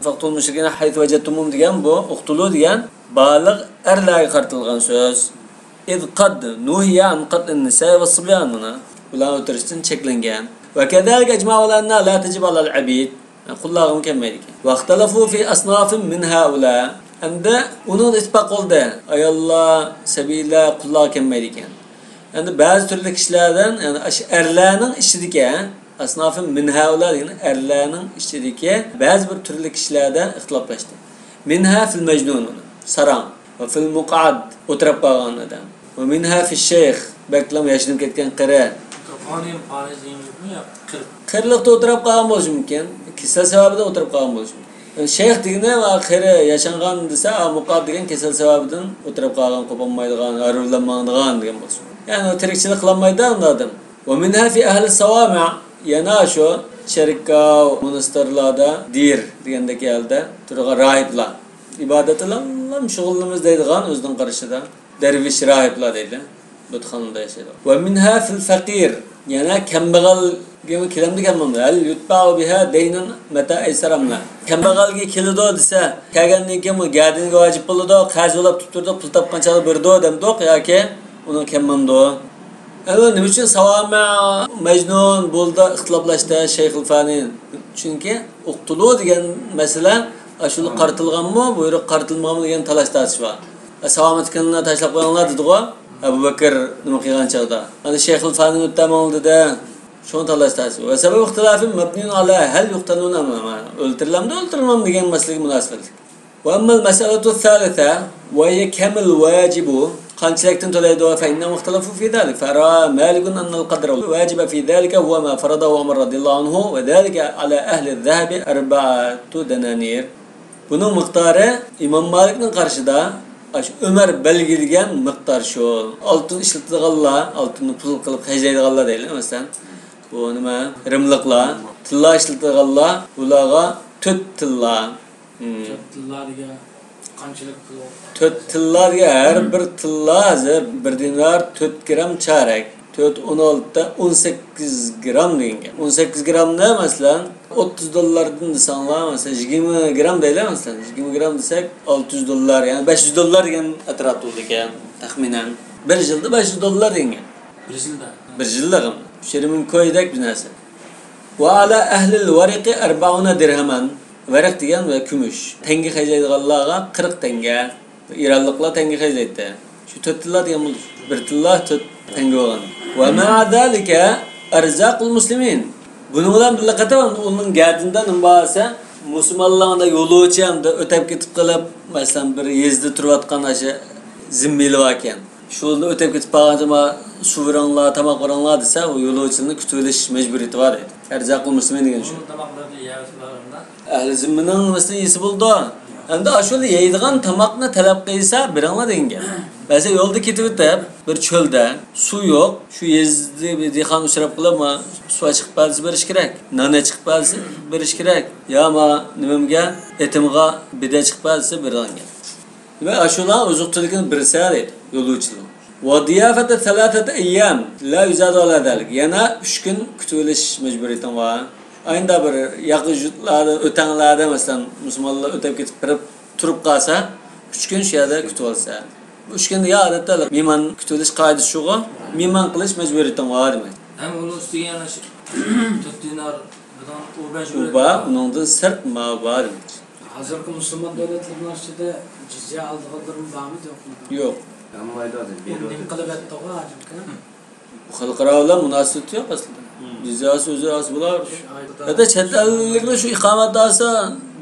فاقتلوا المشركين حيث وجدتموهم دېگەن بۇ، اقتلوا دېگەن بالىغ ئەرلەرگە قارىتىلغان سۆز. إذ قد نهي عن قتل النساء والصبيان، مانا، ئۇلارنى ئۆلتۈرۈشتىن چەكلەنگەن. وكذلك أجمعوا على أنها لا تجب على العبيد، قۇللارغىمۇ كەلمەيدىكەن. واختلفوا في أصناف من هؤلاء، ئەمدى ئۇنىڭدا ئىتتىپاق بولدى، ئاياللار، سەبىيلەر، قۇللارغا كەلمەيدىكەن. ئەمدى بەزى تۈرلۈك كىشىلەردىن، يەنى ئاشۇ ئەرلەرنىڭ ئىچىدىكى، أصناف من هؤلاء دېگەن ئەرلەرنىڭ ئىچىدىكى بەزى بىر تۈرلۈك كىشىلەردە ئىختىلاپلاشتى. منها في المجنون، ساراڭ. وفي المقعد، ئولتۇرۇپ قالغان ئادەم. ومنها في الشيخ، بەكلا ياشىنىپ كەتكەن قېرى. قانۇن پارىز دېگەن گەپمۇ يا قىرىق؟ قېرىلىقتا ئولتۇرۇپ قالغان بولۇشى مۇمكىن. كېسەل سەۋەبىدىن ئولتۇرۇپ قالغان بولۇشى مۇمكىن. شەيخ دېگىنى ۋە قېرى ياشانغان دېسە، ئا، مۇقاد دېگەن كېسەل سەۋەبىدىن ئولتۇرۇپ قالغان، قوپالمايدىغان، ھارۋىلانمايدىغان دېگەن بولسۇن. يەنى ئۇ تىرىكچىلىك قىلالمايدۇ ئۇنداق ئادەم. ومنها في أهل الصوامع، يەنە شۇ چېركاۋ، موناستىرلاردا، دىر دېگەندەك يەردە تۇرغان راھىبلار. ئىبادەت بىلەنلا شۇغۇللىنىمىز دەيدىغان ئۆزىنىڭ قارىشىدا. دەرۋىش راھىبلار دەيدۇ. بۇتخانىدا ياشايدۇ. ومنها في الفقير، يەنە كەمبەغەلگىمۇ كېلەمدۇ كەمبەغەل؟ هل يتبع بها دينا متى أيسر أم لا؟ كەمبەغەلگە كېلىدۇ دېسە، كەلگەندىن كېيىن بۇ گەدىنىگە ۋاجىپ بولىدۇ، قەرز بولاپ تۇتۇپ تۇرىدۇ، پۇل تاپقان چاغدا بېرىدۇ دەمدۇق ياكى ئۇنىڭ كەممامدۇ؟ ئەمما نېمە ئۈچۈن ساۋامە، مەجنۇن، بۇلدا ئىختىلاپلاشتى شەيخۇل فانى؟ چۈنكى ئۇقتۇلۇ دېگەن مەسىلە ئاشۇنى قارىتىلغانمۇ، بۇيرۇق قارىتىلمىغانمۇ دېگەن تالاش تارتىش بار. ساۋامەتكىننى تاشلاپ قويۇڭلار دېدىغۇ ئەبۇ بەكىر نېمە قىلغان چاغدا. ئەنە شەيخۇل فانى ئۆتەمەڭ دېدى. شۇنى تالاش تارتىش بار. وسبب اختلافهم مبني على هل يقتلون أم لا؟ ئۆلتۈرۈلەمدۇ، ئۆلتۈرۈلمەمدۇ دېگەن مەسىلىگە مۇناسىۋەتلىك. وأما المسألة الثالثة وهي كم الواجب، قانچىلىكتىن تۆلەيدۇ؟ فإنهم اختلفوا في ذلك، فرأى مالك أن القدر الواجب في ذلك هو ما فرضه عمر رضي الله عنه، وذلك على أهل الذهب أربعة دنانير. بۇنىڭ مىقدارى ئىمام مالىكنىڭ قارىشىدا ئاشۇ ئۆمەر بەلگىلىگەن مىقدار شۇ. ئالتۇن ئىشلىتىدىغانلار، ئالتۇننى پۇل قىلىپ خەجلەيدىغانلار دەيلى، مەسىلەن. بۇ نېمە؟ رىملىقلار، تىللا ئىشلىتىدىغانلار، بۇلارغا تۆت تىللا. مم. تۆت تىللا دېگەن قانچىلىك پۇل؟ تۆت تىللا دېگەن ھەر بىر تىللا ھازىر بىر دىنار تۆت گرام چارەك. تۆت، ئون ئالتە، ئون سەككىز گرام دېگەن گەپ. ئون سەككىز گرامنى، مەسىلەن، ئوتتۇز دوللاردىن دېسەڭلار، مەسىلەن، يىگىرمە گرام دەيلى، مەسىلەن، يىگىرمە گرام دېسەك، ئالتە يۈز دوللار، يەنى بەش يۈز دوللار دېگەن ئەتراپتا بولىدىكەن، تەخمىنەن. بىر يىلدا بەش يۈز دوللار دېگەن گەپ. بىر يىلدا؟ بىر يىلدا، ئىشلىرى مىڭ كويدەك بىر نەرسە. ۋە ئەلە ئەھلىل ۋەرىقى ئەربەئۇنە دىرھەمەن. ۋەرىق دېگەن ۋە كۈمۈش. تەڭگە خەجلەيدىغانلارغا قىرىق تەڭگە. ئىرانلىقلار تەڭگە خەجلەيتتى. شۇ تۆت تىللا دېگەن بولدى. بىر تىللا تۆت تەڭگە بولغان. ۋە مەئە زالىكە ئەرزاقۇل مۇسلىمىن. بۇنىڭ بىلەن بىللە قېتىپ ئۇنىڭ گەدىنىدە نېمە بار دېسە، مۇسۇلمانلارنىڭ يولۇچى ھەمدە ئۆتەپ كېتىپ قېلىپ، مەسىلەن، بىر يېزىدا تۇرۇۋاتقان ئاشۇ زىممىيلار باركەن. شۇ يولدا ئۆتۈپ كېتىپ قالغاندا، ما، سۇ بېرىڭلار، تاماق بېرىڭلار دېسە، ئۇ يولۇچىنى كۈتۈۋېلىش مەجبۇرىيىتى بار دەيدۇ. ئەرزاقۇل مۇسلىمىن دېگەن شۇ. ئۇنىڭ تاماقلىرىنى يەۋېتىپ بارىمدا. ئەھلى زىممىنىڭ نېمىسىنى يېسە بولىدۇ. ئەمدى ئاشۇ يەيدىغان تاماقنى تەلەپ قىلسا، بېرىڭلار دېگەن گەپ. مەسىلەن، يولدا كېتىۋېتىپ، بىر چۆلدە سۇ يوق، شۇ يېزىدا بىر دېھقان ئۇچراپ قېلىپ، ما، سۇ ئېچىقىپ بەرسە بېرىش كېرەك، نان ئېچىقىپ بەرسە بېرىش كېرەك، يا ما نېمەمگە، ئېتىمغا بىدە چىقىپ بەرسە بېرىدىغان گەپ. دېمەك، ئاشۇلار ئوزۇق-تۈلۈكىنى بېرىسە دەيدۇ، يولۇچىلار. ۋە دىيافەتە سەلاسەتە ئەييام لا يۇزادۇ ئەلا زالىك. يەنە ئۈچ كۈن كۈتۈۋېلىش مەجبۇرىيىتىڭ بار. ئاينىدا بىر ياقا يۇرتلاردا، ئۆتەڭلەردە، مەسىلەن، مۇسۇلمانلار ئۆتۈپ كېتىپ بېرىپ تۇرۇپ قالسا، ئۈچ كۈن شۇ يەردە كۈتۈۋالسا. بۇ ئۈچ كۈندە يا ئادەتتە مېھمان كۈتۈۋېلىش قائىدىسى شۇغۇ، مېھمان قىلىش مەجبۇرىيىتىڭ بار دېمەك. ھەم ئۇنىڭ ئۈستىگە يەنە شۇ تۆت دىنار، بۇ بار، ئۇنىڭدىن سىرت ماۋۇ بار دېمەك. ھازىرقى مۇسۇلمان دۆلەتلىرىنىڭ ئىچىدە جىزيە ئالىدىغانلىرىمۇ بارمۇ، يوقمۇ؟ يوق. ئالمايدۇ ھازىر. ئۇ نېمە قىلىۋەتتىغۇ ھازىرقى؟ خەلقئارا بىلەن مۇناسىۋىتى يوق ئەسلىدە. جىزيەسى ئۆزى ئاز بولار. ھەتتا چەت ئەللىكلەر شۇ ئىقامەتتە ئالسا،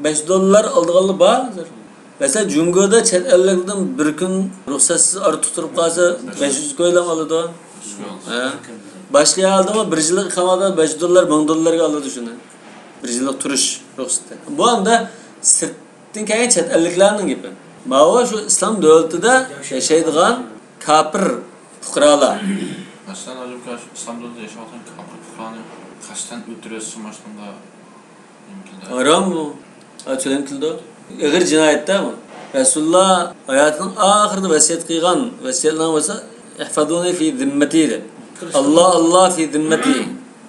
بەش دوللار ئالىدىغانلار بار ھازىر. مەسىلەن، جۇڭگودا چەت ئەللىكلەردىن بىر كۈن رۇخسەتسىز ئارتۇق تۇرۇپ قالسا، بەش يۈز كويلام ئالىدۇ. ھە. باشقا يەردىمۇ بىر يىللىق ئىقامەتتە بەش دوللار، مىڭ دوللارغا ئالىدۇ شۇنى. بىر يىللىق تۇرۇش رۇخسىتى. بۇ ئەمدى سىرتتىن كەلگەن چەت ئەللىكلەرنىڭ گېپى. ماۋۇ شۇ ئىسلام دۆلىتىدە ياشايدىغان كاپىر پۇقرالار. مەسىلەن، ھازىر شۇ ئىسلام دۆلىتىدە ياشاۋاتقان كاپىر پۇقرانى قەستەن ئۆلتۈرۈۋەتسە، ماشۇنىڭدا نېمە كېلىدۇ؟ ھارام بۇ. ھە، تۆلەم كېلىدۇ. ئېغىر جىنايەتتە بۇ. رەسۇلۇللا ھاياتىنىڭ ئاخىرىدا ۋەسىيەت قىلغان، ۋەسىيەتنىڭ بولسا، «ئەھفەزۇنى فى زىممەتى» دەپ. «ئاللا، ئاللا فى زىممەتى.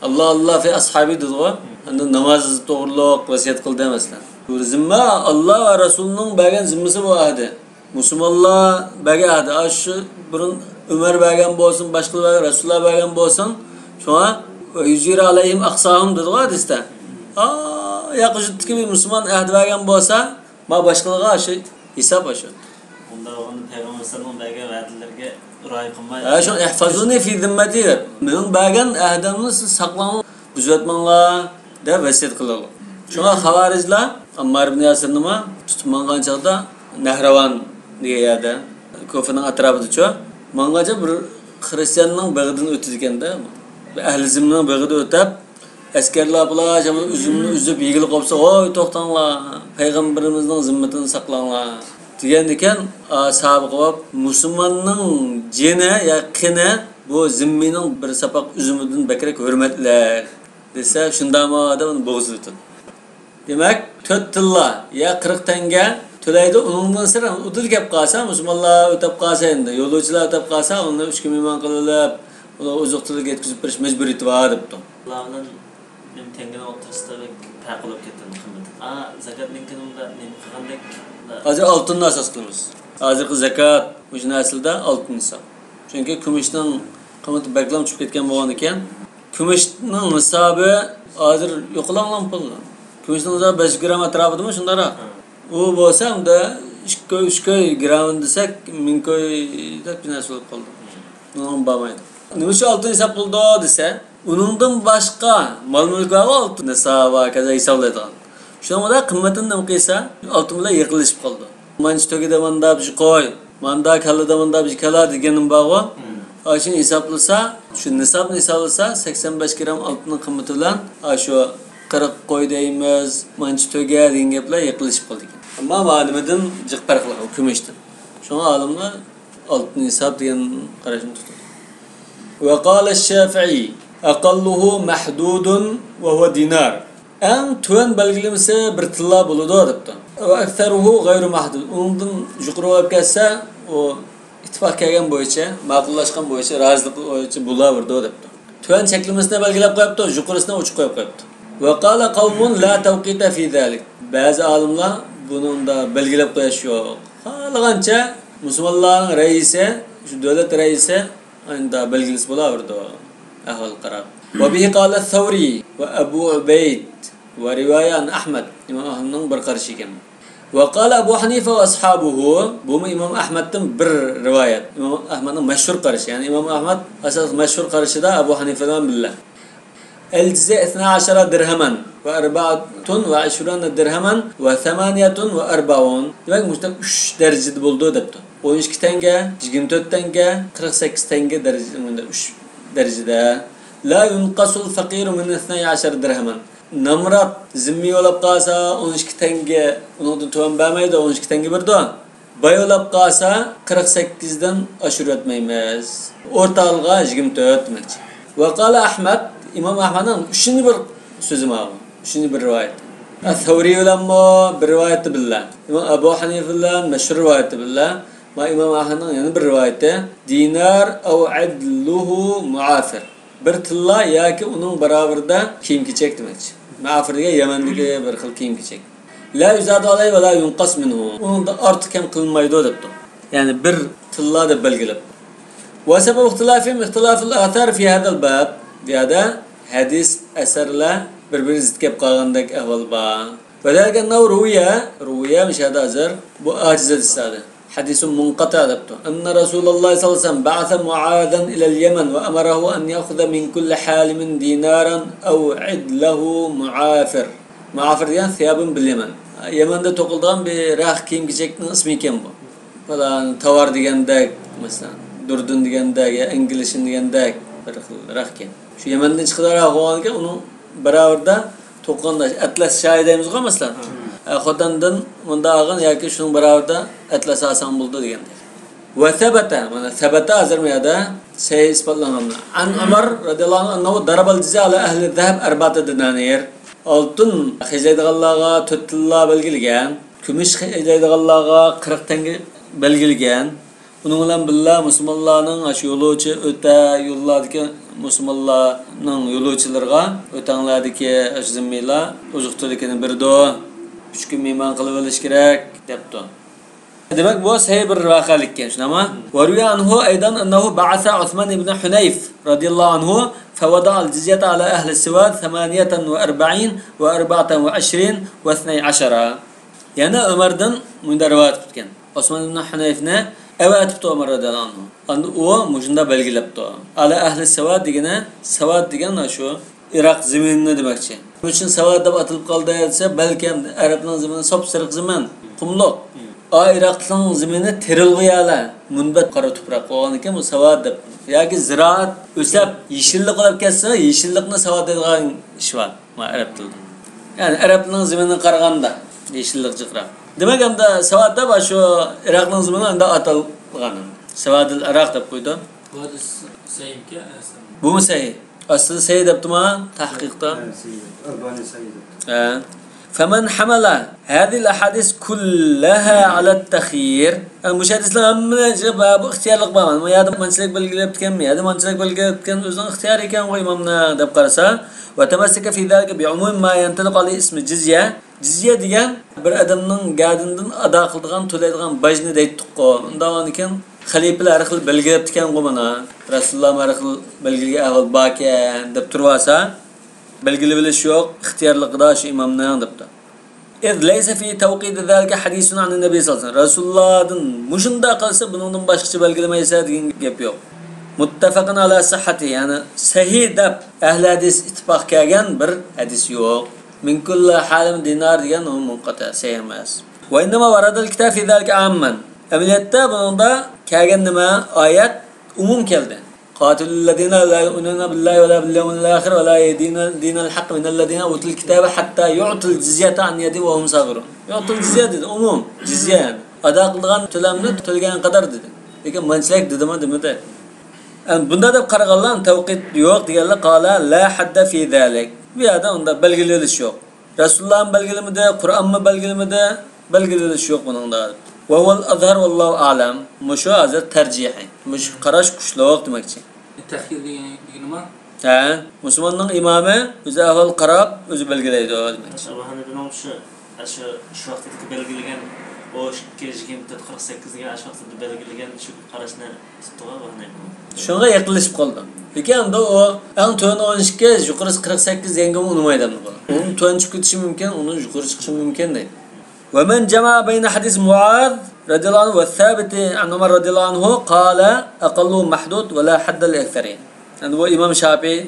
ئاللا، ئاللا فى ئەسھابى» دېدىغۇ. ئەمدى ناماز توغرۇلۇق ۋەسىيەت قىلدى، مەسىلەن. بۇ زىممە ئاللا ۋە رەسۇلنىڭ بەرگەن زىممىسى بۇ ئەھدى. مۇسۇلمانلار بەرگەن ئەھدى، ئاشۇ بۇرۇن ئۆمەر بەرگەن بولسۇن، باشقىلار بەرگەن، رەسۇللار بەرگەن بولسۇن، شۇڭا «يۇجىرى ئەلەيھىم ئەقساھۇم» دېدىغۇ ھەدىستە. ئا، ياقا يۇرتتىكى بىر مۇسۇلمان ئەھدى بەرگەن بولسا، ما باشقىلارغا شۇ ھېساب ئاشۇ. ئۇنداق بولغاندا پەيغەمبەر ئەلەيھىسسالامنىڭ بەرگەن ۋەدىلىرىگە رىئايە قىلماي. ھە، شۇ «ئەھفەزۇنى فى زىممەتى» دەپ، مېنىڭ بەرگەن ئەھدەمنى سىز ساقلاڭلار، بۇزۇۋەتمەڭلار دەپ ۋەسىيەت قىلىدۇ. شۇڭا خاۋارىجلار ئاممار ئىبن ياسىرنىمۇ تۇتۇپ ماڭغان چاغدا نەھرەۋان دېگەن يەردە، كوفىنىڭ ئەتراپىدىچۇ، ماڭغانچە بىر خرىستىياننىڭ بېغىدىن ئۆتىدىكەن-دە. بىر ئەھلى زىممىنىڭ بېغىدىن ئۆتۈپ، ئەسكەرلەر بۇلار شۇ ئۈزۈمنى ئۈزۈپ يېگىلى قوپسا، «ھوي، توختاڭلار، پەيغەمبىرىمىزنىڭ زىممىتىنى ساقلاڭلار» دېگەندىكەن، ئا، ساھابە قوۋاپ، «مۇسۇلماننىڭ جېنى يا قېنى بۇ زىممىنىڭ بىر ساپاق ئۈزۈمىدىن بەكرەك ھۆرمەتلىك» دېسە، «شۇنداقمۇ؟» دەپ ئۇنى بوغۇزلىۋېتىدۇ. دېمەك، تۆت تىللا يا قىرىق تەڭگە تۆلەيدۇ، ئۇنىڭدىن سىرت ئۇدۇل كەپ قالسا، مۇسۇلمانلار ئۆتەپ قالسا، ئەمدى يولۇچىلار ئۆتەپ قالسا، ئۇنى ئۈچ كۈن مېھمان قىلىۋېلىپ، ئۇلارغا ئوزۇق-تۈلۈك يەتكۈزۈپ بېرىش مەجبۇرىيىتى بار دەپتۇ. ئۇلار بىلەن مېنىڭ تەڭگىنىڭ ئوتتۇرىسىدا بەك پەرق بولۇپ كەتتى قىممىتى. ئا، زاكاتنىڭكىنى ئۇنداق نېمە قىلغاندەك. ھازىر ئالتۇننى ئاساس قىلىمىز. ھازىرقى زاكات مۇشۇ نەرسىلەردە ئالتۇن ھېساب. چۈنكى كۈمۈشنىڭ قىممىتى بەكلا چۈشۈپ كەتكەن بولغاندىكىن، كۈمۈشنىڭ ھېسابى ھازىر يوقىلاڭلام پۇل. كۈمۈشنىڭ ھېسابى بەش گرام ئەتراپىدىمۇ شۇنداقراق. ئۇ بولسا ئەمدى ئىككى كوي، ئۈچ كوي گرامىنى دېسەك، مىڭ كوي دەپ بىر نەرسە بولۇپ قالدى. ئۇنىڭغا بارمايدۇ. نېمە ئۈچۈن ئالتۇن ھېساب قىلىدۇ دېسە، ئۇنىڭدىن باشقا مال-مۈلۈك بارغۇ، ئالتۇن، نىسا ۋە كازا ھېسابلايدىغان. شۇنىڭ بىلەن قىممىتىنى نېمە قىلسا، ئالتۇن بىلەن يېقىنلىشىپ قالىدۇ. مانچە تۆگىدە ماندا بىر قوي، ماندا كاللىدا ماندا بىر كالا دېگىنىم بارغۇ. ئاشۇنى ھېسابلىسا، شۇ نىسابنى ھېسابلىسا، سەكسەن بەش گرام ئالتۇننىڭ قىممىتى بىلەن ئاشۇ قىرىق قوي دەيمىز، مانچە تۆگە دېگەن گەپلەر يېقىنلىشىپ قالىدىكەن. ئەمما مانا نېمىدىن جىق پەرقلىق، ئۇ كۈمۈشتىن. شۇڭا ئالىملار ئالتە نىساب دېگەن قاراشنى تۇتىدۇ. وقال الشافعي: أقله محدود وهو دينار. ئەڭ تۆۋەن بەلگىلىمىسى بىر تىللا بولىدۇ دەپتۇ. وأكثره غير محدود. ئۇنىڭدىن يۇقىرى بولۇپ كەتسە، ئۇ ئىتتىپاق كەلگەن بويىچە، ماقۇللاشقان بويىچە، رازىلىق بويىچە بولاۋېرىدۇ دەپتۇ. تۆۋەن چەكلىمىسىنى بەلگىلەپ قويۇپتۇ، يۇقىرىسىنى ئوچۇق قويۇپ قويۇپتۇ. وقال قوم لا توقيت في ذلك. بەزى ئالىملار بۇنىڭدا بەلگىلەپ قويۇش يوق. خالىغانچە مۇسۇلمانلارنىڭ رەئىسى، شۇ دۆلەت رەئىسى ئانداق بەلگىلىسە بولاۋېرىدۇ، ئەھۋالغا قاراپ. وبه قال الثوري وأبو عبيد ورواية عن أحمد. ئىمام ئەھمەدنىڭ بىر قارىشى ئىكەن. وقال أبو حنيفة وأصحابه، بۇمۇ ئىمام ئەھمەدتىن بىر رىۋايەت. ئىمام ئەھمەدنىڭ مەشھۇر قارىشى، يەنى ئىمام ئەھمەد ئاساسلىق مەشھۇر قارىشىدا ئەبۇ ھەنىفە بىلەن بىللە. الجزية اثنا عشر درهما وأربعة وعشرون درهما وثمانية وأربعون. دېمەك، مۇشۇنداق ئۈچ دەرىجىدە بولىدۇ دەپتۇ. ئون ئىككى تەڭگە، يىگىرمە تۆت تەڭگە، قىرىق سەككىز تەڭگە دەرىجىدە، مۇنداق ئۈچ دەرىجىدە. لا ينقص الفقير من اثني عشر درهما. نامرات زىممىي بولۇپ قالسا، ئون ئىككى تەڭگە، ئۇنىڭدىن تۆۋەن بەرمەيدۇ، ئون ئىككى تەڭگە بېرىدۇ. باي بولۇپ قالسا، قىرىق سەككىزدىن ئاشۇرۇۋەتمەيمىز. ئورتالغا يىگىرمە تۆت دېمەكچى. وقال أحمد، ئىمام ئەھمەدنىڭ ئۈچىنچى بىر سۆزى ماۋۇ. ئۈچىنچى بىر رىۋايەت. سەۋرىي بىلەنمۇ بىر رىۋايەتتە بىللە. ئىمام ئەبۇ ھەنىفە بىلەن مەشھۇر رىۋايەتتە بىللە. ما ئىمام ئەھمەدنىڭ يەنە بىر رىۋايىتى. دىنار أو عدله معافر. بىر تىللا ياكى ئۇنىڭ باراۋىرىدا كىيىم-كېچەك دېمەكچى. مەئافىر دېگەن يەمەندىكى بىر خىل كىيىم-كېچەك. لا يزاد عليه ولا ينقص منه. ئۇنىڭدا ئارتۇق كەم قىلىنمايدۇ دەپتۇ. يەنى بىر تىللا دەپ بەلگىلەپ. وسبب اختلافهم اختلاف الآثار في هذا الباب. بۇ يەردە ھەدىس ئەسەرلەر بىر-بىرىگە زىت كەپ قالغاندەك ئەھۋال بار. وذلك أنه روي، روي مۇشۇ يەردە ھازىر بۇ ئاجىز ھەدىس ھازىر. حديث منقطع دەپتۇ. أن رسول الله صلى الله عليه وسلم بعث معاذا إلى اليمن وأمره أن يأخذ من كل حالم دينارا أو عدله معافر. مۇئافىر دېگەن ثياب باليمن. يەمەندە توقۇلىدىغان بىر رەخت كىيىم-كېچەكنىڭ ئىسمى ئىكەن بۇ. پالان تاۋار دېگەندەك، مەسىلەن، دۇردۇن دېگەندەك يا ئەنگلىشىن دېگەندەك بىر خىل رەخت ئىكەن. شۇ يەمەندىن چىقىدىغان رەخت بولغاندىكىن ئۇنىڭ باراۋىرىدا توقۇغاندا ئەتلەس شايى دەيمىزغۇ، مەسىلەن. ھە، خوتەندىن مۇنداق ئالغىن ياكى شۇنىڭ باراۋىرىدا ئەتلەس ئالساڭ بولىدۇ دېگەندەك. وثبت، مانا ثبت ھازىر بۇ يەردە سەھىھ ئىسپاتلانغان. عن عمر رضي الله عنه أنه ضرب الجزية على أهل الذهب أربعة دنانير. ئالتۇن خەجلەيدىغانلارغا تۆت تىللا بەلگىلىگەن، كۈمۈش خەجلەيدىغانلارغا قىرىق تەڭگە بەلگىلىگەن. ئۇنىڭ بىلەن بىللە مۇسۇلمانلارنىڭ ئاشۇ يولۇچى ئۆتە يوللاردىكى مۇسۇلمانلارنىڭ يولۇچىلىرىغا ئۆتەڭلاردىكى ئاشۇ زىممىيلار ئوزۇق-تۈلۈكىنى بېرىدۇ، ئۈچ كۈن مېھمان قىلىۋېلىش كېرەك دەپتۇ. دېمەك، بۇ سەھىھ بىر ۋەقەلىككەن، شۇنداقمۇ؟ وروي عنه أيضا أنه بعث عثمان بن حنيف رضي الله عنه فوضع الجزية على أهل السواد ثمانية وأربعين وأربعة وعشرين واثني عشر. يەنە ئۆمەردىن مۇنداق رىۋايەت قىلىپتىكەن. ئوسمان ئىبن ھۇنەيفنى ئەۋەتىپتۇ ئۆمەر رەزىياللاھۇ ئەنھۇ. ئەمدى ئۇ مۇشۇنداق بەلگىلەپتۇ. على أهل السواد دېگىنى، سەۋاد دېگەن شۇ ئىراق زېمىنىنى دېمەكچى. نېمە ئۈچۈن سەۋاد دەپ ئاتىلىپ قالدى دېسە، بەلكىم ئەرەبنىڭ زېمىنى ساپسېرىق زېمىن، قۇملۇق. ئا، ئىراقنىڭ زېمىنى تېرىلغۇ يەرلەر، مۇنبەت قارا تۇپراق بولغاندىكىن بۇ سەۋاد دەپ. ياكى زىرائەت ئۆسەپ، يېشىللىق بولۇپ كەتسە، يېشىللىقنى سەۋاد دەيدىغان ئىش بار. ما ئەرەب تىلىدا. يەنى ئەرەبنىڭ زېمىنىغا قارىغاندا يېشىللىق جىقراق. دېمەك، ئەمدى سەۋاد دەپ شۇ ئىراقنىڭ زېمىنى ئەمدى ئاتالغان. سەۋادىل ئىراق دەپ قويدۇ. بۇ ھەدىس سەھىھكەن، ھەسەن. بۇمۇ سەھىھ. ئەسلى سەھىھ دەپتىما تەھقىقتا. ھە، سەھىھ. ئەلبانى سەھىھ دەپتۇ. ھە. فمن حمل هذه الأحاديث كلها على التخيير. يەنى مۇشۇ ھەدىسلەر ھەممىسى بۇ ئىختىيارلىق بار. بۇ يەردە مانچىلىك بەلگىلەپتىكەنمۇ، يەردە مانچىلىك بەلگىلەپتىكەن، ئۆزىنىڭ ئىختىيارى ئىكەنغۇ ئىمامنىڭ دەپ قارىسا، وتمسك في ذلك بعموم ما ينطلق عليه اسم الجزية. جىزيە دېگەن بىر ئادەمنىڭ گەدىنىدىن ئادا قىلىدىغان، تۆلەيدىغان باجنى دەيتتۇققۇ. ئۇنداق بولغاندىكىن خەلىپىلەر ھەر خىل بەلگىلەپتىكەنغۇ مانا. رەسۇلۇللا ھەر خىل بەلگىلىگەن ئەھۋال باركەن دەپ تۇرۇۋالسا، بەلگىلىۋېلىش يوق، ئىختىيارلىقىدا شۇ ئىمامنىڭ دەپتۇ. إذ ليس في توقيت ذلك حديث عن النبي صلى الله عليه وسلم. رەسۇلۇللادىن مۇشۇنداق قىلسا، بۇنىڭدىن باشقىچە بەلگىلىمەيسەن دېگەن گەپ يوق. متفق على صحته، يەنى سەھىھ دەپ ئەھلى ھەدىس ئىتتىپاق كەلگەن بىر ھەدىس يوق. من كل حالم دينار دېگەن ئۇ مۇنقەتە، سەھىھ ئەمەس. وإنما ورد الكتاب في ذلك عاما. ئەمەلىيەتتە بۇنىڭدا كەلگەن نېمە؟ ئايەت ئومۇم كەلدى. قاتلوا الذين لا يؤمنون بالله ولا باليوم الآخر ولا يدينون دين الحق من الذين أوتوا الكتاب حتى يعطوا الجزية عن يد وهم صاغرون. يعطوا الجزية دېدى، ئومۇم، جىزيە يەنى. ئادا قىلىدىغان تۆلەمنى تۆلىگەن قەدەر دېدى. لېكىن مانچىلىك دېدىمۇ دېمىدى. ئەمدى بۇنداق دەپ قارىغانلار تەۋقىت يوق دېگەنلەر قالا لا ھەددە فى زالىك. بۇ يەردە ئۇنداق بەلگىلىۋېلىش يوق. رەسۇلۇللاھمۇ بەلگىلىمىدى، قۇرئانمۇ بەلگىلىمىدى، بەلگىلىۋېلىش يوق بۇنىڭدا. ۋە ھۇۋەل ئەزھەر ۋەللاھۇ ئەئلەم. مۇشۇ ھازىر تەرجىھى. مۇشۇ قاراش كۈچلۈك دېمەكچى. تەخيىل دېگىنى، دېگىنىما؟ ھە، مۇسۇلماننىڭ ئىمامى ئۆزى ئەھۋال قاراپ، ئۆزى بەلگىلەيدۇ دېمەكچى. ئەبۇ ھەنىپىنىڭ شۇ، شۇ، شۇ ۋاقىتتىكى بەلگىلىگەن ئۇ ئىككى يۈز يىگىرمە تۆت قىرىق سەككىز دېگەن شۇ ۋاقىتتا بەلگىلىگەن شۇ قاراشنى تۇتتىغۇ ئەبۇ ھەنىپە. شۇڭا يېقىنلىشىپ قالدى. لېكىن ئەمدى ئۇ ئەڭ تۆۋىنى ئون ئىككى، يۇقىرىسى قىرىق سەككىز دېگەنگە ئۇنىمايدۇ ئەمدى بۇ. ئۇنىڭ تۆۋەن چۈشۈپ كېتىشى مۇمكىن، ئۇنىڭ يۇقىرى چىقىشى مۇمكىن دەيدۇ. ومن جمع بين حديث معاذ رضي الله عنه والثابت عن عمر رضي الله عنه قال أقله محدود ولا حد لأكثره. ئەمدى بۇ ئىمام شاپىي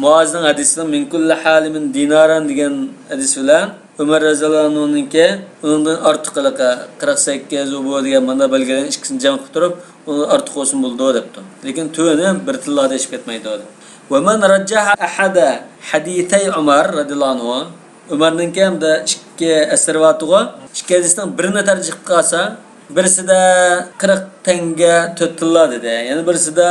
مۇئازنىڭ ھەدىسىنىڭ من كل حال من دينارا دېگەن ھەدىس بىلەن ئۆمەر رەزىياللاھۇ ئەنھۇنىڭكى ئۇنىڭدىن ئارتۇقلۇقى قىرىق سەككىز، ئۇ بۇ دېگەن مانا بەلگىلەرنى ئىككىسىنى جەم قىلىپ تۇرۇپ، ئۇنىڭدىن ئارتۇق بولسىمۇ بولىدۇ دەپتۇ. لېكىن تۆۋىنى بىر تىللادە ئېشىپ كەتمەيدۇ. ومن رجح أحد حديثي عمر رضي الله عنه، ئۆمەرنىڭكى ھەمدە ئىككى ئەسىرى بارتىغۇ، ئىككى ھەدىسنىڭ بىرىنى تەرجىھ قىلىپ قالسا، بىرسىدە قىرىق تەڭگە تۆت تىللا دېدى. يەنە بىرسىدە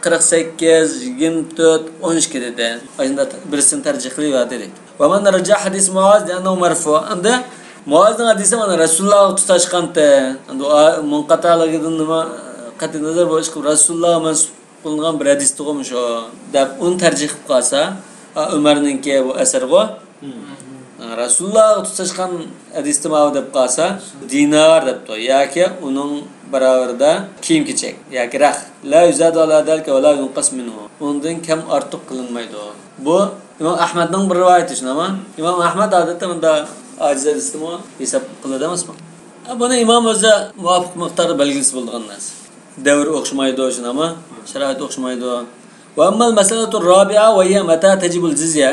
قىرىق سەككىز، يىگىرمە تۆت، ئون ئىككى دېدى. ئاشۇنداق بىرسىنى تەرجىھ قىلىۋەردى دەيدۇ. ومن رجح حديث معاذ لأنه مرفوع. ئەمدى مۇئازنىڭ ھەدىسى مانا رەسۇلۇللاھقا تۇتاشقانتى. ئەمدى ئۇ مۇنقەتەلىكىدىن نېمە قەتئىي نەزەر بۇ ئىشقىلىپ رەسۇلۇللاھقا مەنسۇب قىلىنغان بىر ھەدىستىغۇ مۇشۇ دەپ ئۇنى تەرجىھ قىلىپ قالسا، ئا، ئۆمەرنىڭكى بۇ ئەسەرغۇ. مم. ئا، رەسۇلۇللاھقا تۇتاشقان ھەدىستە ماۋۇ دەپ قالسا، دىنار دەپتۇ ياكى ئۇنىڭ باراۋىرىدا كىيىم-كېچەك ياكى رەخت. لا يزاد على ذلك ولا ينقص منه. ئۇنىڭدىن كەم ئارتۇق قىلىنمايدۇ. بۇ ئىمام ئەھمەدنىڭ بىر رىۋايىتى شۇنداقمۇ؟ ئىمام ئەھمەد ئادەتتە مۇنداق ئاجىز ھەدىستىمۇ ھېساب قىلىدۇ ئەمەسمۇ؟ بۇنى ئىمام ئۆزى مۇۋاپىق مىقداردا بەلگىلىسە بولىدىغان نەرسە. دەۋر ئوخشىمايدۇ، شۇنداقمۇ؟ شارائىت ئوخشىمايدۇ. وأما المسألة الرابعة وهي متى تجب الجزية؟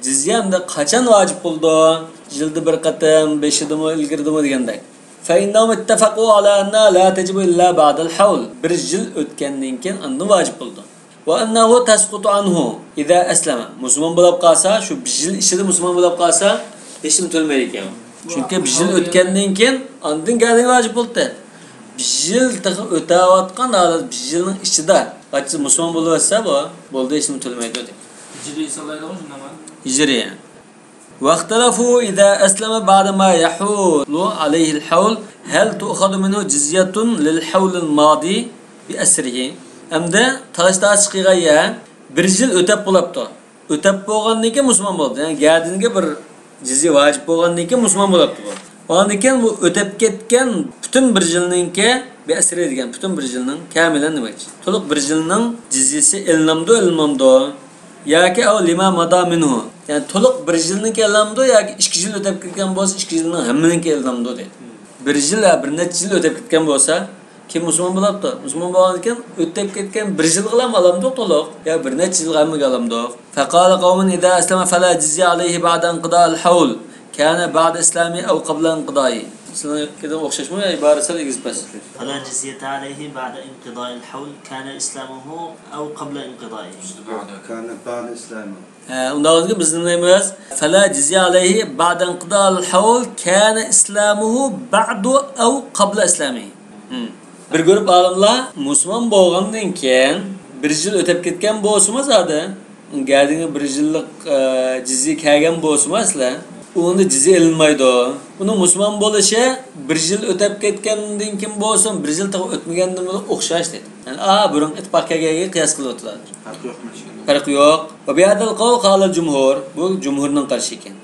جىزيە ئەمدى قاچان ۋاجىپ بولىدۇ؟ يىلدا بىر قېتىم، بېشىدىمۇ، ئىلگىرىدىمۇ دېگەندەك. فإنهم اتفقوا على أنها لا تجب إلا بعد الحول. بىر يىل ئۆتكەندىن كېيىن ئاندىن ۋاجىپ بولىدۇ. وأنه تسقط عنه إذا أسلم. مۇسۇلمان بولۇپ قالسا، شۇ بىر يىل ئىچىدە مۇسۇلمان بولۇپ قالسا، ھېچنېمە تۆلىمەيدىكەن. چۈنكى بىر يىل ئۆتكەندىن كېيىن ئاندىن گەدىنى ۋاجىپ بولدى. بىر يىل تېخى ئۆتەۋاتقان ھالەت، بىر يىلنىڭ ئىچىدە قاچا مۇسۇلمان بولۇۋەتسە، بۇ بولدى، ھېچنېمە تۆلىمەيدۇ دەيدۇ. ھىجرىي سانلايدىغۇ شۇنداقمۇ؟ ھىجرىي. واختلفوا إذا أسلم بعد ما يحول عليه الحول هل تؤخذ منه جزية للحول الماضي بأسره. ئەمدى تالاش-تارتىش قىلغان يەر بىر يىل ئۆتەپ بولاپتۇ. ئۆتەپ بولغاندىن كېيىن مۇسۇلمان بولدى. يەنى گەدىنىگە بىر جىزيە ۋاجىپ بولغاندىن كېيىن مۇسۇلمان بولاپتۇ بۇ. ئاندىن كېيىن بۇ ئۆتەپ كەتكەن پۈتۈن بىر يىلنىڭكى بىئەسرى دېگەن پۈتۈن بىر يىلنىڭ كامىلەن دېمەكچى. تولۇق بىر يىلنىڭ جىزيىسى ئېلىنامدۇ، ئېلىنمامدۇ؟ ياكى ئەۋ لىما مادا مىنھۇ. يەنى تولۇق بىر يىلنىڭكى ئېلىنامدۇ ياكى ئىككى يىل ئۆتەپ كەتكەن بولسا، ئىككى يىلنىڭ ھەممىنىڭكى ئېلىنامدۇ دەيدۇ. بىر يىل ۋە بىر نەچچە يىل ئۆتەپ كەتكەن بولسا، كېيىن مۇسۇلمان بولاپتۇ. مۇسۇلمان بولغاندىن كېيىن ئۆتۈپ كەتكەن بىر يىلغىلا ئالامدۇق تولۇق؟ يا بىر نەچچە يىلغا ھەممىگە ئالامدۇق؟ فقال قوم إذا أسلم فلا جزية عليه بعد انقضاء الحول كان بعد إسلامه أو قبل انقضائه. سىلەرنىڭكىدىن ئوخشاشمۇ يا ئىبارە سەل ئېگىز پەس؟ فلا جزية عليه بعد انقضاء الحول كان إسلامه أو قبل انقضائه. كان بعد إسلامه. ھە، ئۇنداق بولسا بىز نېمە دەيمىز؟ فلا جزية عليه بعد انقضاء الحول كان إسلامه بعد أو قبل إسلامه. ھىم. بىر گۇرۇپ ئالىملار مۇسۇلمان بولغاندىن كېيىن بىر يىل ئۆتۈپ كەتكەن بولسىمۇ زادى، گەدىنىگە بىر يىللىق، ئە، جىزيە كەلگەن بولسىمۇ ئەسلى، ئۇنىڭدا جىزيە ئېلىنمايدۇ. ئۇنىڭ مۇسۇلمان بولۇشى بىر يىل ئۆتۈپ كەتكەندىن كېيىن بولسۇن، بىر يىل تېخى ئۆتمىگەندىن بولۇپ ئوخشاش دەيدۇ. يەنى، ئا، بۇرۇن ئىتتىپاق كەلگەنگە قىياس قىلىۋاتىدۇ. پەرق يوق. وبهذا القول قال الجمهور. بۇ جۇمھۇرنىڭ قارىشى ئىكەن.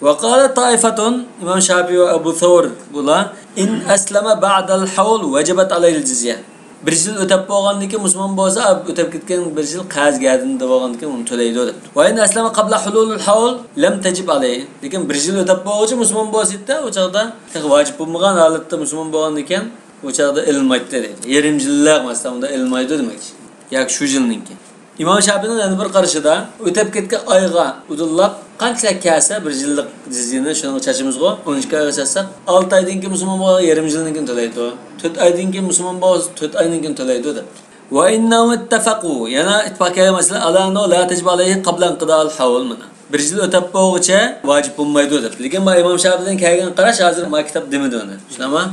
وقال طائفة، ئىمام شاپىي ۋە ئەبۇ سەۋر بۇلار، إن أسلم بعد الحول وجبت عليه الجزية. بىر يىل ئۆتەپ بولغاندىن كېيىن مۇسۇلمان بولسا، ئۆتەپ كەتكەن بىر يىل قەرز گەدىنىدە بولغاندىن كېيىن ئۇنى تۆلەيدۇ دەپتۇ. وإن أسلم قبل حلول الحول لم تجب عليه. لېكىن بىر يىل ئۆتەپ بولغۇچە مۇسۇلمان بولسا ئىدى، ئۇ چاغدا تېخى ۋاجىپ بولمىغان ھالەتتە مۇسۇلمان بولغاندىن كېيىن، ئۇ چاغدا ئېلىنمايتتى دەيدۇ. يېرىم يىللىق مەسىلەن، ئۇندا ئېلىنمايدۇ دېمەكچى. ياكى شۇ يىلنىڭكى. ئىمام شاپىينىڭ يەنە بىر قارىشىدا، ئۆتەپ كەتكەن ئايغا ئۇدۇللاپ قانچىلىك كەلسە بىر يىللىق جىزيىنى شۇنىڭغا چاچىمىزغۇ، ئون ئىككى ئايغا چاچساق، ئالتە ئايدىن كېيىن مۇسۇلمان بولغان يېرىم يىلنىڭكىنى تۆلەيدۇ. تۆت ئايدىن كېيىن مۇسۇلمان بولسا، تۆت ئاينىڭكىنى تۆلەيدۇ دەپ. وإنهم اتفقوا، يەنە ئىتتىپاق كەلگەن مەسىلە، على أنه لا تجب عليه قبل انقضاء الحول مانا. بىر يىل ئۆتەپ بولغۇچە ۋاجىپ بولمايدۇ دەپ. لېكىن ما ئىمام شاپىيدىن كەلگەن قاراش ھازىر ما كىتاب دېمىدى ئۇنى. شۇنداقمۇ؟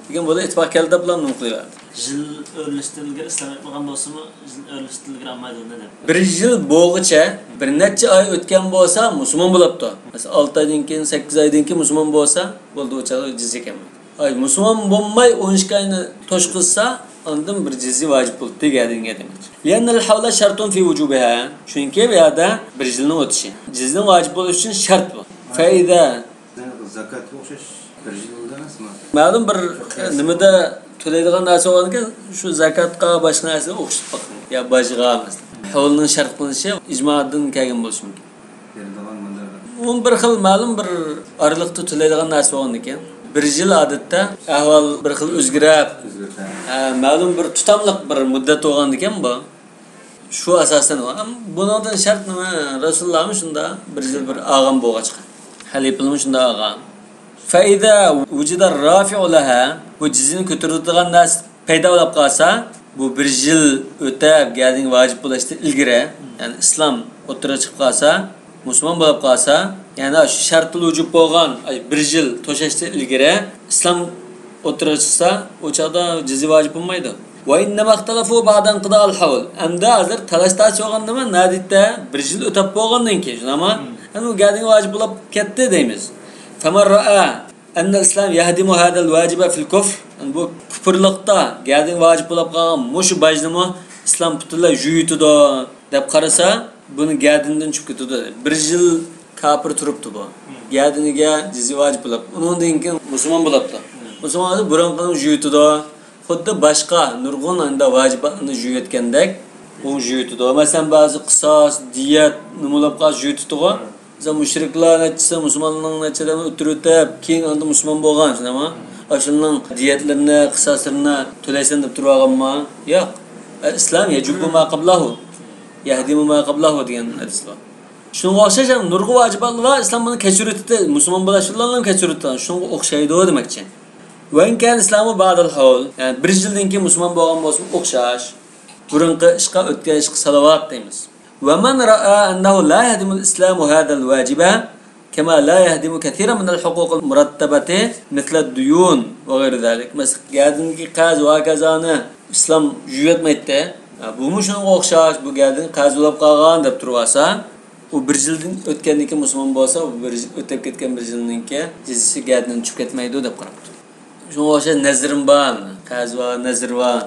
دېگەن بولدى، ئىتتىپاق كەلدى دەپلا نوقۇل بەردى. يىل ئۆرلىشىشتىن ئىلگىرى ئىسلام ئېيتمىغان بولسىمۇ، يىل ئۆرلىشىشتىن ئىلگىرى ئالمايدۇ، نېمە دەپ؟ بىر يىل بولغۇچە، بىر نەچچە ئاي ئۆتكەن بولسا، مۇسۇلمان بولاپتۇ. مەسىلەن، ئالتە ئايدىن كېيىن، سەككىز ئايدىن كېيىن مۇسۇلمان بولسا، بولدى، ئۇ چاغدا جىزيە كەلمەيدۇ. ئاي، مۇسۇلمان بولماي ئون ئىككى ئاينى توشقۇزسا، ئاندىن بىر جىزيە ۋاجىپ بولدى دېگەنگە دېمەكچى. لأن الحول شرط في وجوبها. چۈنكى بۇ يەردە بىر يىلنىڭ ئۆتۈشى. جىزيەنىڭ ۋاجىپ بولۇشى ئۈچۈن شەرت بۇ. فإذا زاكاتقا ئوخشاش بىر يىل بولدى ئەمەسمۇ؟ مەلۇم بىر نېمىدە تۆلەيدىغان نەرسە بولغاندىكىن، شۇ زاكاتقا، باشقا نەرسىگە ئوخشىتىپ باقىڭ. يا باجغا، مەسىلەن. ھەۋلنىڭ شەرت قىلىنىشى ئىجمادىن كەلگەن بولۇشى مۇمكىن. بېرىدىغان مۇددەت. ئۇ بىر خىل مەلۇم بىر ئارىلىقتا تۆلەيدىغان نەرسە بولغاندىكىن، بىر يىل ئادەتتە ئەھۋال بىر خىل ئۆزگىرەپ، ئۆزگىرىپ، ھە، مەلۇم بىر تۇتاملىق بىر مۇددەت بولغاندىكىن بۇ. شۇ ئاساسەن ئۇ. ئەم، بۇنىڭدىن شەرت نېمە؟ رەسۇلۇللاھمۇ شۇنداق بىر يىل بىر ئالغان بولغاچقا. خەلىپىلىمۇ شۇنداق ئالغان. فإذا وجد الرافع لها، بۇ جىزيەنى كۆتۈرىدىغان نەرسە پەيدا بولۇپ قالسا، بۇ بىر يىل ئۆتەپ، گەدىنگە ۋاجىپ بولۇشتىن ئىلگىرى، يەنى ئىسلام ئوتتۇرىغا چىقىپ قالسا، مۇسۇلمان بولۇپ قالسا، يەنى شۇ شەرتۇل ۋۇجۇب بولغان، ئاي، بىر يىل توشاشتىن ئىلگىرى ئىسلام ئوتتۇرىغا چىقسا، ئۇ چاغدا جىزيە ۋاجىپ بولمايدۇ. وإنما اختلفوا بعد انقضاء الحول. ئەمدى ھازىر تالاش-تارتىش بولغان نېمە؟ نادىتتە بىر يىل ئۆتەپ بولغاندىن كېيىن، شۇنداقمۇ؟ مم. ئەمدى ئۇ گەدىنگە ۋاجىپ بولۇپ كەتتى دەيمىز. فمن رأى أن الإسلام يهدم هذا الواجب في الكفر. يەنى بۇ كۇپۇرلۇقتا گەدىنگە ۋاجىپ بولۇپ قالغان مۇشۇ باجنىمۇ ئىسلام پۈتۈنلەي يۇيۇۋېتىدۇ دەپ قارىسا، بۇنى گەدىنىدىن چۈشۈپ كېتىدۇ. بىر يىل كاپىر تۇرۇپتۇ بۇ. مم. گەدىنىگە جىزيە ۋاجىپ بولۇپ، ئۇنىڭدىن كېيىن مۇسۇلمان بولۇپتۇ. مم. مۇسۇلمان بولسا بۇرۇنقىنى يۇيۇۋېتىدۇ. خۇددى باشقا نۇرغۇن ئاندا ۋاجىباتنى يۇيۇۋەتكەندەك، ئۇ يۇيۇۋېتىدۇ. مەسىلەن، بەزى قىساس، دىيەت، نېمە بولۇپ قالسا يۇيۇۋېتىدىغۇ. مەسىلەن، مۇشرىكلار نەچچىسى مۇسۇلماننىڭ نەچچە ئادەمنى ئۆلتۈرۈۋېتىپ، كېيىن ئاندىن مۇسۇلمان بولغان، شۇنداقمۇ؟ ئاشۇنىڭ دىيەتلىرىنى، قىساسلىرىنى تۆلەيسەن دەپ تۇرۇۋالغانمۇ؟ ياق. ئىسلام يەجۇببۇ ما قابلاھۇ، يەھدىمۇ ما قابلاھۇ دېگەن ھەدىس بار. شۇنىڭغا ئوخشاش ھەم نۇرغۇن ۋاجىباتلار بار، ئىسلام بۇنى كەچۈرۈۋېتىدۇ، مۇسۇلمان بولۇش بىلەن كەچۈرۈۋېتىدۇ. شۇنىڭغا ئوخشايدۇ دېمەكچى. وإن كان الإسلام بعد الحول، يەنى بىر يىلدىن كېيىن مۇسۇلمان بولغان بولسىمۇ ئوخشاش. بۇرۇنقى ئىشقا، ئۆتكەن ئىشقا سالاۋات دەيمىز. ومن رأى أنه لا يهدم الإسلام هذا الواجب كما لا يهدم كثيرا من الحقوق المرتبة مثل الديون وغير ذلك. مەسىلەن، گەدىنىدىكى قەرز ۋە ھاكازانى ئىسلام يۇيۇۋەتمەيتتى. ھە، بۇمۇ شۇنىڭغا ئوخشاش، بۇ گەدىن قەرز بولۇپ قالغان دەپ تۇرۇۋالسا، ئۇ بىر يىلدىن ئۆتكەندىن كېيىن مۇسۇلمان بولسا، ئۇ بىر يىل ئۆتۈپ كەتكەن بىر يىلنىڭكى جىزيىسى گەدىنىدىن چۈشۈپ كەتمەيدۇ دەپ قاراپتۇ. شۇنىڭغا ئوخشاش نەزىرىم بار، قەرز بار، نەزىر بار.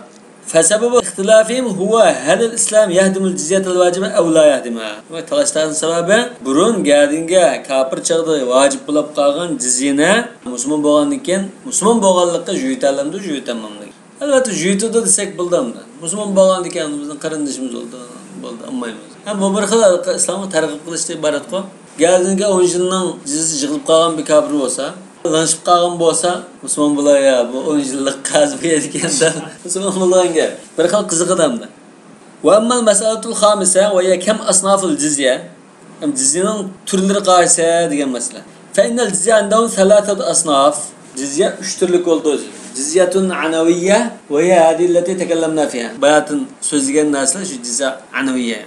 فسبب اختلافهم هو هل الإسلام يهدم الجزية الواجبة أو لا يهدمها. دېمەك، تالاش-تارتىشنىڭ سەۋەبى بۇرۇن گەدىنگە كاپىر چاغدا ۋاجىپ بولۇپ قالغان جىزيەنى مۇسۇلمان بولغاندىن كېيىن، مۇسۇلمان بولغانلىققا يۇيۇۋېتەلەمدۇ، يۇيۇۋېتەلمەمدۇ؟ ئەلۋەتتە، يۇيۇۋېتىدۇ دېسەك بولىدۇ ئەمدى. مۇسۇلمان بولغاندىن كېيىن بىزنىڭ قېرىندىشىمىز بولدى، بولدى، ئالمايمىز. ھەم بۇ بىر خىل ئىسلامغا تەرغىب قىلىشتىن ئىبارەتقۇ. گەدىنىگە ئون يىلنىڭ جىزيىسى يىغىلىپ قالغان بىر كاپىر بولسا، لىڭشىپ قالغان بولسا، مۇسۇلمان بولار يا، بۇ ئون يىللىق قەرز بېرىدىكەن دەپ، مۇسۇلمان بولىدىغان گەپ. بىر خىل قىزىقىدۇ ئەمدى. وأما المسألة الخامسة وهي كم أصناف الجزية؟ ھەم جىزيەنىڭ تۈرلىرى قايسى دېگەن مەسىلە. فإن الجزية عندهم ثلاثة أصناف. جىزيە ئۈچ تۈرلۈك بولىدۇ. جزية عنوية وهي هذه التي تكلمنا فيها. باياتىن سۆزلىگەن نەرسىلەر شۇ جىزيە ئەنەۋىيە.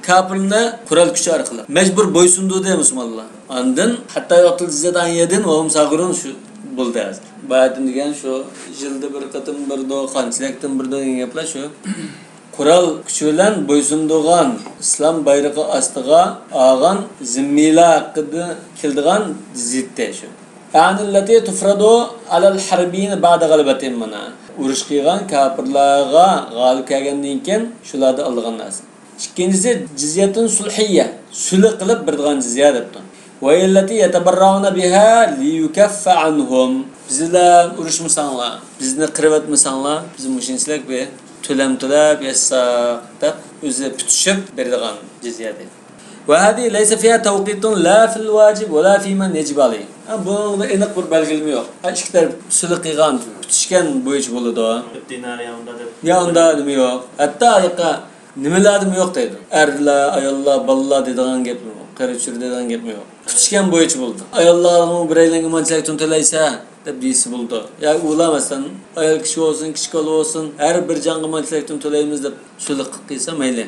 كاپىرنى قورال كۈچى ئارقىلىق مەجبۇر بويسۇندۇردى مۇسۇلمانلار. ئاندىن حتى يعطوا الجزية عن يد وهم صاغرون شۇ بولدى ھازىر. باياتىن دېگەن شۇ يىلدا بىر قېتىم بېرىدۇ، قانچىلىكتىن بېرىدۇ دېگەن گەپلەر شۇ. قورال كۈچى بىلەن بويسۇندۇرغان، ئىسلام بايرىقى ئاستىغا ئالغان زىممىيلار ھەققىدە كېلىدىغان جىزيە شۇ. أعني التي تفرض على الحربيين بعد غلبتهم مانا. ئۇرۇش قىلغان كاپىرلارغا غالىب كەلگەندىن كېيىن شۇلاردىن ئالىدىغان نەرسە. ئىككىنچىسى جىزيەتۇن سۇلھىييە، سۈلھى قىلىپ بېرىدىغان جىزيە دەپتۇ. وهي التي يتبرعون بها ليكف عنهم. بىز بىلەن ئۇرۇشمىساڭلار، بىزنى قىرىۋەتمىسەڭلار، بىز مۇشۇنچىلىك بىر تۆلەم تۆلەپ ياشىساق دەپ ئۆزى پۈتۈشۈپ بېرىدىغان جىزيە دەيدۇ. وهذه ليس فيها توقيت لا في الواجب ولا في من يجب عليه. ھە، بۇنىڭدا ئېنىق بىر بەلگىلىمە يوق. ھە، ئىككى تەرەپ سۈلھى قىلغان، پۈتۈشكەن بويىچە بولىدۇ. دىنار يا ئۇندا دەپ. يا ئۇندا نېمە يوق. ھەتتا ھېلىقى نېمىلەردىمۇ يوق دەيدۇ. ئەرلەر، ئاياللار، بالىلار دەيدىغان گەپمۇ يوق. قېرى-چۈرە دەيدىغان گەپمۇ يوق. پۈتۈشكەن بويىچە بولىدۇ. ئاياللارغىمۇ بىرەيلەنگە مانچىلىك تۆلەيسەن دەپ دېيىسە بولىدۇ. يا ئۇلار مەسىلەن، ئايال كىشى بولسۇن، كىچىك بالا بولسۇن، ھەر بىر جانغا مانچىلىك تۆلەيمىز دەپ سۈلھى قىلسا مەيلى.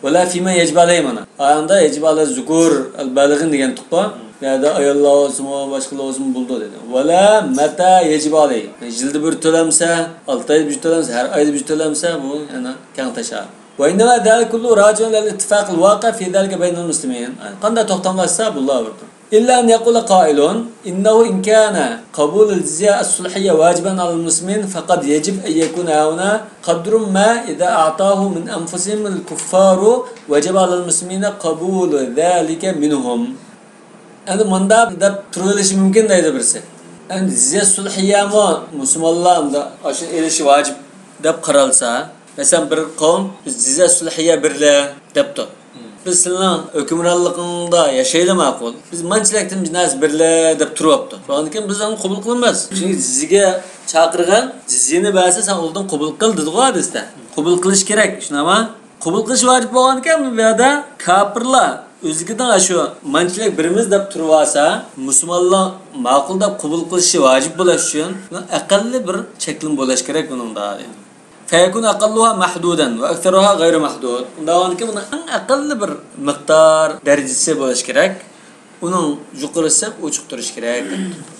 ولا فيمن يجب عليه مانا. ئايەڭدە يجب على الذكور البالغين دېگەنتۇققۇ. بۇ يەردە ئاياللار بولسىمۇ، باشقىلار بولسىمۇ بولىدۇ دېدى. ۋەلا مەتە يەجىبۇ ئەلەيھى. يىلدا بىر تۆلەمسە، ئالتە ئايدا بىر تۆلەمسە، ھەر ئايدا بىر تۆلەمسە، بۇ يەنە كەڭ تاشا. وإنما ذلك كله راجع إلى الاتفاق الواقع في ذلك بين المسلمين. قانداق توختاملاشسا بۇلار بىر. إلا أن يقول قائل إنه إن كان قبول الجزية الصلحية واجبا على المسلمين فقد يجب أن يكون هنا قدر ما إذا أعطاه من أنفسهم الكفار وجب على المسلمين قبول ذلك منهم. ئەمدى مۇنداق دەپ تۇرۇۋېلىشى مۇمكىن دەيدۇ بىرسى. ئەمدى جىزيە سۇلھىيەمۇ مۇسۇلمانلار ئاشۇ ئېلىشى ۋاجىپ دەپ قارالسا، مەسىلەن، بىر قەۋم بىز جىزيە سۇلھىيە بېرىلە دەپتۇ. بىز سىلىنىڭ ھۆكۈمرانلىقىڭدا ياشايلى ماقۇل. بىز مانچىلىكتىن بىر نەرسە بېرىلە دەپ تۇرۇۋاپتۇ. شۇنىڭدىن كېيىن بىز ئۇنى قوبۇل قىلىمىز. چۈنكى جىزيەگە چاقىرغان، جىزيەنى بەرسە سەن ئۇنىڭدىن قوبۇل قىل دېدىغۇ ھەدىستە. قوبۇل قىلىش كېرەك، شۇنداقمۇ؟ قوبۇل قىلىش ۋاجىپ بولغانىكەن، بۇ يەردە كاپىرلار ئۆزلۈكىدىن ئاشۇ مانچىلىك بېرىمىز دەپ تۇرۇۋالسا، مۇسۇلمانلار ماقۇل دەپ قوبۇل قىلىشى ۋاجىپ بولۇش ئۈچۈن ئەقەللىي بىر چەكلىمە بولۇش كېرەك بۇنىڭدا، دېدى. فيكون أقلها محدودا وأكثرها غير محدود. ئۇنداق بولغاندىكىن بۇنىڭ ئەڭ ئەقەللىي بىر مىقدار دەرىجىسى بولۇشى كېرەك. ئۇنىڭ يۇقىرىسى ئوچۇق تۇرۇشى كېرەك.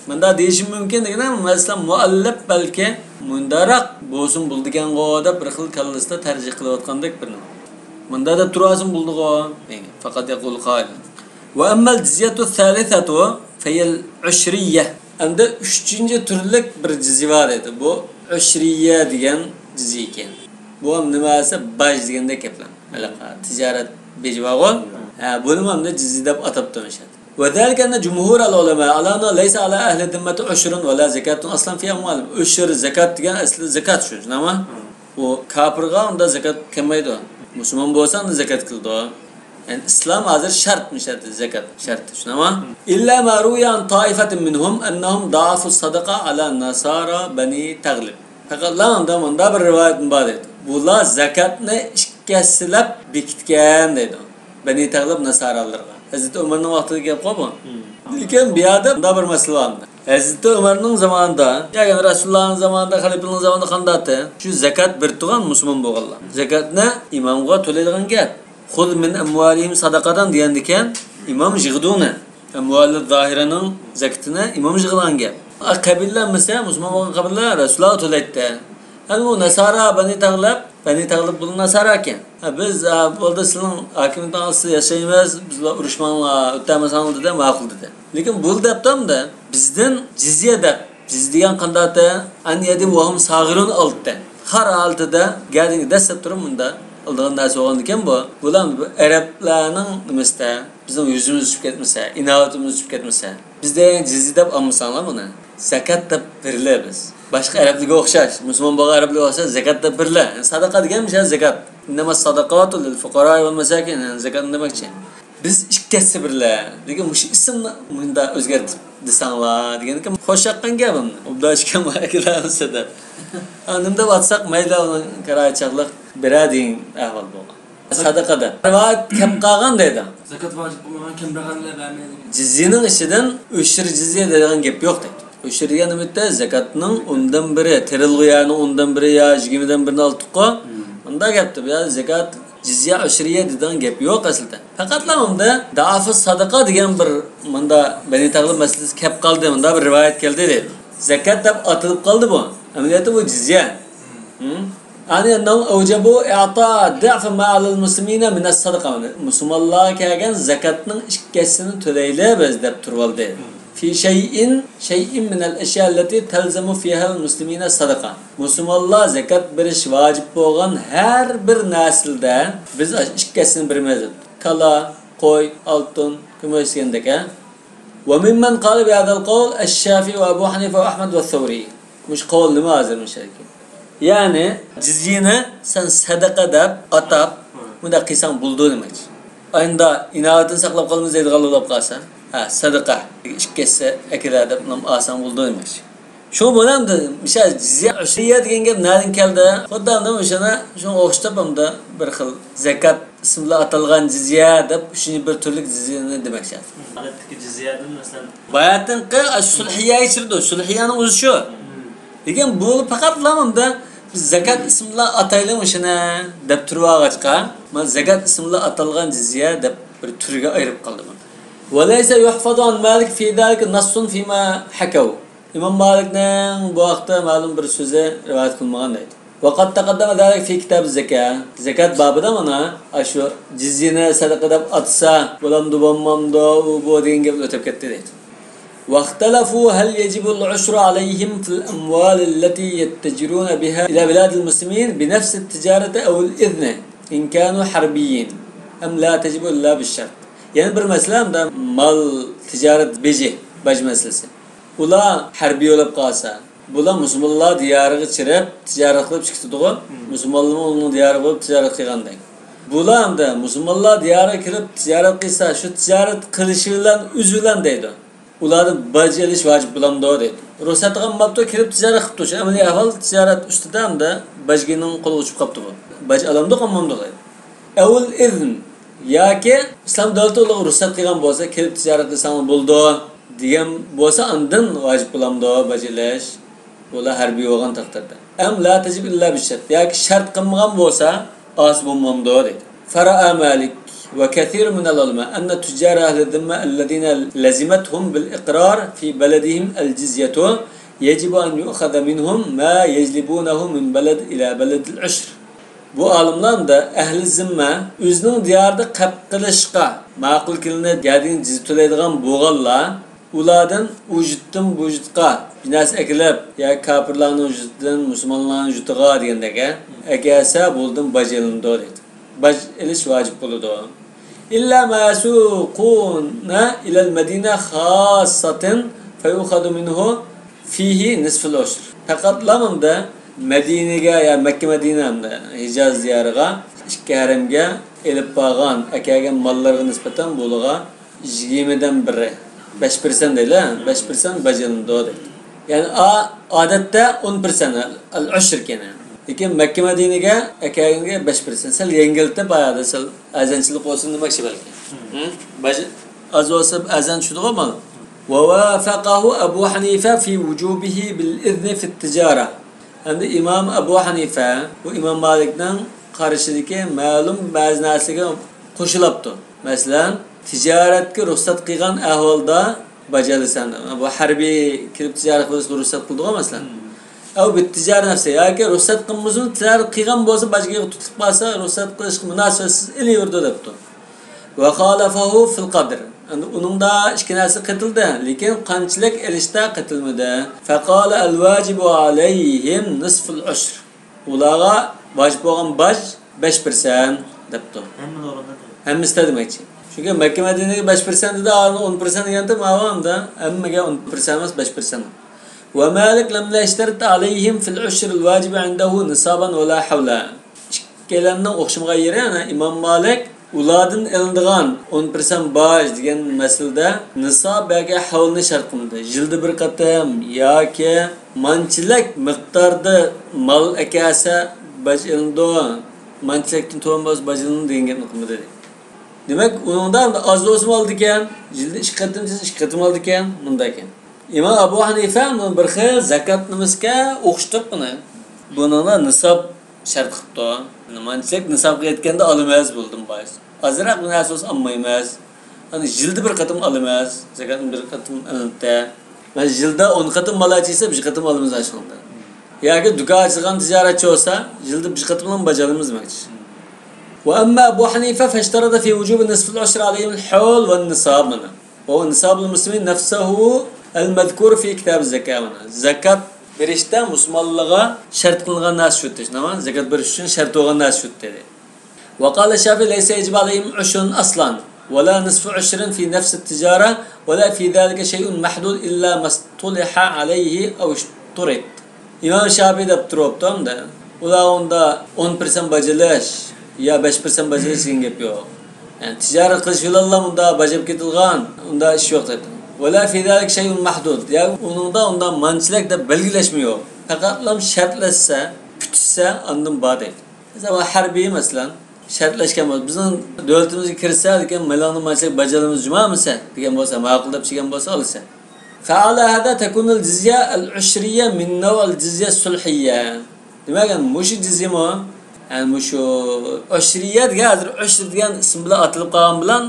مۇنداق دېيىشىم مۇمكىن دېگىنە، مەسىلەن، مۇئەللەپ بەلكى مۇنداقراق بولسىمۇ بولىدىكەنغۇ دەپ بىر خىل كاللىسىدا تەرجىھ قىلىۋاتقاندەك بىر نېمە. مۇنداق دەپ تۇرۇۋالسىمۇ بولىدىغۇ. فقط يقول قائل. وأما الجزية الثالثة فهي العشرية. ئەمدى ئۈچىنچى تۈرلۈك بىر جىزيە بار ئىدى. بۇ ئۇشرىيە دېگەن جىزيە ئىكەن. بۇ ھەم نېمە دېسە، باج دېگەندەك گەپلەر. ھېلىقى تىجارەت بېجى بارغۇ. ھە، بۇنىمۇ ئەمدى جىزيە دەپ ئاتاپتۇ مۇشۇ. وذلك أن جمهور العلماء على أنه ليس على أهل الذمة عشر ولا زكاة أصلا في أموالهم. ئۇشر زاكات دېگەن ئەسلى زاكات شۇ، شۇنداقمۇ؟ ئۇ كاپىرغا ئۇندا زاكات كەلمەيدۇ. مۇسۇلمان بولسا ئۇندا زاكات كېلىدۇ. يەنى ئىسلام ھازىر شەرتمۇ شەرتى، زاكات شەرتى، شۇنداقمۇ؟ إلا ما روي عن طائفة منهم أنهم ضاعفوا الصدقة على نصارى بني تغلب. پەقەتلا ئۇندا مۇنداق بىر رىۋايەتمۇ بار دەيدۇ. بۇلار زاكاتنى ئىككى ھەسسىلەپ بېكىتكەن دەيدۇ. بەنى تەغلىب ناسارالىرىغا. ھەزرىتى ئۆمەرنىڭ ۋاقتىدىكى گەپقۇ بۇ. لېكىن بۇ يەردە مۇنداق بىر مەسىلە بار. ھەزرىتى ئۆمەرنىڭ زامانىدا، ياكى رەسۇلۇللانىڭ زامانىدا، خەلىپىنىڭ زامانىدا قانداقتى؟ شۇ زاكات بېرىدىغان مۇسۇلمان بولغانلار. زاكاتنى ئىمامغا تۆلەيدىغان گەپ. خۇذ مىن ئەمۋالىھىم ساداقادان دېگەندىكىن، ئىمام يىغىدۇ ئۇنى. ئەمۋالى زاھىرەنىڭ زاكىتىنى ئىمام يىغىدىغان گەپ. ئا، قەبىلىلەر مىسە، مۇسۇلمان بولغان قەبىلىلەر رەسۇلۇللاغا تۆلەيتتى. ئەمما بۇ ناسارا، بەنى تەغلىب، بەنى تەغلىب بۇ ناسارا ئىكەن. ھە، بىز، ھە، بولدى، سىلىنىڭ ھاكىمىيىتىڭىز ئاستىدا ياشايمىز، بىزلەر ئۇرۇشماڭلار، ئۆتەلمىسەڭلار دېدى، ماقۇل دېدى. لېكىن بۇ دەپتۇ ئەمدى، بىزدىن جىزيە دەپ، جىزيە دېگەن قانداقتى؟ ئەن يەدى ۋەھۇم ساغىرۇن ئالتتى. خار ھالىتىدە گەدىنى دەسسەپ تۇرۇپ مۇندا ئالىدىغان نەرسە بولغاندىكىن بۇ. بۇلار بۇ ئەرەبلەرنىڭ نېمىسىدە، بىزنىڭ يۈزىمىز چۈشۈپ كەتمىسە، ئىناۋىتىمىز چۈشۈپ كەتمىسە، بىز دېگەن جىزيە دەپ ئالمىساڭلار بۇنى. زاكات دەپ بېرىلە بىز. باشقا ئەرەبلەرگە ئوخشاش، مۇسۇلمان بولغان ئەرەبلەرگە ئوخشاش زاكات دەپ بېرىلە. ساداقا دېگەن مۇشۇ زاكات. إنما الصدقات للفقراء والمساكين، يەنى زاكاتنى دېمەكچى. بىز ئىككى ھەسسە بېرىلە. لېكىن مۇشۇ ئىسىمنى مۇنداق ئۆزگەرتىپ دېسەڭلار دېگەنكى، خوش ياققان گەپ ئەمدى. ئوبدان ئىكەن ئىككىلەمسە دەپ. ھە، نېمە دەپ ئاتساق مەيلى، ئۇنىڭ كارايى چاغلىق بېرە دېگەن ئەھۋال بولغان. ساداقىدا رىۋايەت كەپ قالغان دەيدۇ. زاكات ۋاجىپ بولمىغان كەمبەغەللەر بەرمەيدۇ. جىزيىنىڭ ئىچىدىن ئۆشۈر جىزيە دەيدىغان گەپ يوق دەيدۇ. ئۆشۈر دېگەن نېمە دەيدۇ؟ زاكاتنىڭ ئوندىن بىرى، تېرىلغۇ يەرنىڭ ئوندىن بىرى يا يىگىرمىدىن بىرىنى ئالدۇققۇ. مۇنداق گەپتۇ. بۇ يەردە زاكات، جىزيە، ئۇشرىيە دەيدىغان گەپ يوق ئەسلىدە. پەقەتلا ئۇندا دائىفۇ ساداقا دېگەن بىر مۇندا بەنى تەغلىب مەسىلىسى كەپ قالدى، مۇندا بىر رىۋايەت كەلدى دەيدۇ. زاكات دەپ ئاتىلىپ قالدى بۇ. ئەمەلىيەتتە بۇ جىزيە. ئەنى ئەننەھۇم ئەۋجەبۇ ئىئتا دىئفى ما ئەلەل مۇسلىمىنە مىنەس سەدىقە. مۇسۇلمانلارغا كەلگەن زاكاتنىڭ ئىككى ھەسسىسىنى تۆلەيلى بىز دەپ تۇرۇۋالدى. في شيء، شيء من الأشياء التي تلزم فيها المسلمين الصدقة. مۇسۇلمانلار زاكات بېرىش ۋاجىپ بولغان ھەر بىر نەرسىدە بىز ئىككى ھەسسىسىنى بېرىمىز. كالا، قوي، ئالتۇن، كۈمۈش دېگەندەك، ھە؟ وممن قال بهذا القول الشافعي وأبو حنيفة وأحمد والثوري. مۇشۇ قول نېمە ھازىر مۇشۇ يەردىكى؟ يەنى جىزيىنى سەن سەدىقە دەپ ئاتاپ، مۇنداق قىلساڭ بولىدۇ دېمەكچى. ئاينىدا ئىناۋىتىنى ساقلاپ قالىمىز دەيدىغانلار بولۇپ قالسا، ھە، سەدىقە، ئىككى ھەسسە ئەكېلە دەپ نام ئالساڭ بولىدۇ دېمەكچى. شۇ بىلەن مۇشۇ جىزيە، ئۇشرىيە دېگەن گەپ نەدىن كەلدى؟ خۇددى ئەمدى مۇشۇنى، شۇنىڭغا ئوخشىتىپ ئەمدى بىر خىل زەكات ئىسمى بىلەن ئاتالغان جىزيە دەپ ئۈچىنچى بىر تۈرلۈك جىزيەنى دېمەكچى. ئادەتتىكى جىزيەدىن مەسىلەن. باياتىنقى سۇلھىيەگە كىرىدۇ. سۇلھىيەنىڭ ئۆزى شۇ. لېكىن بۇ پەقەتلا مۇندا بىز زاكات ئىسمى بىلەن ئاتايلى مۇشۇنى دەپ تۇرۇۋالغاچقا، مانا زاكات ئىسمى بىلەن ئاتالغان جىزيە دەپ بىر تۈرگە ئايرىپ قالدى بۇنى. وليس يحفظ عن مالك في ذلك نص فيما حكوا. ئىمام مالىكنىڭ بۇ ھەقتە مەلۇم بىر سۆزى رىۋايەت قىلمىغان دەيدۇ. وقد تقدم ذلك في كتاب الزكاة. زاكات بابىدا مانا ئاشۇ جىزيىنى سەدىقە دەپ ئاتسا بولامدۇ، بولمامدۇ، ئۇ بۇ دېگەن گەپ ئۆتۈپ كەتتى دەيدۇ. واختلفوا هل يجب العشر عليهم في الأموال التي يتجرون بها إلى بلاد المسلمين بنفس التجارة أو الإذن إن كانوا حربيين أم لا تجب إلا بالشرط. يەنە بىر مەسىلە، ئەمدى مال تىجارەت بېجى، باج مەسىلىسى. ئۇلار ھەربىي بولۇپ قالسا، بۇلار مۇسۇلمانلار دىيارىغا چىرىپ تىجارەت قىلىپ چىقىتىدىغۇ؟ مۇسۇلمانلارمۇ ئۇنىڭ دىيارىغا بولۇپ تىجارەت قىلغاندەك. بۇلار ئەمدى مۇسۇلمانلار دىيارىغا كىرىپ تىجارەت قىلسا، شۇ تىجارەت قىلىشى بىلەن ئۆزى بىلەن دەيدۇ. ئۇلاردىن باج ئېلىش ۋاجىپ بولامدۇ دەيدۇ. رۇخسەت قىلغان بوپتۇ، كىرىپ تىجارەت قىپتۇ. شۇ ئەمەلىي ئەھۋال تىجارەت ئۈستىدە ئەمدى باجگىرنىڭ قولىغا چۈشۈپ قاپتۇ بۇ. باج ئالامدۇ، ئالمامدۇ دەيدۇ. ئەۋۇل ئىزن، ياكى ئىسلام دۆلىتى ئۇلارغا رۇخسەت قىلغان بولسا، كىرىپ تىجارەت قىلساڭلار بولىدۇ دېگەن بولسا، ئاندىن ۋاجىپ بولامدۇ باج ئېلىش؟ ئۇلار ھەربىي بولغان تەقدىردە. ئەم لا تەجىب ئىللا بىششەرت، ياكى شەرت قىلمىغان بولسا، ئاز بولمامدۇ دەيدۇ. فرأى مالك وكثير من العلماء أن تجار أهل الذمة الذين لزمتهم بالإقرار في بلدهم الجزية يجب أن يؤخذ منهم ما يجلبونه من بلد إلى بلد العشر. بۇ ئالىملار ئەھلى زىممە ئۆزىنىڭ دىيارىدا قەپ قىلىشقا ماقۇل كېلىنىپ، يەردىن جىزيە تۆلەيدىغان بولغانلار، ئۇلاردىن ئۇ يۇرتتىن بۇ يۇرتقا بىر نەرسە ئەكېلىپ، يا كاپىرلارنىڭ يۇرتىدىن مۇسۇلمانلارنىڭ يۇرتىغا دېگەندەك، ئەكەلسە بۇلدىن باج ئېلىنىدۇ دەيدۇ. باج ئېلىش ۋاجىپ بولىدۇ. إلا ما يسوقون إلى المدينة خاصة فيؤخذ منه فيه نصف العشر. پەقەتلا مەدىنىگە، يا مەككە مەدىنە ھەمدە ھىجاز دىيارىغا، ئىككى ھەرەمگە ئېلىپ بارغان، ئەكەلگەن ماللىرىغا نىسبەتەن بۇلارغا يىگىرمىدىن بىرى، بەش پىرسەنت دەيلى، بەش پىرسەنت باج ئېلىنىدۇ دەيدۇ. يەنى ئا-، ئادەتتە ئون پىرسەنت ئەل ئۇشر ئىكەن. لېكىن مەككە مەدىنىگە ئەكەلگەنگە بەش پىرسەنت، سەل يەڭگىلتىپ، بايادا سەل ئەزانچىلىق بولسۇن دېمەكچى بەلكى. ھە؟ باج ئاز بولسا ئەزان چۈشىدىغۇ مانا. ووافقه أبو حنيفة في وجوبه بالإذن في التجارة. ئەمدى ئىمام ئەبۇ ھەنىفە بۇ ئىمام مالىكنىڭ قارىشىدىكى مەلۇم بەزى نەرسىگە قوشۇلاپتۇ. مەسىلەن، تىجارەتكە رۇخسەت قىلغان ئەھۋالدا باج ئالىسەن. بۇ ھەربىي كىرىپ تىجارەت قىلىشقا رۇخسەت قىلدىغۇ، مەسىلەن. ئەۋ بىتتىجارە نەفسى، ياكى رۇخسەت قىلمىسىمۇ تىجارەت قىلغان بولسا، باجگىرغا تۇتۇپ قالسا، رۇخسەت قىلىشقا مۇناسىۋەتسىز ئېلىۋېرىدۇ دەپتۇ. وخالفه في القدر. ئەمدى ئۇنىڭدا ئىككى نەرسە قېتىلدى، لېكىن قانچىلىك ئېلىشتا قېتىلمىدى. فقال الواجب عليهم نصف العشر. ئۇلارغا ۋاجىپ بولغان باج بەش پىرسەنت دەپتۇ. ھەممىدە ئورۇندا دەيدۇ. ھەممىسىدە دېمەكچى. چۈنكى مەككە مەدىنىگە بەش پىرسەنت دېدى، ئارىدا ئون پىرسەنت دېگەنتى، ماۋۇ ئەمدى ھەممىگە ئون پىرسەنت ئەمەس، بەش پىرسەنت. ومالك لم يشترط عليهم في العشر الواجب عنده نصابا ولا حولا. ئىككىيلەننىڭ ئوخشىمىغان يېرى، ئەنە ئىمام مالىك ئۇلاردىن ئېلىنىدىغان ئون پىرسەنت باج دېگەن مەسىلىدە نىساب ياكى ھەۋلنى شەرت قىلمىدى. يىلدا بىر قېتىم ياكى مانچىلىك مىقداردا مال ئەكەلسە باج ئېلىنىدۇ، مانچىلىكتىن تۆۋەن بولسا باج ئېلىنىدۇ دېگەن گەپنى قىلمىدى. دېمەك، ئۇنىڭدا ئاز بولسىمۇ ئالىدىكەن، يىلدا ئىككى قېتىم دېسە ئىككى قېتىم ئالىدىكەن، مۇنداكەن. ئىمام ئەبۇ ھەنىفە بۇنى بىر خىل زاكات نېمىسىگە ئوخشىتىپ بۇنى. بۇنىڭدا نىساب شەرت قىپتۇ. مانچىلىك نىسابقا يەتكەندە ئالىمىز بولدۇم بايىس. ئازراق بىر نەرسە بولسا ئالمايمىز. ئەنە يىلدا بىر قېتىم ئالىمىز. زاكاتنى بىر قېتىم ئېلىنىدۇ. مەن يىلدا ئون قېتىم مال ئەچىسە بىر قېتىم ئالىمىز ئاشۇنىڭدا. ياكى دۇكان ئاچىدىغان تىجارەتچى بولسا يىلدا بىر قېتىملا باج ئالىمىز دېمەكچى. وأما أبو حنيفة فاشترط في وجوب نصف العشر عليهم الحول والنصاب. وهو نصاب المسلمين نفسه المذكور في كتاب الزكاة. زاكات بېرىشتە مۇسۇلمانلارغا شەرت قىلىنغان نەرسە شۇ، شۇنىڭ زاكات بېرىش ئۈچۈن شەرت بولغان نەرسە شۇ دېدى. وقال الشافعي ليس يجب عليهم عشر أصلا ولا نصف عشر في نفس التجارة ولا في ذلك شيء محدود إلا ما اصطلح عليه أو اشترط. ئىمام شافىي دەپ تۇرۇپتۇ ئەمدى. ئۇلار ئۇندا ئون پىرسەنت باج ئېلىش يا بەش پىرسەنت باج ئېلىش دېگەن گەپ يوق. يەنى تىجارەت قىلىش بىلەنلا مۇندا باج ئېلىپ كېتىدىغان ئۇندا ئىش يوق دەيدۇ. ولا في ذلك شيء محدود، يا ئۇنىڭدا ئۇندا مانچىلىك دەپ بەلگىلەشمە يوق. پەقەتلا شەرتلەشسە، پۈتۈشسە ئاندىن بار دەيدۇ. مەسىلەن، ھەربىي مەسىلەن شەرتلەشكەن بولسا، بىزنىڭ دۆلىتىمىزگە كىرسە دېگەن مېلىڭنى مانچىلىك باج ئالىمىز جۇمامىسە دېگەن بولسا، ماقۇل دەپ چىگەن بولسا ئالىسەن. فعلى هذا تكون الجزية العشرية من نوع الجزية الصلحية. دېمەك، مۇشۇ جىزيىمۇ، يەنى مۇشۇ ئۇشرىيە دېگەن، ھازىر ئۇشر دېگەن ئىسىم بىلەن ئاتىلىپ قالغان بىلەن،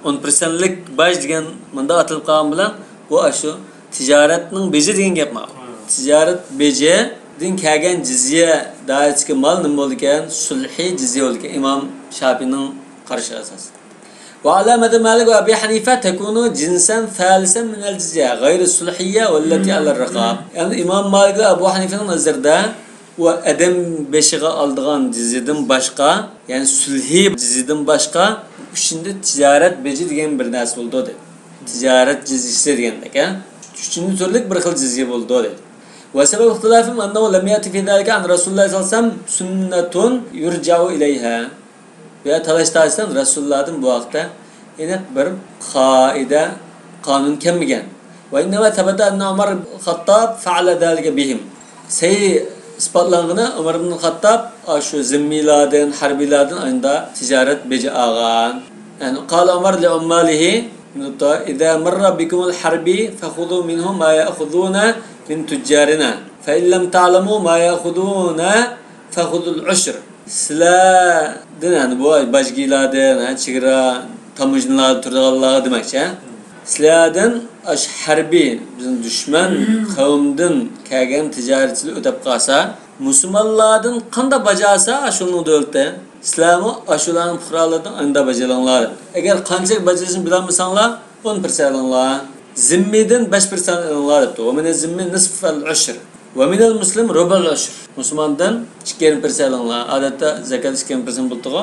ئون پىرسەنتلىك باج دېگەن مۇنداق ئاتىلىپ قالغان بىلەن، بۇ ئاشۇ تىجارەتنىڭ بېجى دېگەن گەپ ماۋۇ. تىجارەت بېجىدىن كەلگەن جىزيە دائىرىسىدىكى مال نېمە بولىدىكەن؟ سۇلھىي جىزيە بولىدىكەن، ئىمام شاپىنىڭ قارىشىغا ئاساسەن. وعلى مذهب مالك وأبي حنيفة تكون جنسا ثالثا من الجزية غير السلحية والتي على الرقاب. يەنى ئىمام مالىك ۋە ئەبۇ ھەنىفىنىڭ نەزىرىدە ئۇ ئادەم بېشىغا ئالىدىغان جىزيىدىن باشقا، يەنى سۈلھى جىزيىدىن باشقا، ئۈچىنچى تىجارەت بېجى دېگەن بىر نەرسە بولىدۇ دېدى. تىجارەت جىزيىسى دېگەندەك، ھە؟ ئۈچىنچى تۈرلۈك بىر خىل جىزيە بولىدۇ دېدى. وسبب اختلافهم أنه لم يأت في ذلك عن رسول الله صلى الله عليه وسلم سنة يرجع إليها. بۇ يەردە تالاش-تارتىشتىن رەسۇلۇللاھتىن بۇ ھەقتە ئېنىق بىر قائىدە، قانۇن كەلمىگەن. وإنما ثبت أن عمر بن الخطاب فعل ذلك بهم. سەي ئىسپاتلانغىنى، ئۆمەر ئىبن خاتتاب ئاشۇ زىممىيلاردىن، ھەربىيلاردىن ئاينىدا تىجارەت بېجى ئالغان. يەنى قال عمر لعماله: إذا مر بكم الحربي فخذوا منه ما يأخذون من تجارنا، فإن لم تعلموا ما يأخذون فخذوا العشر. سىلەردىن، يەنى بۇ باجگىلاردىن، ھە، چېگرا، تاموژنىلاردا تۇرىدىغانلارغا دېمەكچى، ھە؟ سىلەردىن ئاشۇ ھەربىي، بىزنىڭ دۈشمەن قەۋمدىن كەلگەن تىجارەتچىلەر ئۆتەپ قالسا، مۇسۇلمانلاردىن قانداق باج ئالسا، ئاشۇنىڭ دۆلىتى، سىلەرمۇ ئاشۇلارنىڭ پۇقرالىرىدىن ئانداق باج ئېلىڭلار. ئەگەر قانچىلىك باج ئېلىشنى بىلەلمىسەڭلار، ئون پىرسەنت ئېلىڭلار. زىممىدىن بەش پىرسەنت ئېلىڭلار دەپتۇ. ومن الذمي نصف العشر. ومن المسلم ربع العشر. مۇسۇلماندىن ئىككى يېرىم پىرسەنت ئېلىڭلار. ئادەتتە زاكات ئىككى يېرىم پىرسەنت بولىدىغۇ.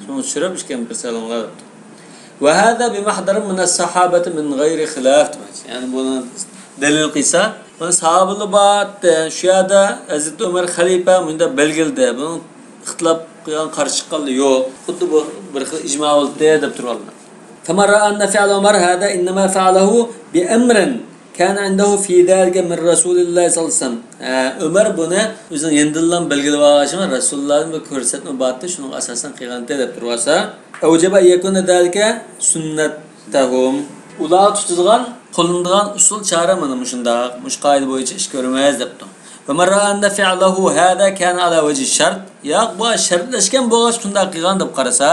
شۇنى چۈشۈرۈپ ئىككى يېرىم پىرسەنت ئېلىڭلار دەپتۇ. وهذا بمحضر من الصحابة من غير خلاف دېمەكچى. يەنى بۇنى دەلىل قىلسا، بۇنى ساھابىلار بارتتى. شۇ يەردە ھەزرىتى ئۆمەر خەلىپە مۇنداق بەلگىلىدى. بۇنىڭ ئىختىلاپ قىلغان، قارشى چىققانلار يوق. خۇددى بۇ بىر خىل ئىجما بولدى دەپ تۇرۇۋالىدۇ. فمن رأى أن فعل عمر هذا إنما فعله بأمر كان عنده في ذلك من رسول الله صلى الله عليه وسلم. ھە، ئۆمەر بۇنى ئۆزىنىڭ يېنىدىنلا بەلگىلەپ ئالغان، رەسۇلۇللاھتىن بىر كۆرسەتمە بارتتى، شۇنىڭغا ئاساسەن قىلغانتى دەپ تۇرۇۋالسا، أوجب أن يكون ذلك سنتهم. ئۇلار تۇتىدىغان، قوللىنىدىغان ئۇسۇل چارە مانا مۇشۇنداق، مۇشۇ قائىدە بويىچە ئىش كۆرىمىز دەپتۇ. ومن رأى أن فعله هذا كان على وجه الشرط. ياق، بۇ شەرتلەشكەن بولغاچ شۇنداق قىلغان دەپ قارىسا،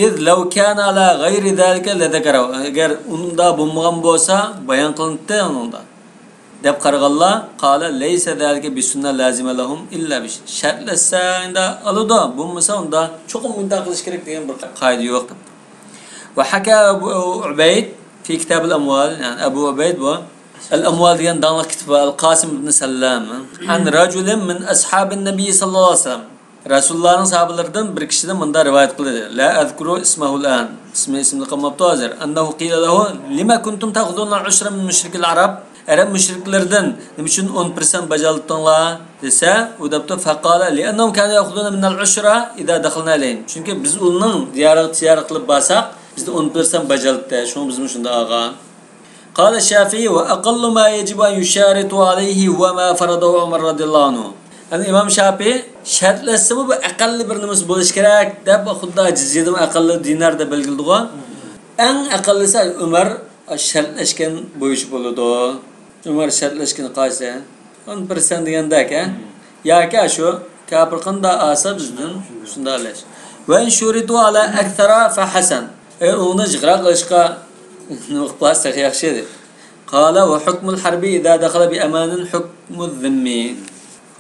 إذ لو كان على غير ذلك لذكره. ئەگەر ئۇنداق بولمىغان بولسا، بايان قىلىناتتى ئۇنىڭدا دەپ قارىغانلار، قال ليس ذلك بسنة لازمة لهم إلا بشرط. شەرتلەشسەڭدە ئالىدۇ، بولمىسا ئۇندا چوقۇم مۇنداق قىلىش كېرەك دېگەن بىر قائىدە يوق دەپتۇ. وحكى أبو عبيد في كتاب الأموال، يەنى ئەبۇ ئۇبەيد بۇ ئەل ئەمۋال دېگەن داڭلىق كىتابى، ئەل قاسىم ئىبن سەللام، عن رجل من أصحاب النبي صلى الله عليه وسلم. رەسۇلۇللانىڭ ساھابىلىرىدىن بىر كىشىدىن مۇنداق رىۋايەت قىلدى. لا أذكر اسمه الآن. ئىسمى ئېسىمدە قالماپتۇ ھازىر. أنه قيل له: لم كنتم تأخذون العشر من مشرك العرب؟ ئەرەب مۇشرىكلىرىدىن نېمە ئۈچۈن ئون پىرسەنت باج ئالاتتىڭلار دېسە، ئۇ دەپتۇ: فقال: لأنهم كانوا يأخذون منا العشر إذا دخلنا إليهم. چۈنكى بىز ئۇنىڭ دىيارىغا تىجارەت قىلىپ بارساق، بىزدىن ئون پىرسەنت باج ئالاتتى. شۇڭا بىزمۇ شۇنداق ئالغان. قال الشافعي: وأقل ما يجب أن يشترطوا عليه هو ما فرضه عمر رضي الله عنه. يەنى ئىمام شافىئى شەرتلەشسىمۇ بۇ ئەقەللىي بىر نېمىسى بولۇشى كېرەك دەپ، خۇددى جىزيەدىمۇ ئەقەللىي دىنار دەپ بەلگىلىدىغۇ. ئەڭ ئەقەللىسى ئۆمەر شەرتلەشكەن بويىچە بولىدۇ. ئۆمەر شەرتلەشكىنى قايسى؟ ئون پىرسەنت دېگەندەك، ھە؟ ياكى شۇ كاپىر قانداق ئالسا بىزدىن شۇنداق ئېلىش. وإن شرطوا على أكثر فحسن. ئەگەر ئۇنىڭدىن جىقراق ئېلىشقا نېمە قىلىپ قالسا تېخى ياخشى دەپ. قال: وحكم الحربي إذا دخل بأمان حكم الذمي.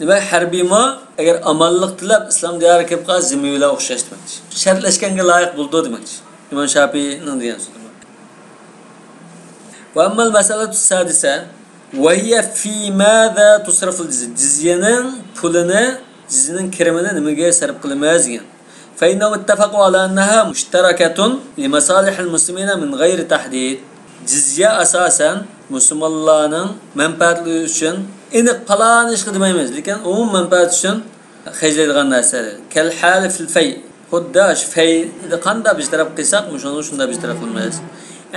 دېمەك، ھەربىيمۇ ئەگەر ئامانلىق تىلەپ ئىسلام دىيارىغا كېلىپ قالسا، زىممىي بىلەن ئوخشاش دېمەكچى. شەرتلەشكەنگە لايىق بولىدۇ دېمەكچى. ئىمام شاپىئىنىڭ دېگەن سۆزى بۇ. وأما المسألة السادسة وهي في ماذا تصرف الجزية. جىزيەنىڭ پۇلىنى، جىزيەنىڭ كىرىمىنى نېمىگە سەرپ قىلىمىز دېگەن. فإنهم اتفقوا على أنها مشتركة لمصالح المسلمين من غير تحديد. جىزيە ئاساسەن مۇسۇلمانلارنىڭ مەنپەئەتلىرى ئۈچۈن، ئېنىق پالان ئىشقا دېمەيمىز، لېكىن ئومۇمىي مەنپەئەت ئۈچۈن خەجلەيدىغان نەرسە. كالحال في الفيء. خۇددى شۇ فەينى قانداق بىر تەرەپ قىلساق، مۇشۇنى شۇنداق بىر تەرەپ قىلىمىز.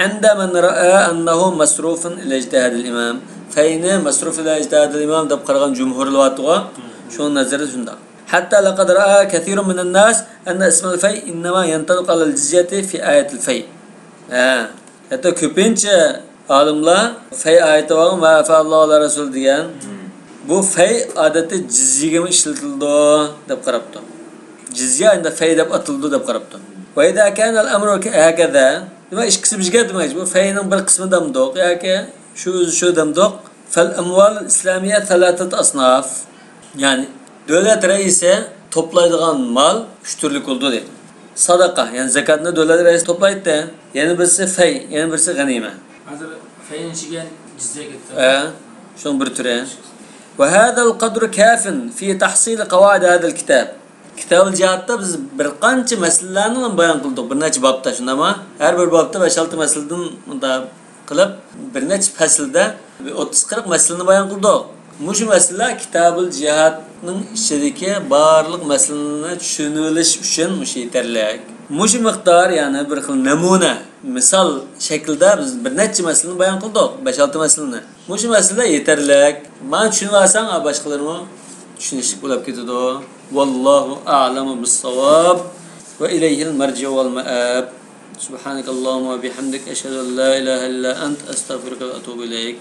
عند من رأى أنه مصروف إلى اجتهاد الإمام. فەينى مەسرۇف ئىلە ئىجتىھادىل ئىمام دەپ قارىغان جۇمھۇرلار بارتىغۇ، شۇنىڭ نەزىرى شۇنداق. حتى لقد رأى كثير من الناس أن اسم الفيء إنما ينطلق على الجزية في آية الفيء. ھە، ھەتتا كۆپىنچە ئالىملار فەي ئايىتى بارغۇ، ما أفاء الله على رسوله دېگەن، بۇ فەي ئادەتتە جىزيەگىمۇ ئىشلىتىلىدۇ دەپ قاراپتۇ. جىزيە ئەمدى فەي دەپ ئاتىلىدۇ دەپ قاراپتۇ. وإذا كان الأمر هكذا، دېمەك، ئىككىسى بىرگە دېمەكچى. بۇ فەينىڭ بىر قىسمى دەمدۇق ياكى شۇ ئۆزى شۇ دەمدۇق. فالأموال الإسلامية ثلاثة أصناف. يەنى دۆلەت رەئىسى توپلايدىغان مال ئۈچ تۈرلۈك بولىدۇ دەيدۇ. ساداقا، يەنى زاكاتنى دۆلەت رەئىسى توپلايدۇ. يەنە بىرسى فەي، يەنە بىرسى غەنىيمە. ھازىر فەينىڭ ئىچىگە جىزيە كىرىپتۇ. ھە، شۇنىڭ بىر تۈرى. وهذا القدر كاف في تحصيل قواعد هذا الكتاب. كىتابۇل جىھادتا بىز بىر قانچە مەسىلىلەرنى بايان قىلدۇق، بىر نەچچە بابتا، شۇنداقمۇ؟ ھەر بىر بابتا بەش-ئالتە مەسىلىدىن مۇنداق قىلىپ، بىر نەچچە پەسىلدە بىر ئوتتۇز-قىرىق مەسىلىنى بايان قىلدۇق. مۇشۇ مەسىلىلەر كىتابۇل جىھادنىڭ ئىچىدىكى بارلىق مەسىلىنى چۈشىنىۋېلىش ئۈچۈن مۇشۇ يېتەرلىك. مۇشۇ مىقدار، يەنى بىر خىل نەمۇنە، مىسال شەكلىدە بىز بىر نەچچە مەسىلىنى بايان قىلدۇق، بەش-ئالتە مەسىلىنى. مۇشۇ مەسىلە يېتەرلىك. مانا چۈشىنىۋالساڭ، باشقىلىرىمۇ چۈشىنىشلىك بولۇپ كېتىدۇ. والله أعلم بالصواب وإليه المرجع والمآب. سبحانك اللهم وبحمدك، أشهد أن لا إله إلا أنت، أستغفرك وأتوب إليك.